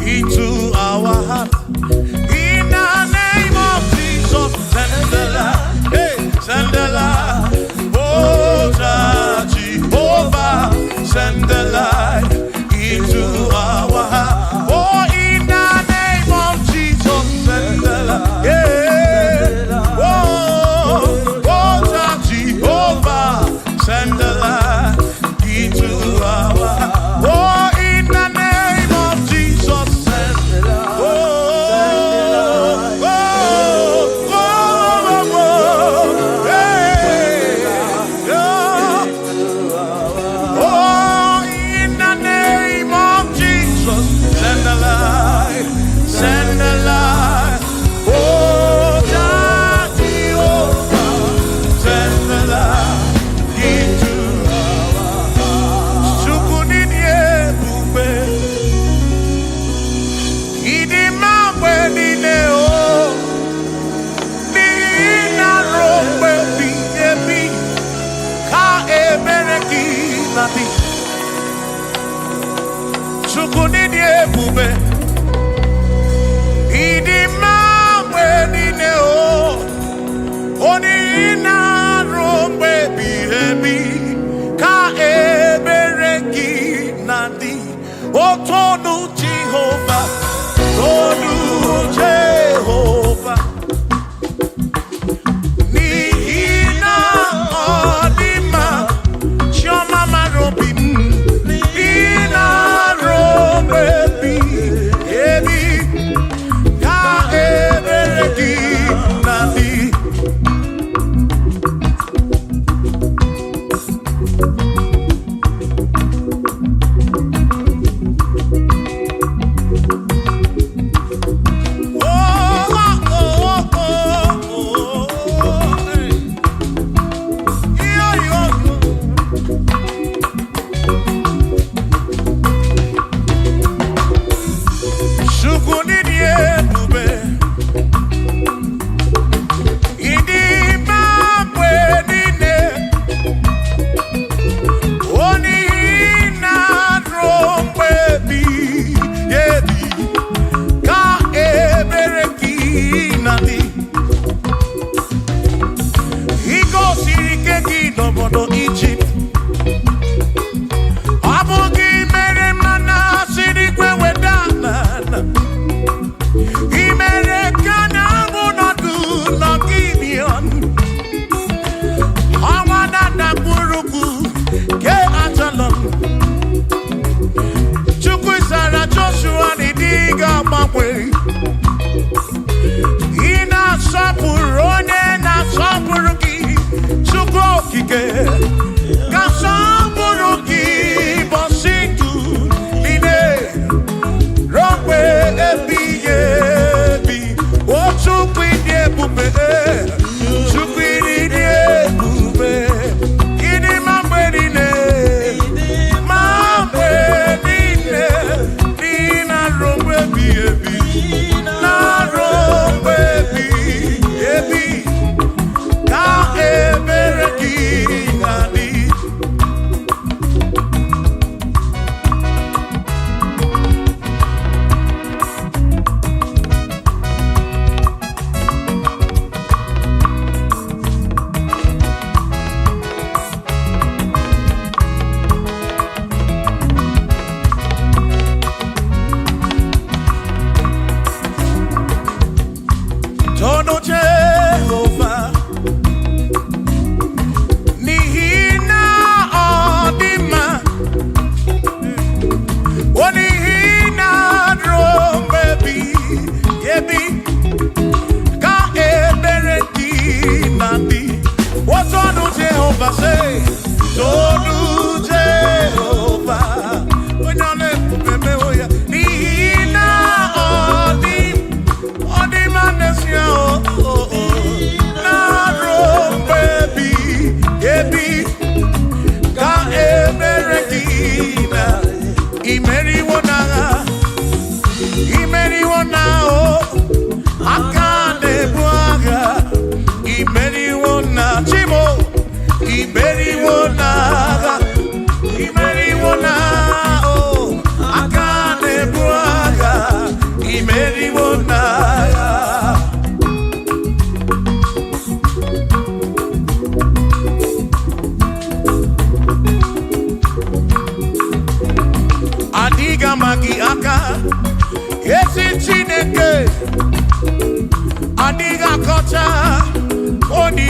into our heart. In the name of Jesus, send the light. Hey, send the light. Oh, Jehovah, send the light into our heart. Oh, in the name of Jesus, send the light. Yeah. Oh, oh, Jehovah, send the light into our heart. Oh, in the name of Jesus, send the light. Oh, oh, oh, oh, oh, hey, yeah. Oh, in the name of Jesus, send the light, send the light. Oh, Jehovah, send the light into our hearts. Chukwu n'ịdị ebube, ịdị mma mgbe niile, o, n'ihi na ruo mgbe ebighị ebi ka ebere gị na-adị. Chukwu n'ịdị ebube, ịdị mma mgbe niile, o, onye na-arụ mgbe ebighị ebi ka ebere gị na-adị. Otonu Jehova, tonu Jehova, n'ihi na ọ dị mma. Chiọma mara obi m, ị na-arụ mgbe ebighị ebi ka ebere gị na-adị. Oh, oh, oh, oh, oh, hey. Yo, yo, yo. Chukwu n'ịdị ebube, ịdị mma mgbe niile, onye na-arụ mgbe ebighị ebi, ka ebere gị na-adị. I gosiri ike gị n'obodo Ijipt, ọ bụ gị mere mana si n'igwe weda n'ala. I mere ka na-anwụ nọdụ n'Gibion. Ọnwa na-adakpụrụkwu ke Ajalon. Chukwu zara Joshua na ịdị ga-agbanwe. Ị na-asọpụrụ onye na-asọpụrụ gị, Chukwu okike. Ka sọpụrụ gị bọsị ndụ niile ruo mgbe ebighị ebi. O Chukwu ịdị ebube, Chukwu ịdị ebube, ịdị mma mgbe niile, ma mgbe niile, n'ihi na ruo mgbe ebighị ebi.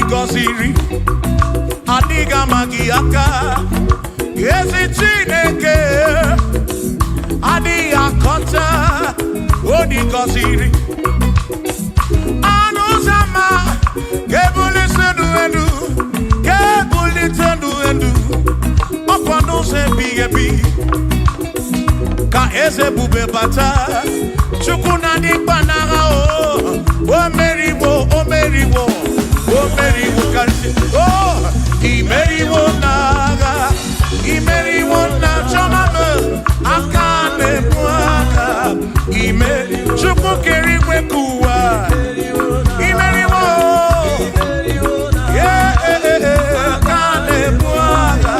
Gọziri adịghị ama gị aka. Ezi Chineke adịghị akọcha onye gọziri. Ọnụ ụzọ ama ga-ebulite elu elu, ga-ebulite elu elu, ọkwa n'ụzọ ebighị ebi ka eze bube bata. Chukwu na dịkpa n'agha o, o meriwo, o meriwo, o meriwo karịsịa. O imeriwo n'agha, imeriwo na chọma m aka na-ebu aka ime. Chukwu kere igwe ka ụwa imeriwo. Yeah, aka na-ebu agha,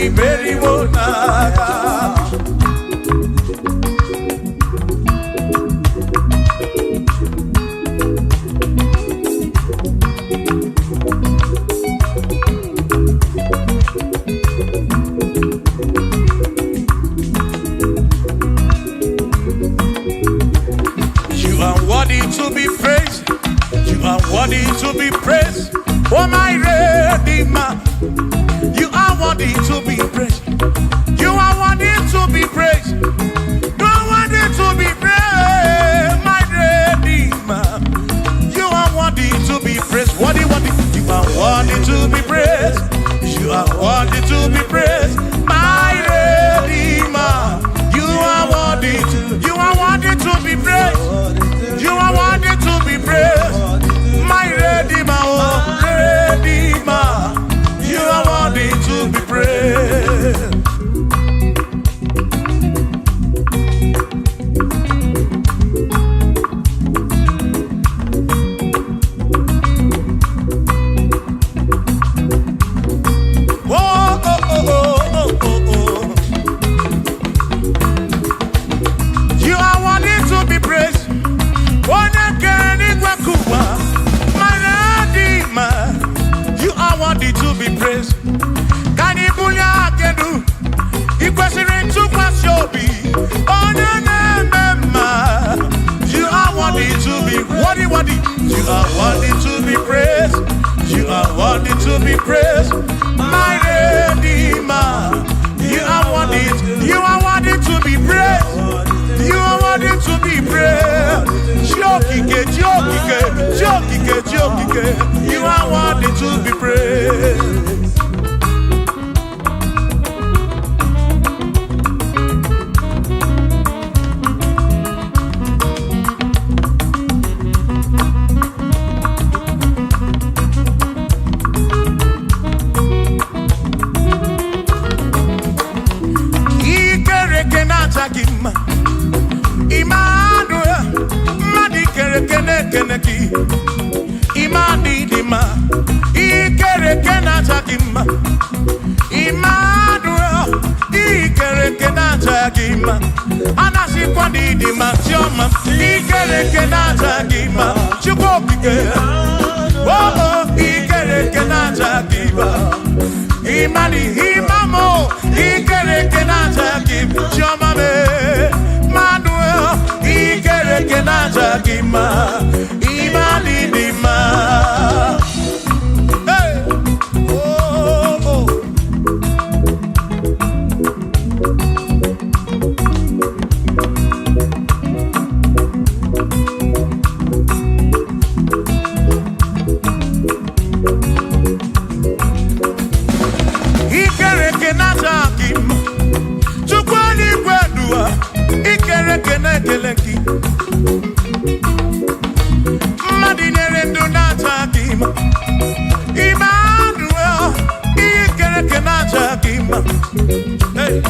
imeriwo n'agha. You are worthy to be praised. You are worthy to be praised. Oh, my Redeemer. You are worthy to be praised. You are worthy to be praised. You are worthy to be praised, my Redeemer. You are worthy to be praised. Worthy, worthy. You are worthy to be praised. You are worthy to be praised, my Redeemer. You are worthy to. You are worthy to be praised. You are worthy to be praised, my Redeemer, oh Redeemer. You are worthy to be praised. Oh, oh, oh, oh, oh, oh, oh. You are worthy to be praised. Onye kere n'igwe kụwa, my Redeemer. You are worthy to be praised. Ka anyị bulie aka elu, ị kwesịrị ntụkwasị obi, onye na-eme mma. You are worthy to be worthy, worthy. You are worthy to be praised. You are worthy to be praised, my Redeemer. You are worthy. You are worthy to be praised. You are worthy to be praised. Chiokike, Chiokike, Chiokike, Chiokike. You are worthy to be praised. Ikereke na-acha gị mma. Emmanuel, mmadụ ikereke na-ekene gị. Imani dị mma, ikereke na-acha gị mma. Emmanuel, ikereke na-acha gị mma. Anasịkwa na ịdị mma, Chiọma, ikereke na-acha gị mma. Chukwu okike, oh, oh, ikereke na-acha gị mma. Imani, imamo, ikereke na-acha gị mma. Chiọma mee, Emmanuel, ikereke na-acha gị mma. Imani dị mma. Hey! Oh, oh. Ikereke na-acha gị mma. Chukwu eluigwe duwa, ikereke na-ekele gị. Mmadụ nyere ndụ na-acha gị mma. Emmanuel, ikereke na-acha gị mma. Hey!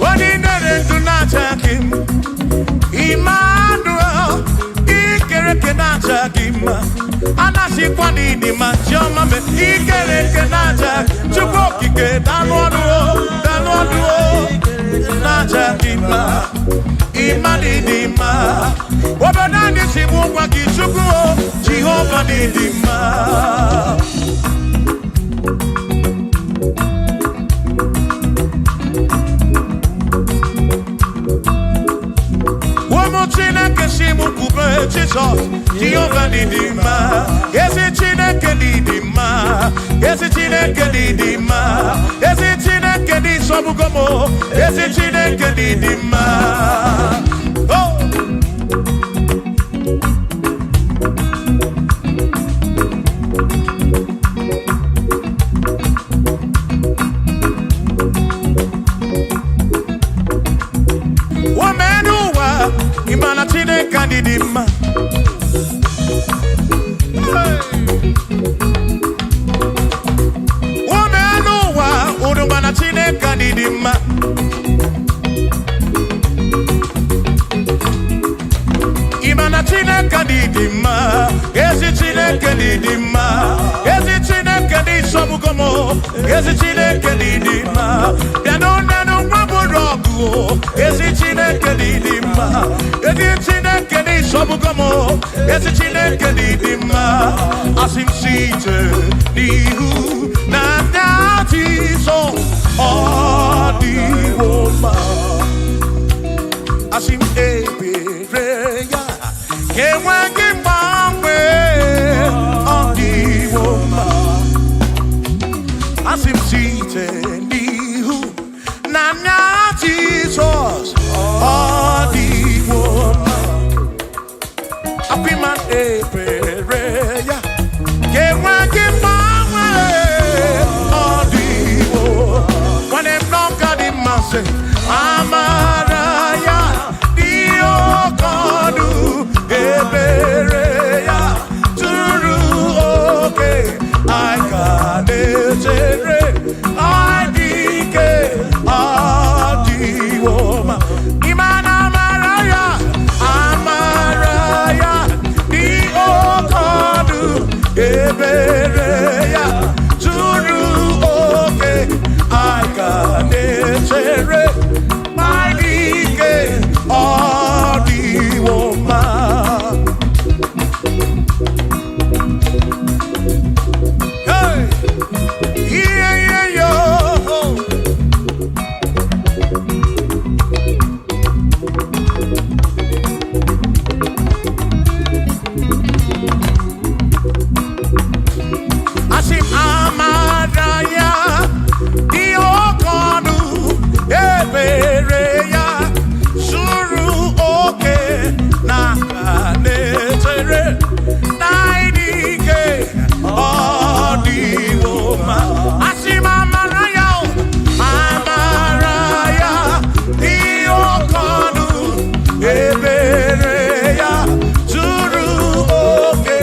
Onye nyere ndụ na-acha gị mma. Emmanuel, ikereke na-acha gị mma. Anasịkwa na ịdị mma, Chiọma me, ikereke na-acha. Chukwu okike, danụ ọnụ o, danụ ọnụ o, na-acha gị mma. Ịma na ịdị mma. Obodo anyị si mụ gwa gị, Chukwu o, Jehova na ịdị mma. Ụmụ Chineke si mụ kwube. Jizọs, Jehova dị mma, ezi Chineke dị mma, ezi Chineke dị mma, ezi Chineke dị sọgbugo m, ezi Chineke dị mma. Oh! Women ụwa, ịma na Chineke anyị dị mma. Hey! Women ụwa, unu ma na Chineke anyị dị mma. Ịma na Chineke anyị dị mma, ezi Chineke dị dị mma, ezi Chineke dị sọgbugo m, ezi Chineke dị dị mma. Bịanụ nenụ nwa bụrụ ọgụ o, ezi Chineke dị dị mma, ezi Chineke dị sọgbugo m, ezi Chineke dị dị mma. Asị m site n'ihu na ndị Jizọs, ọ dịwo mma. Asị m ebere ya enweghị mgbanwe, ọ dịwo mma. Asị m site n'ihu na anya Jizọs, ọ dịwo mma. Apịma ebere ya enweghị mgbanwe, ọ dịwo. Nwanne m n'ọka dị mma, sị amara ya dị oke ọnụ, ebere ya tụrụ oke, anyị ka na-echere anyị dị ike, ọ dịwo mma. Ịma na amara ya, amara ya dị oke ọnụ, ebere ya tụrụ oke, anyị ka na-echere anyị dị ike, ọ dịwo mma. Hey! Yeah, yo. Asị m amara ya dị oke ọnụ, ebere ya zuru oke, na aka na-echere na ịdị ike, ọ dịwo mma. Asị m amara ya o, amara ya dị oke ọnụ, ebere ya zuru oke,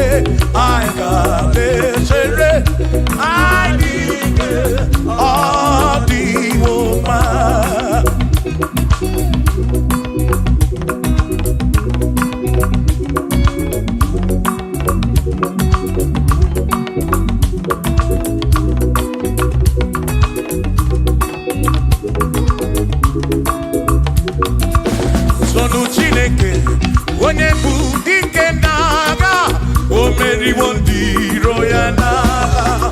anyị ka na-echere anyị dị ike, ọ dịwo mma. Sọnụ Chineke, onye bụ dike n'agha, o meriwo ndị iro ya n'agha.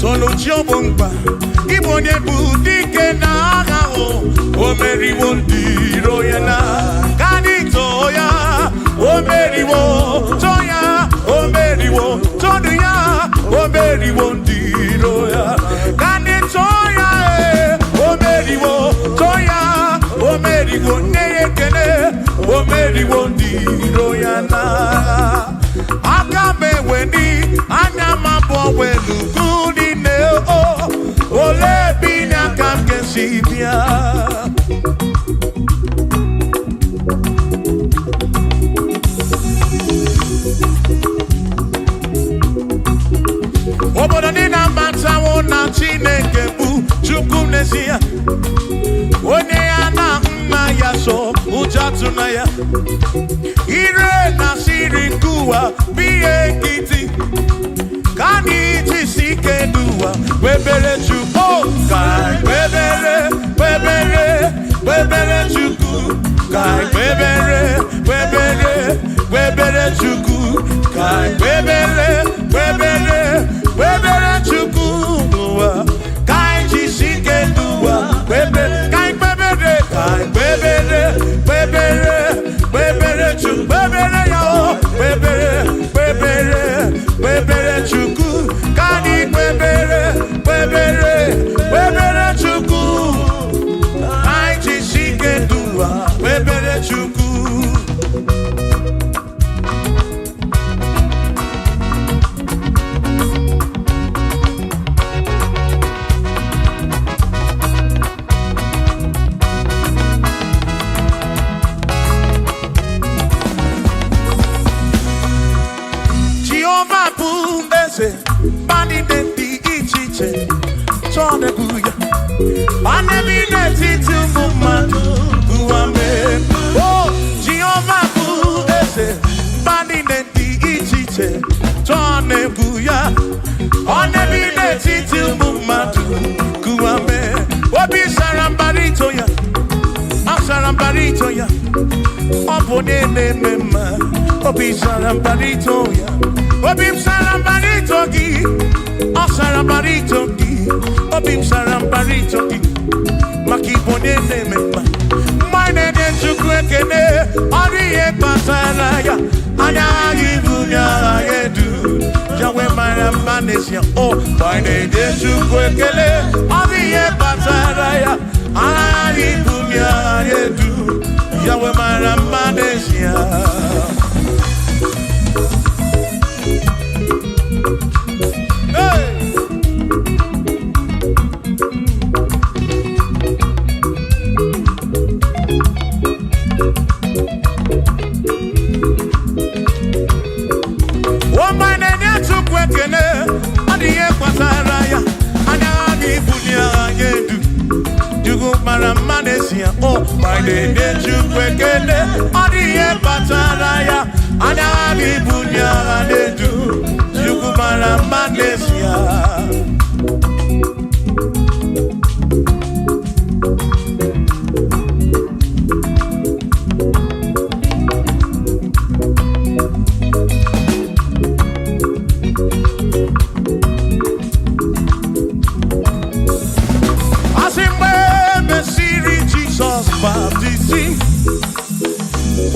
Sọnụ chi ọ bụ mkpa ịbụ onye bụ dike n'agha o, o meriwo ndị iro ya na ka anyị too ya, o meriwo, too ya, o meriwo, tonu ya, o meriwo ndị iro ya, ka anyị too ya, ee, o meriwo, too ya, o meriwo, nne ya ekele, o meriwo ndị iro ya na aka m eweni anya m abụọ welugu niile o, olee ebe inye aka m ga-esi bịa? Obodo niile amatawo na Chineke bụ Chukwu n'ezie, onye ya na nna ya so, ụjọ atụna ya. Ire na siri nke ụwa bụ ihe nkịtị, ka anyị jisi ike n'ụwa kpebere Chukwu, ka anyị kpebere, kpebere. Kpebere Chukwu ka anyị kpebere, kpebere, kpebere Chukwu ka anyị kpebere, kpebere, kpebere Chukwu n'ụwa, ka anyị jisi ike n'ụwa kpebere, ka anyị kpebere, ka anyị kpebere, kpebere, kpebere Chukwu, kpebere ya o, kpebere, kpebere, kpebere Chukwu, ka anyị kpebere, kpebere, kpebere Chukwu, anyị jisi ike n'ụwa kpebere Chukwu. Jehova bụ eze, mba niile dị iche iche chọọ na-ebu ya. Ma n'ebe n'etiti ụmụ mmadụ ụwa mee. O Jehova bụ eze, mba niile dị iche iche chọọ na-ebu ya. Ọ na-ebi n'etiti ụmụ mmadụ kụwa mee. Obi sara mbara ito ya, ọ sara mbara ito ya. Ọ bụ onye na-eme mma, obi sara mbara ito ya. Obi m sara mbara ito gị, ọ sara mbara ito gị. Obi m sara mbara ito gị, maka ịbụ onye na-eme mma. Mgbe anyị na-enye Chukwu ekele, ọ dị ihe kpatara ya. Anya agha ibu nye agha ya edu. Yahweh mara mma n'ezie. O, mgbe anyị na-enye Chukwu ekele, ọ dị ihe kpatara ya. Anya agha ibu nye agha ya edu. Yahweh mara mma n'ezie. Hey! Ọma na-enye Chukwu ekele, ọ dị ihe kpatara ya. Anya ha ga-ebuli agha edu. Chukwu mara mma n'ezie, o ma na-enye Chukwu ekele, ọ dị ihe kpatara ya. Anya ha ga-ebuli agha edu. Chukwu mara mma n'ezie. Asị mgbe e mesịrị Jizọs baptizim,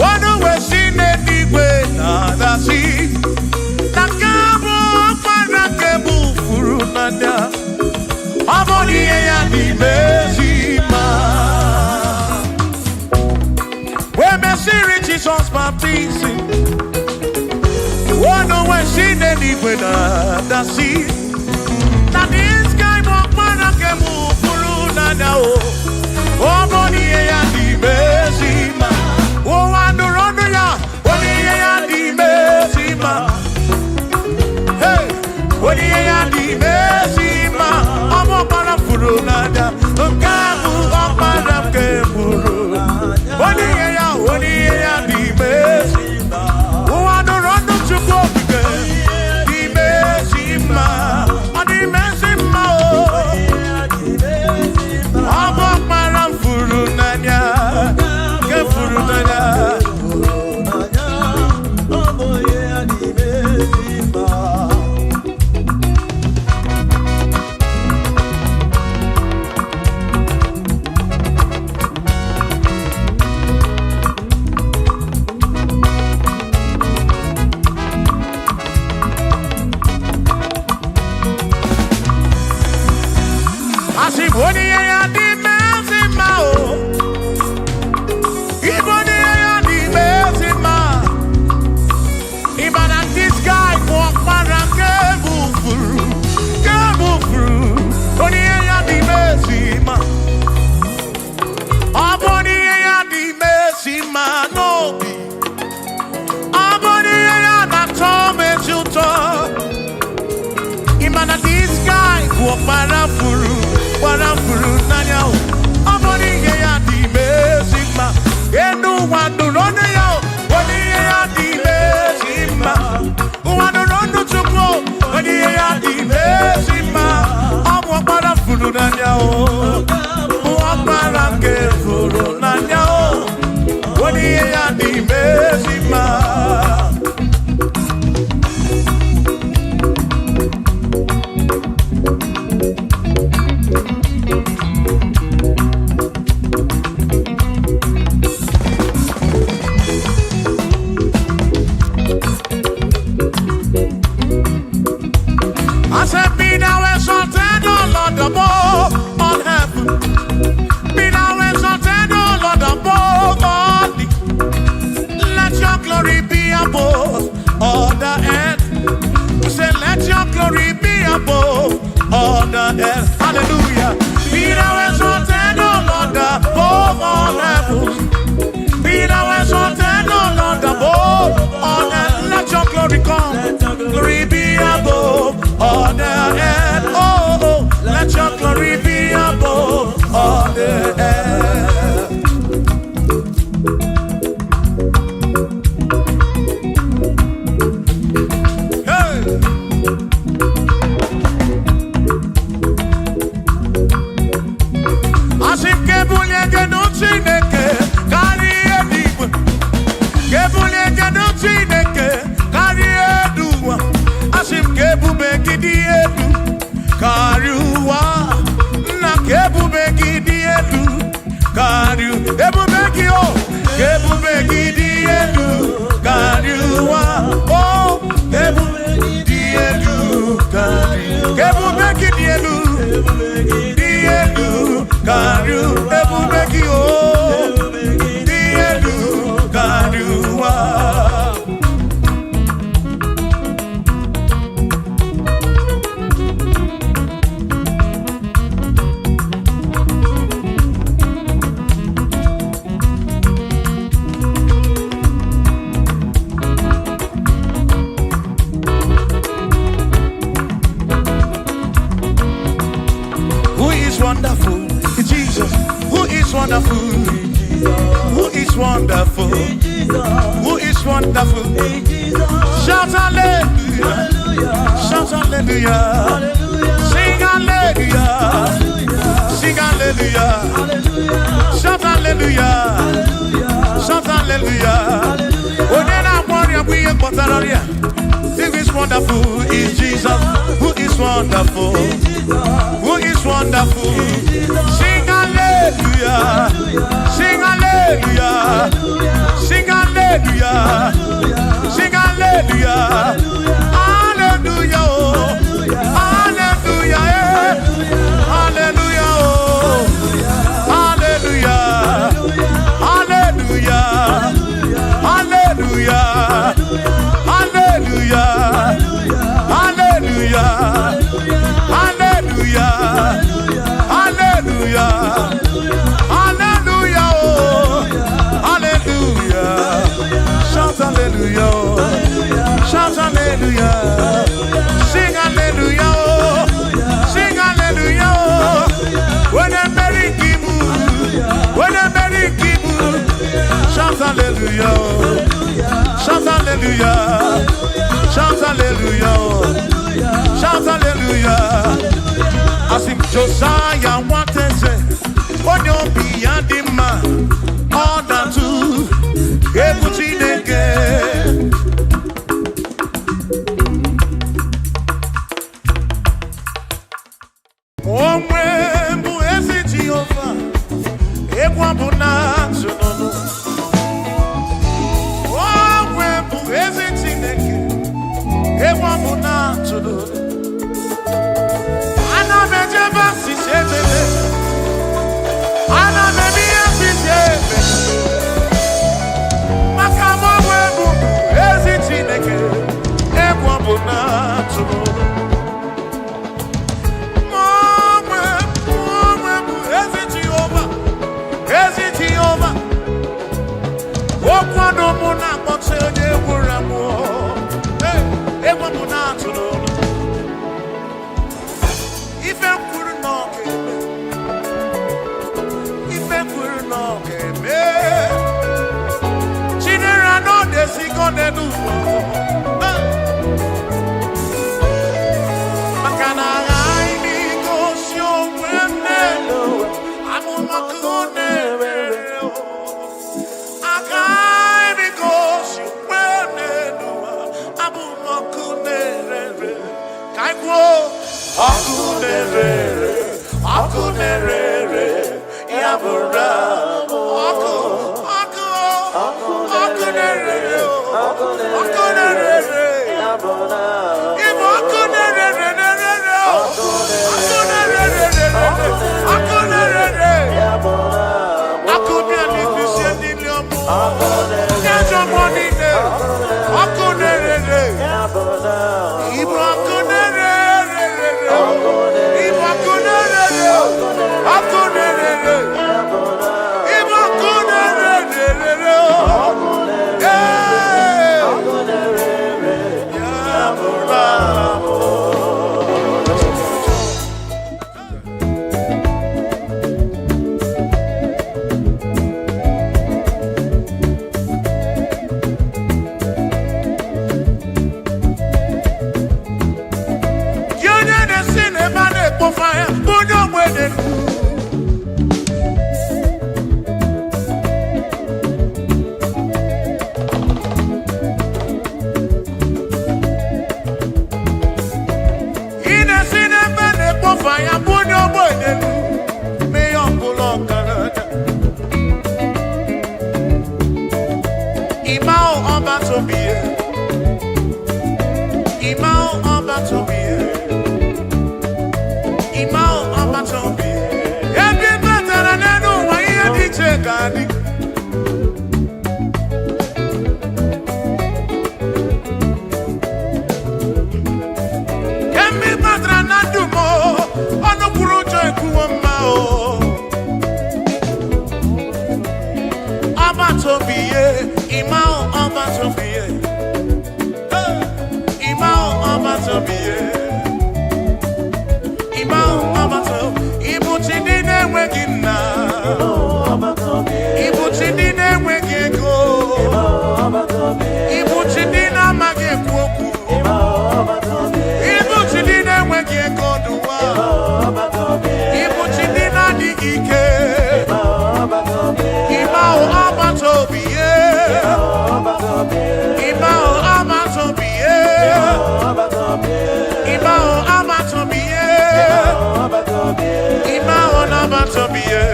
ọnụ wee si n'eluigwe na-adasị, na nke a bụ ọkpara nke bụ furu n'anya, ọ bụ na ihe ya n'ime ezi mma. Wee mesịrị Jizọs baptizim, ọnụ wee si n'eluigwe na-adasị, na this guy bụ ọkpara nke mụ furu n'anya o. Ọ bụ na ihe ya dị ezi mma. Ụwa nụrụ ọnụ ya, ọ na ihe ya dị ezi mma. Hey! Onye ihe ya dị ezi mma. Ọ bụ ọkpara furu n'anya. Nke a bụ ọkpara nke furu. Onye ihe ya, onye ihe ya dị ezi mma. Ụwa nụrụ ọnụ Chukwu okike. Dị ezi mma. Ọ dị ezi mma o. Ọ bụ ọkpara m furu n'anya. ezi mma. I said, be thou exalted, O Lord, above all heaven. Be thou exalted, O Lord, above all the. Let your glory be above all the earth. We say, let your glory be above all the earth. Hallelujah. Be thou exalted, O Lord, above all heavens. Be thou exalted, O Lord, above all earth. Let your glory come. Glory be above all the earth. Oh, oh, let your glory be above all the earth. Hey! Asị m ka ebulie gị nụ Chineke karịa ihe dị igwe. Ka ebulie gị nụ Chineke karịa elu ụwa. Asị m ka ebube gị dị elu karịa ụwa. Nna ka ebube gị dị elu karịa ebube gị o. Ka ebube gị dị elu karịa ụwa. O ebube gị dị elu karịa. Ka ebube gị dị elu dị elu karịa ebube gị o dị elu karịa ụwa. Who is wonderful? Jesus. Who is wonderful? Who is wonderful? Who is wonderful? Shout hallelujah. Shout hallelujah. Sing hallelujah. Sing hallelujah. Shout hallelujah. Shout hallelujah. Onye na-agwọ ọrịa bụ ihe kpọtara ọrịa. Who is wonderful is Jesus. Who is wonderful? Who is wonderful? Sing hallelujah. Sing hallelujah. Sing hallelujah. Sing hallelujah. Hallelujah. Oh. Hallelujah. Eh. Hallelujah. Oh. Hallelujah. Hallelujah. Hallelujah. Hallelujah. Hallelujah. Hallelujah. Hallelujah. Hallelujah. Oh. Hallelujah. Shout hallelujah. Oh. Shout hallelujah. Sing hallelujah. Oh. Sing hallelujah. Oh. When I'm Mary Kibu. When I'm Mary Kibu. Shout hallelujah. Oh. Shout hallelujah. Shout hallelujah. Oh. Shout hallelujah. Asị m Josaya nwata eze, onye obi ya dị mma, ọ na-atụ egwu Chineke. Onwe bụ ezi Jehova, egwu abụ na atụ n'ọnụ. Onwe bụ ezi Chineke, egwu abụ na atụ n'ọnụ. Ana m ejebe asịsị ejebe. Ana m eme ihe asịsị eme. Maka m onwe bụ ezi Chineke, egwu ọ bụ na atụrụ. M onwe m onwe bụ ezi Jehova, ezi Jehova. Okwu ọnụ mụ na-akpọtụ onye gwụrụ agwụ. Hey, egwu ọ bụ na atụrụ. Ife m kwuru na ọ ga-eme. Ife m kwuru na ọ ga-eme. Chinere na ọ na-esigo n'elu ụwa. Hey! Maka na aghaghị m igosi onwe m n'elu ụwa. Amụma ka ọ na-ewere. Agaghị m igosi na-ere ere, ọkụ na-ere ere, ya bụrụ ọkụ, ọkụ, ọkụ na-ere ere, ọkụ na-ere ere. Ịbụ ọkụ na-ere ere na-ere ere, ọkụ na-ere ere ere, ọkụ na-ere ere. Ọkụ bịa n'isi ndị ọmụ, ndị ajọ mmụọ niile, ọkụ na-ere ere. Ịbụ ọkụ na-ere ere ere, ịbụ ọkụ na-ere ere, ọkụ na-ere ere. Ịbụ ọkụ na-ere ere ere. Ee. Ya bụrụ abụ. Gị onye na-esi n'ebe a na-ekpofu ahịa bụ onye ogbenye. Ị na-esi n'ebe a na-ekpofu ahịa bụ onye ogbenye. Mee ya ọbụla ọgaranya. Ịma ọba tobi ya. Ịma ọba tobi ya. Ịma ọgbata obi ebe ị batara n'elu ụwa ihe dị iche ga-adị. Kemgbe ị batara na ndụ m o, ọnụ kwuru ụjọ ekwuwo mma o. Ọgbata obi ye, ịma ọgbata obi ye. Ịma ọgbata obi ye. Ịma ọgbata ịbụ chi ndị na-enweghị nna, ịbụ chi ndị na-enweghị ego, ịbụ chi ndị na-amaghị ekwu okwu, ịbụ chi ndị na-enweghị ego n'ụwa, ịbụ chi ndị na-adịghị ike. Ịma ọgbata obi ye, ịma ọgbata obi ye, ịma ọgbata obi ye. Ịma ọgbata obi ye.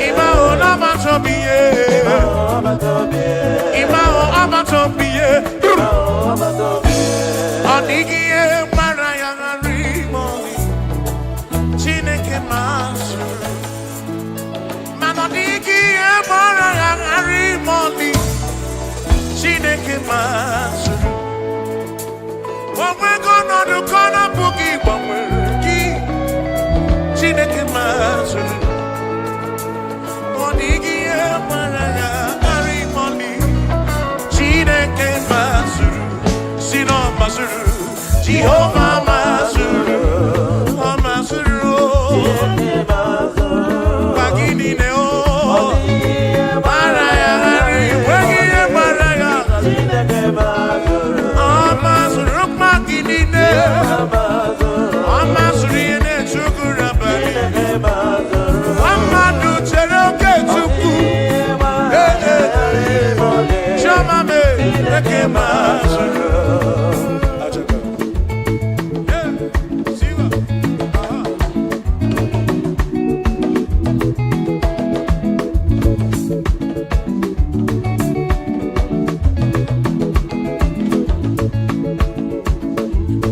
Ịma ọgbata obi ye. Ịma ọgbata obi ye. Ọ dịghị ihe gbara ya ghara ime ọlị. Chineke mazụrụ. Mana ọ dịghị ihe gbara ya ghara ime ọlị. Chineke mazụrụ. O nwego ọnọdụ ka ọ na-apụghị gbanwere gị. Chineke mazụrụ. Ọ dịghị ihe gbara ya ghara ime ọlị. Chineke mazụrụ. Si na ọ mazụrụ. Jehova mazụrụ. Ọ mazụrụ. Gwa gị niile o. Gbara ya ghara enweghị ihe gbara ya ghara. Ọ mazụrụ mkpa gị niile. Ọ mazụrụ ihe na-echu gị abalị. Nwa mmadụ chere oge Chukwu. Ee, ee, ee. Chioma mee, eke mazụrụ. Ee, siwa. Aha.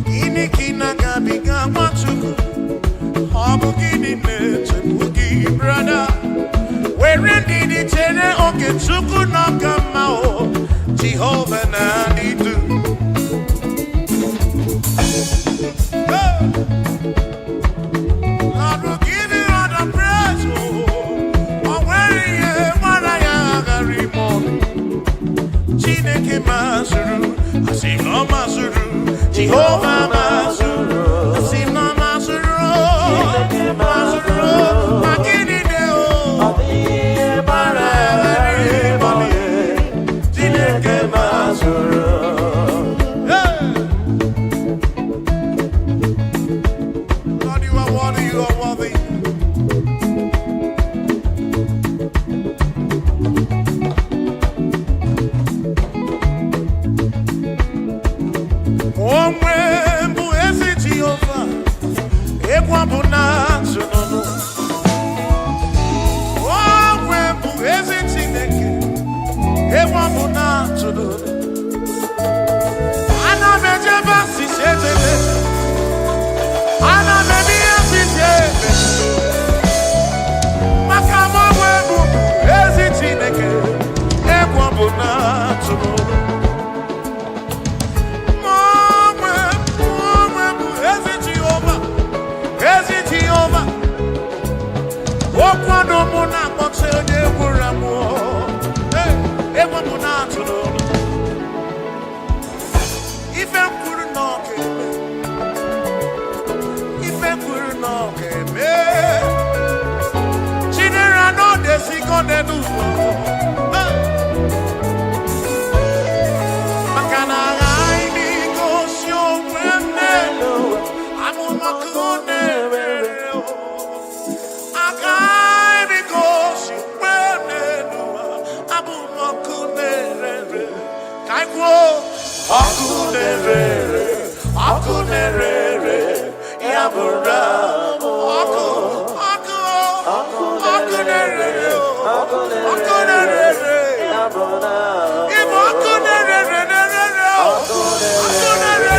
Gịnị ka ị na-agabiga Nwachukwu? Ọ bụ gịnị na-echegbu gị, brother? Were ndidi chere oge Chukwu n'ọka mma o, Jehova na-adị ndụ. Hey! Lord will give you all the praise, oh. O nwere ihe gbara ya aghara ime ọnụ. Chineke mazụrụ, asị m na ọ mazụrụ, Jehova mazụrụ, asị m na ọ mazụrụ, mazụrụ, ma gịnị dị o? Mara ghara ịgbalị, Chineke mazụrụ. Hey! Lord, you are worthy, you are worthy. Onwe ụwa. Maka na aghaghị m igosi onwe m n'elu ụwa, abụ m ọkụ na-ere. Agaghị m igosi onwe m n'elu ụwa, abụ m ọkụ na-ere. Ka anyị kwuo, ọkụ na-ere, ọkụ na-ere, ya bụrụ ọkụ, ọkụ, ọkụ na-ere, ọkụ na-ere. Ịbụ ọkụ na-ere na-ere, ọkụ na-ere,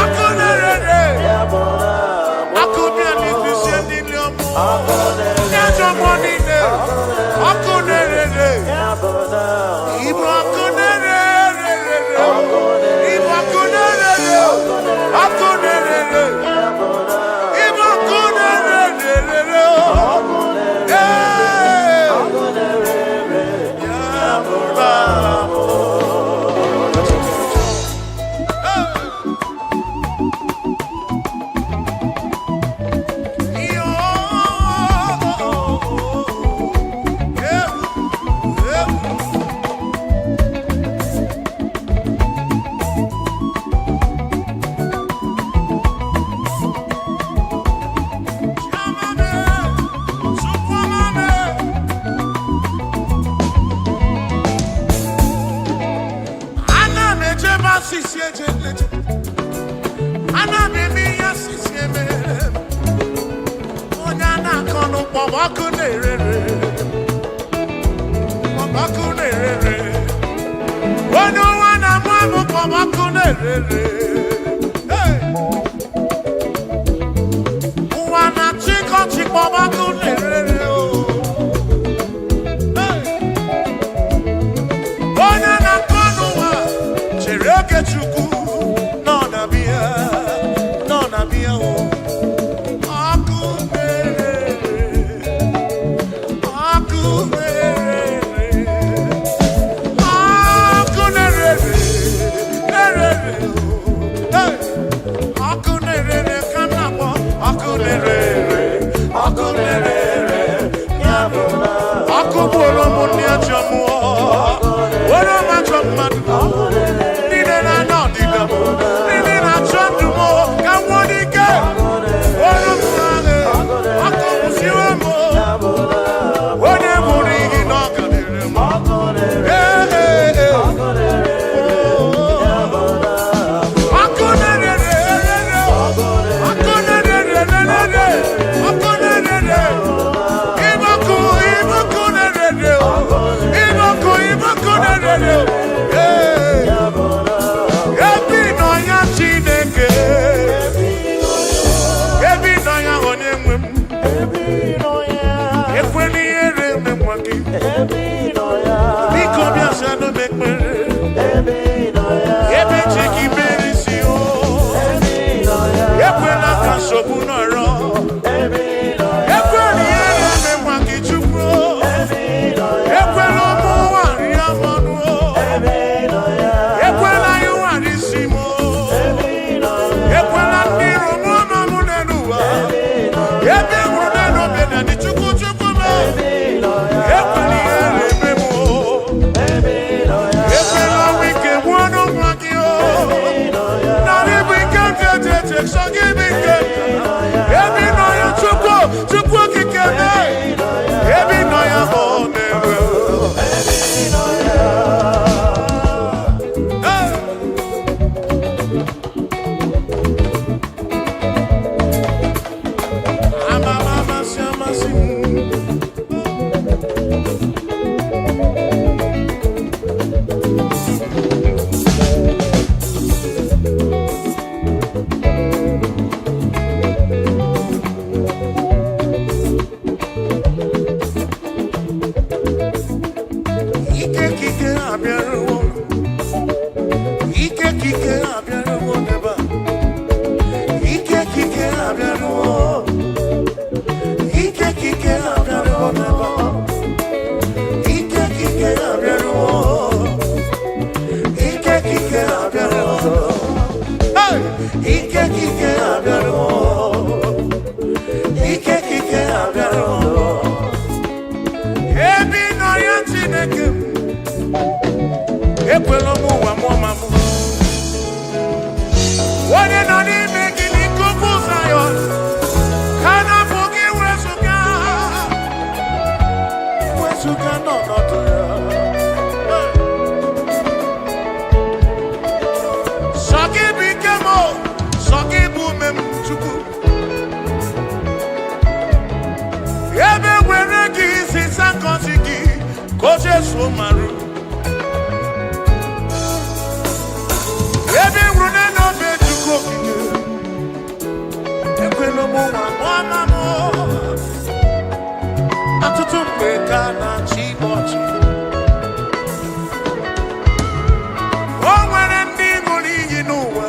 ọkụ na-ere. Ọkụ bịa n'ibisi niile ọmụ, ndị ajọ mmụọ niile, ọkụ na-ere. Ịbụ ọkụ na-ere, ịbụ ọkụ na-ere, ọkụ na-ere, ịbụ ọkụ na-ere. Ee, ya bụrụ abụ. Ana m ejebe asịsị eje nleje, ana m eme ihe asịsị eme. Onye a na-akọ n'ụkpọ ọkụ na-erere, ọkụ na-erere. Onye ụwa na-amụ amụ kpọm ọkụ na-erere. Hey! Ụwa na-achịkọ chịkpọm ọkụ na-erere o. Hey! Onye na-akọ n'ụwa chere oge Chukwu nọ na bịa, nọ na bịa o. Ọkụ na-erere, ọkụ na-erere, ọkụ na-erere, na-erere o. Hey! Ọkụ na-erere ka m na-akpọ, ọkụ na-erere, ọkụ na-erere, ya bụ ọkụ gbuoro m ndị ajọ mmụọ, were m ajọ mmadụ niile na-ana ọdịda m, niile na-achọ ndụ m ka m nwụọ n'ike. Were m agha, ọkụ kwụsịrị m. Onye mụrụ iyi na ọ ga dịrị m. Ee, ee, ee. Ọkụ na-erere, ọkụ na-erere, ọkụ na-erere. Ịbọkụ, ịbọkụ na-erere, ịbọkụ, ịbọkụ na-erere. Ee. Ebi nọ ya Chineke, ebi nọ ya onye nwe m, ekwela ihere eme nwa gị. Biko bịa zanụ m ekpere, ebe chi gị mere isi o, ekwela ka nsogbu nọrọ, ekwela ihere eme nwa gị Chukwu, ekwela ụmụ ụwa rie m ọnụ, ekwela ịwa isi m, ekwela ndị iro m ọnụ m n'elu ụwa, ebe hụrụ n'elu obe na dị Chukwu Chukwu m, ekwela ihere. Ebe ị nọ ya, Chineke m, ekwela m ụwa mụọ ma mụ. Onye nọ n'ime gị n'ikuku Zayọn, ka na-apụ gị wezụga, wezụga n'ọnọdụ ya. Sọ gị bụ ike m, o, sọ gị bụ ume m, Chukwu. Ebe were gị sisa ngọzi gị, ka o Jesu marụ. Ebe nwụrụ n'elu obe Chukwu okike, ekwela m ụwa mụọ ma mụ. Ọtụtụ mgbe ka a na-achị igbe ọchị. O nwere ndị ṅụrụ iyi n'ụwa,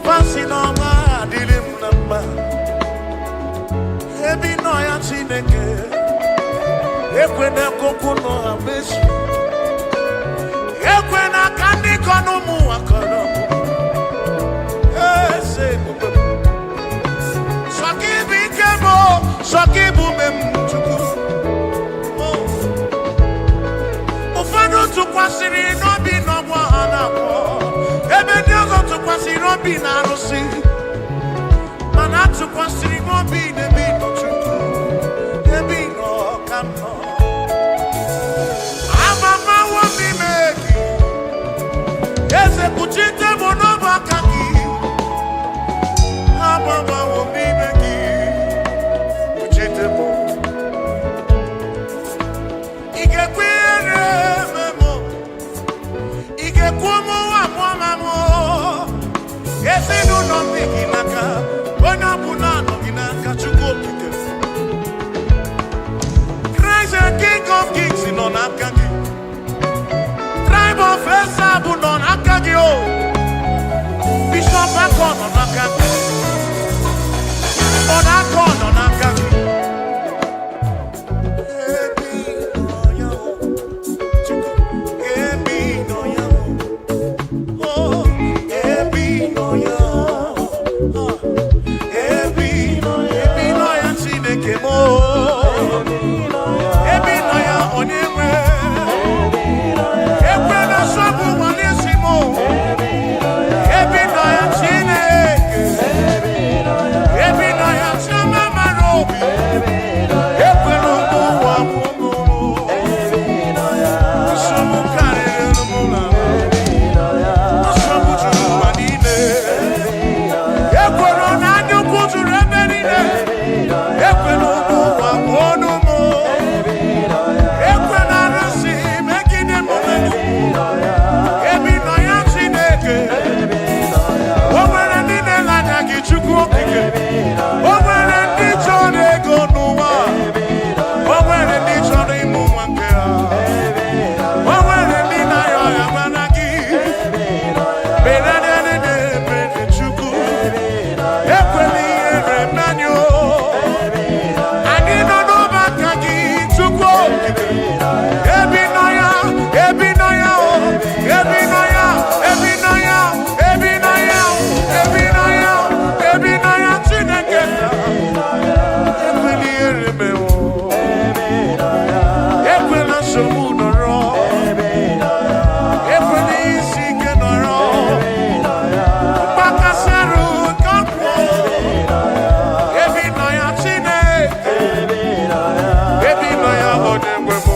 fasị na ọma adịrị m na mma. Ebe ị nọ ya, Chineke, ekwena ka okwu nọ ha mezu. Ekwena ka ndị kọ n'ụmụ ụwa kọrọ m. Eze ebube m. Sọ gị bụ ike m, o, sọ gị bụ ume m, Chukwu. O. Ụfọdụ tụkwasịrị n'obi n'ọgwụ ha na-agwọ, ebe ndị ọzọ tụkwasịrị obi na arụsị, mana atụkwasịrị m obi n'ebe ị nọ, Chukwu, ebe ị nọ ka m nọ. Amamawo m n'ime gị, eze kpuchite m n'ọbụ aka gị. Amamawo m n'ime gị, kpuchite m. Ị ga-ekwe ihere eme m? Ị ga-ekwu mụ nwa mụọ ma mụ? Ezinụlọ m dị gị n'aka, onye ọbụla nọ gị n'aka, Chukwu okike. Christ the King of Kings nọ n'aka gị. Tribe of Esau bụ nọ n'aka gị o. Bishop Akọ nọ n'aka gị. Ọ na-akọ nọ n'aka gị. Ebe ị nọ ya o, Chukwu, ebe ị nọ ya o. Oh, ebe ị nọ ya o. Ebe ị nọ ya, ebe ị nọ ya, Chineke m o. Ebe ị nọ ya, onye nwe. Ekwela nsogbu ụwa n'isi m o. Ebe ị nọ ya, Chineke. Ebe ị nọ ya, Chioma mara obi. Ekwela ụmụ ụwa mụ mụrụ. Nsogbu karịrị m na nsogbu juru ụwa niile. Ekwela na anya ukwu juru ebe niile. Ekwela ụmụ ụwa mụ ọnụ mụ. Ekwela arụsị megide m megide. Ebe ị nọ ya, Chineke. O nwere ndị na-ele anya gị, Chukwu okike. O nwere ndị chọrọ ego n'ụwa. O nwere ndị chọrọ ịmụ nwa nke ha. O nwere ndị na-arịọ ọrịa mana gị. Mere na ebere Chukwu. Ekwela ihere mmenụ. Anyị nọ n'ọgbakọ gị, Chukwu okike. Ebi nọ ya, ebi nọ ya, o. Ebi nọ ya, ebi nọ ya, ebi nọ ya, ebi nọ ya, ebi nọ ya, Chineke. Ekwela ihere mewo. Ekwela nsogbu nọrọ. Ekwela isi ike nọrọ. Mgbakasị arụ ka ọ pụọ. Ebi nọ ya, Chineke. Ebi nọ ya, onye nwe m.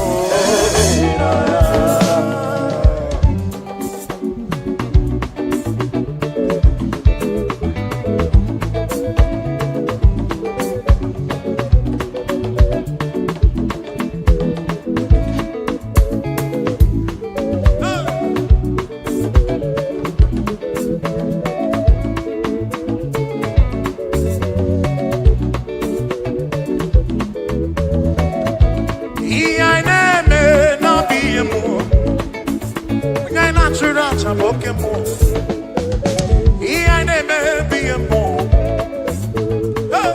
Ihe anyị na-eme na-abụ ihe mmụọ. Onye anyị na-achụrụ aja bụ oke mmụọ. Ihe anyị na-eme bụ ihe mmụọ. Hey!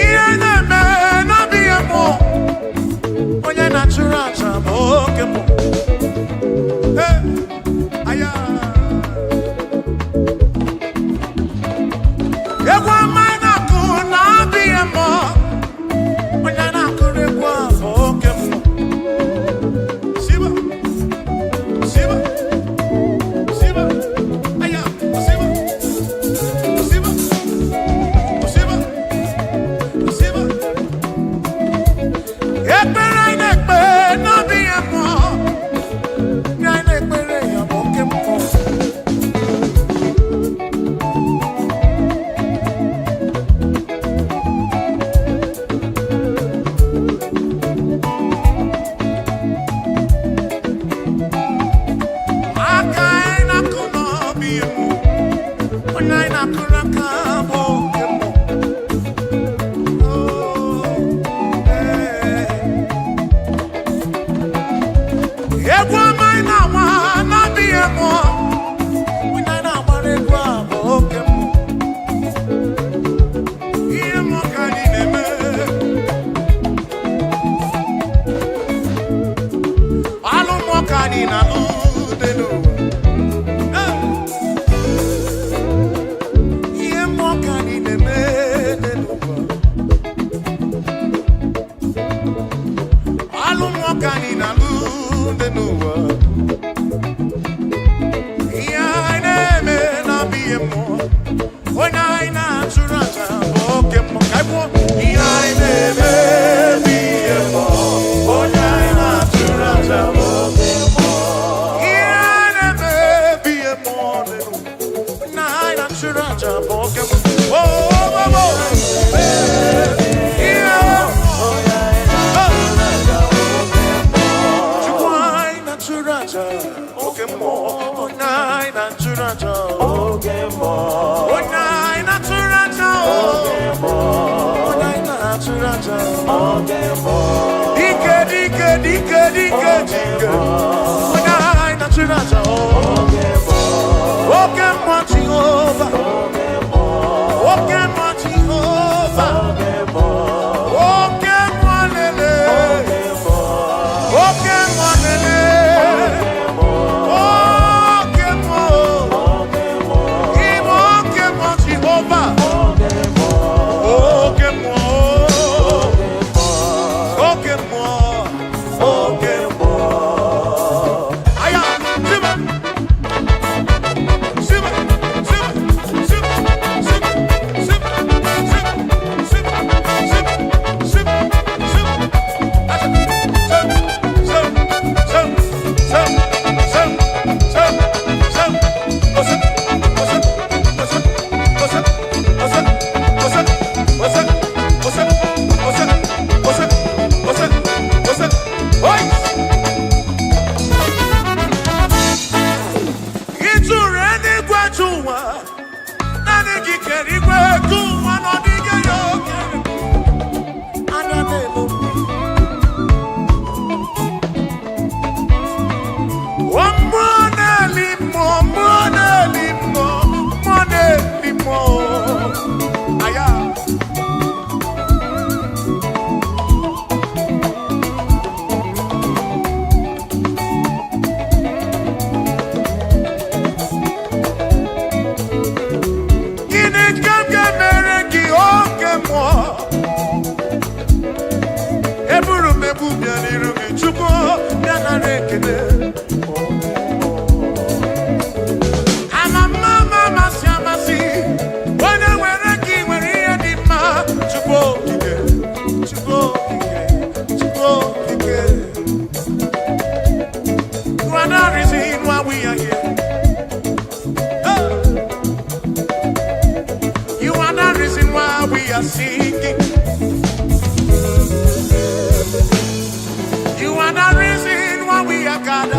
Ihe anyị na-eme na-abụ ihe mmụọ. Onye na-achụrụ aja bụ oke mmụọ. Hey! Aya! Egwu ọma anyị na-akụ na-abụ ihe mmụọ. Onye dị n'ụwa. Ihe anyị na-eme na-abụ ihe mmụọ. Onye anyị na-achụrụ aja bụ oke mmụọ. Ka anyị kwuo, ihe anyị na-eme bụ ihe mmụọ. Onye anyị na-achụrụ aja bụ oke mmụọ. Ihe anyị na-eme bụ ihe mmụọ dị n'ụwa. Onye anyị na-achụrụ aja bụ oke mmụọ. Oh, oh, oh, oh. Ihe mmụọ. Chukwu anyị na-achụrụ aja oke mmụọ. Onye anyị na-achụrụ aja. Onye anyị na-achụrụ aja. Onye anyị na-achụrụ aja. Dike, dike, dike, dike, dike. Onye anyị na-achụrụ aja. Oke mmụọ Jehova. Oke mmụọ Jehova. Oke mmụọ lele. Oke mmụọ lele. Oke mmụọ. Ịbụ oke mmụọ Jehova. Oke mmụọ. Oke mmụọ. Oke mmụọ. Aya, sibe. Sibe, sibe, sibe, sibe, sibe, sibe, sibe, sibe, sibe, sibe. Acha. Sem, sem, sem, sem, sem, sem, sem. Ose, ose, ose, ose, ose, ose, ose, ose, ose, ose, ose, ose. Oi! Ịtụrụ eluigwe jụ ụwa, naanị gị kere igwe gụ ụwa na ọdịghị ya oke. Anya na-elu mmiri. Ọ mmụọ na-eli mmụọ, mmụọ na-eli mmụọ, mmụọ na-eli mmụọ. Aya. Gịnị ka m ga-emere gị oke mmụọ? Eburu m ebu bịa n'iru gị, Chukwu bịa nara ekele. Ama mma ama amasị amasị, onye nwere gị nwere ihe dị mma. Chukwu okike, Chukwu okike, Chukwu okike. You are the reason why we are here. Hey! You are the reason why we are singing. You are the reason why we are gathered.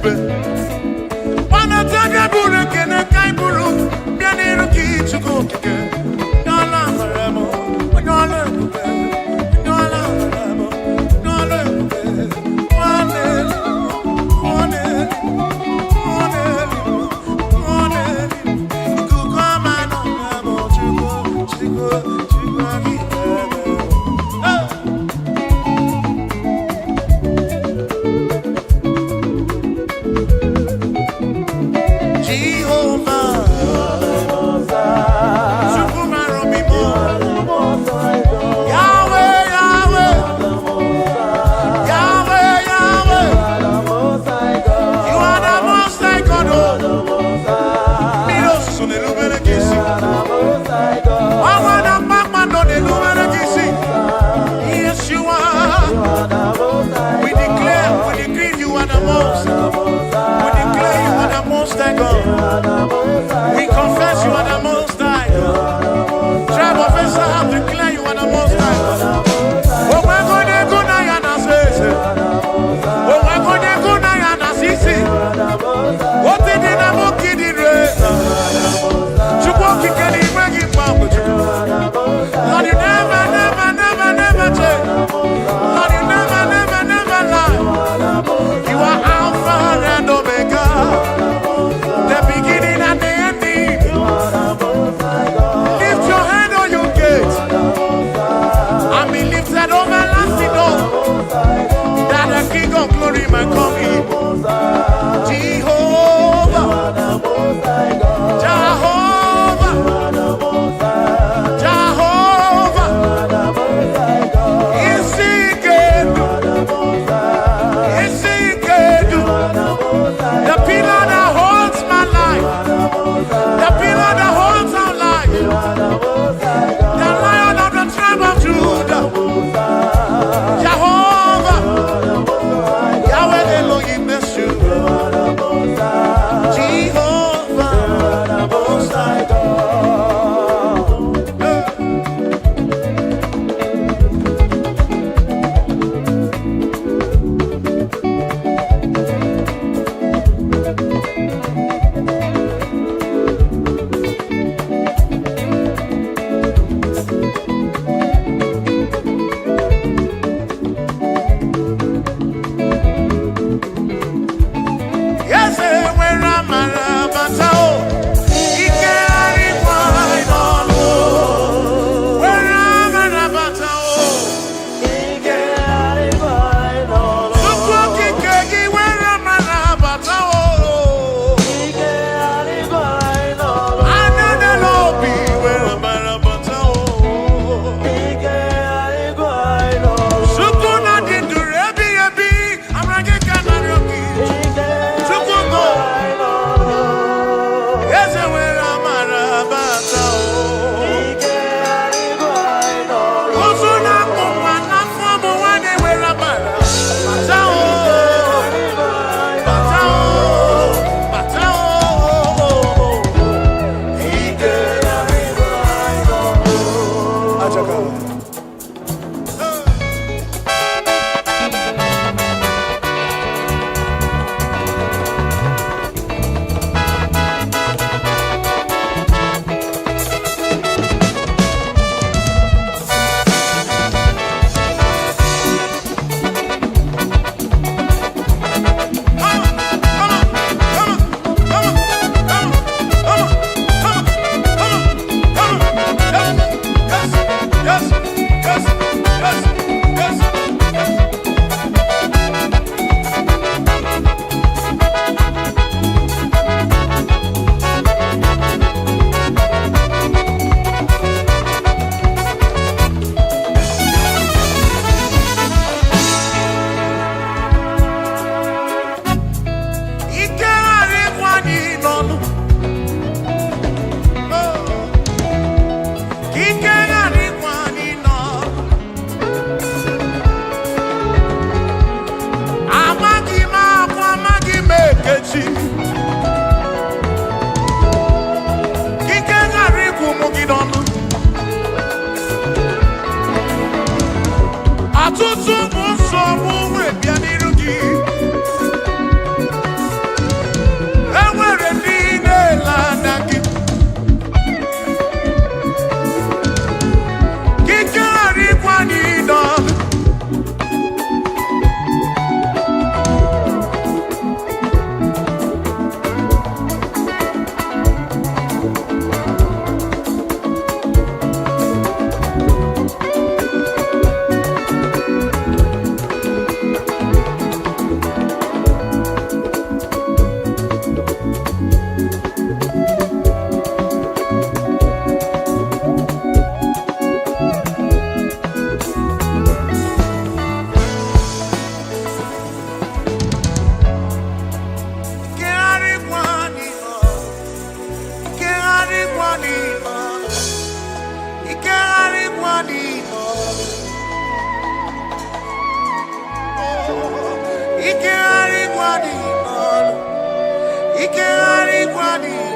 Ebube gbanata gị bụrụ ekene ka ị bụrụ bịa n'iru gị, Chukwu okike, onye ọla amara m, onye ọla ebube, onye ọla amara m, onye ọla ebube. Nwanne, nwanne, nwanne, nwanne, ikuku ọma nọ na m. Chukwu, Chukwu, Chukwu gị ebe. Hey! Jehovah, Chukwu mara obi m. Yahweh, Yahweh, Yahweh, Yahweh, you are the most high God. Oh. Mmiri ozuzo na-erubere gị isi. Ọnwa na kpakpando na-erubere gị isi. Yes, you are. We declare, we decree you are the most. We declare you are the most high God. We confess you are the most high. Tribe of Issachar declare you are the most high. Onwego na-ego na ya na asọ eze. Onwego na-ego na ya na asọ isi. Otu dị na nwoke dị re. Chukwu okike na igwe gị mgbanwe Chukwu. Lord, you never, never, never, never change. Lord, you never, never, never lie. You are Alpha and Omega, the beginning and the ending. Lift your hand on your gate and be lifted over everlasting door, that the King of Glory may come in. Jehovah, Jehovah, Jehovah, is he good? Is he good? The pillar that holds my life, the pillar that holds our life, the Lion of the tribe of Judah, Jehovah, Yahweh Elohim Yeshua, Jehovah, Most High God. Hey. Eze nwere amara bata o, ike arịkwa anyị n'ọnụ. Nwere amara bata o, Chukwu okike gị nwere amara bata o. Anya n'elu obi nwere amara bata o. Chukwu na dị ndụ ebighị ebi, amara gị ka narị obi. Chukwu go, eze nwere amara bata o. Ozu na-akpụ nwa n'afọ bụ nwaanyị nwere amara. Bata o, bata o, bata o. Ike Ajaka. Yes, yes, yes, yes, yes. Ike ghara ịgwa anyị n'ọnụ. Oh. Ka ike ghara ịgwa anyị n'ọnụ. Amaghị m akwa, amaghị m ekechi. Ka ike ghara ịgwụ mụ gị n'ọnụ. Ọtụtụ bụ nsogbu wee bịa n'iru gị. mmadụ.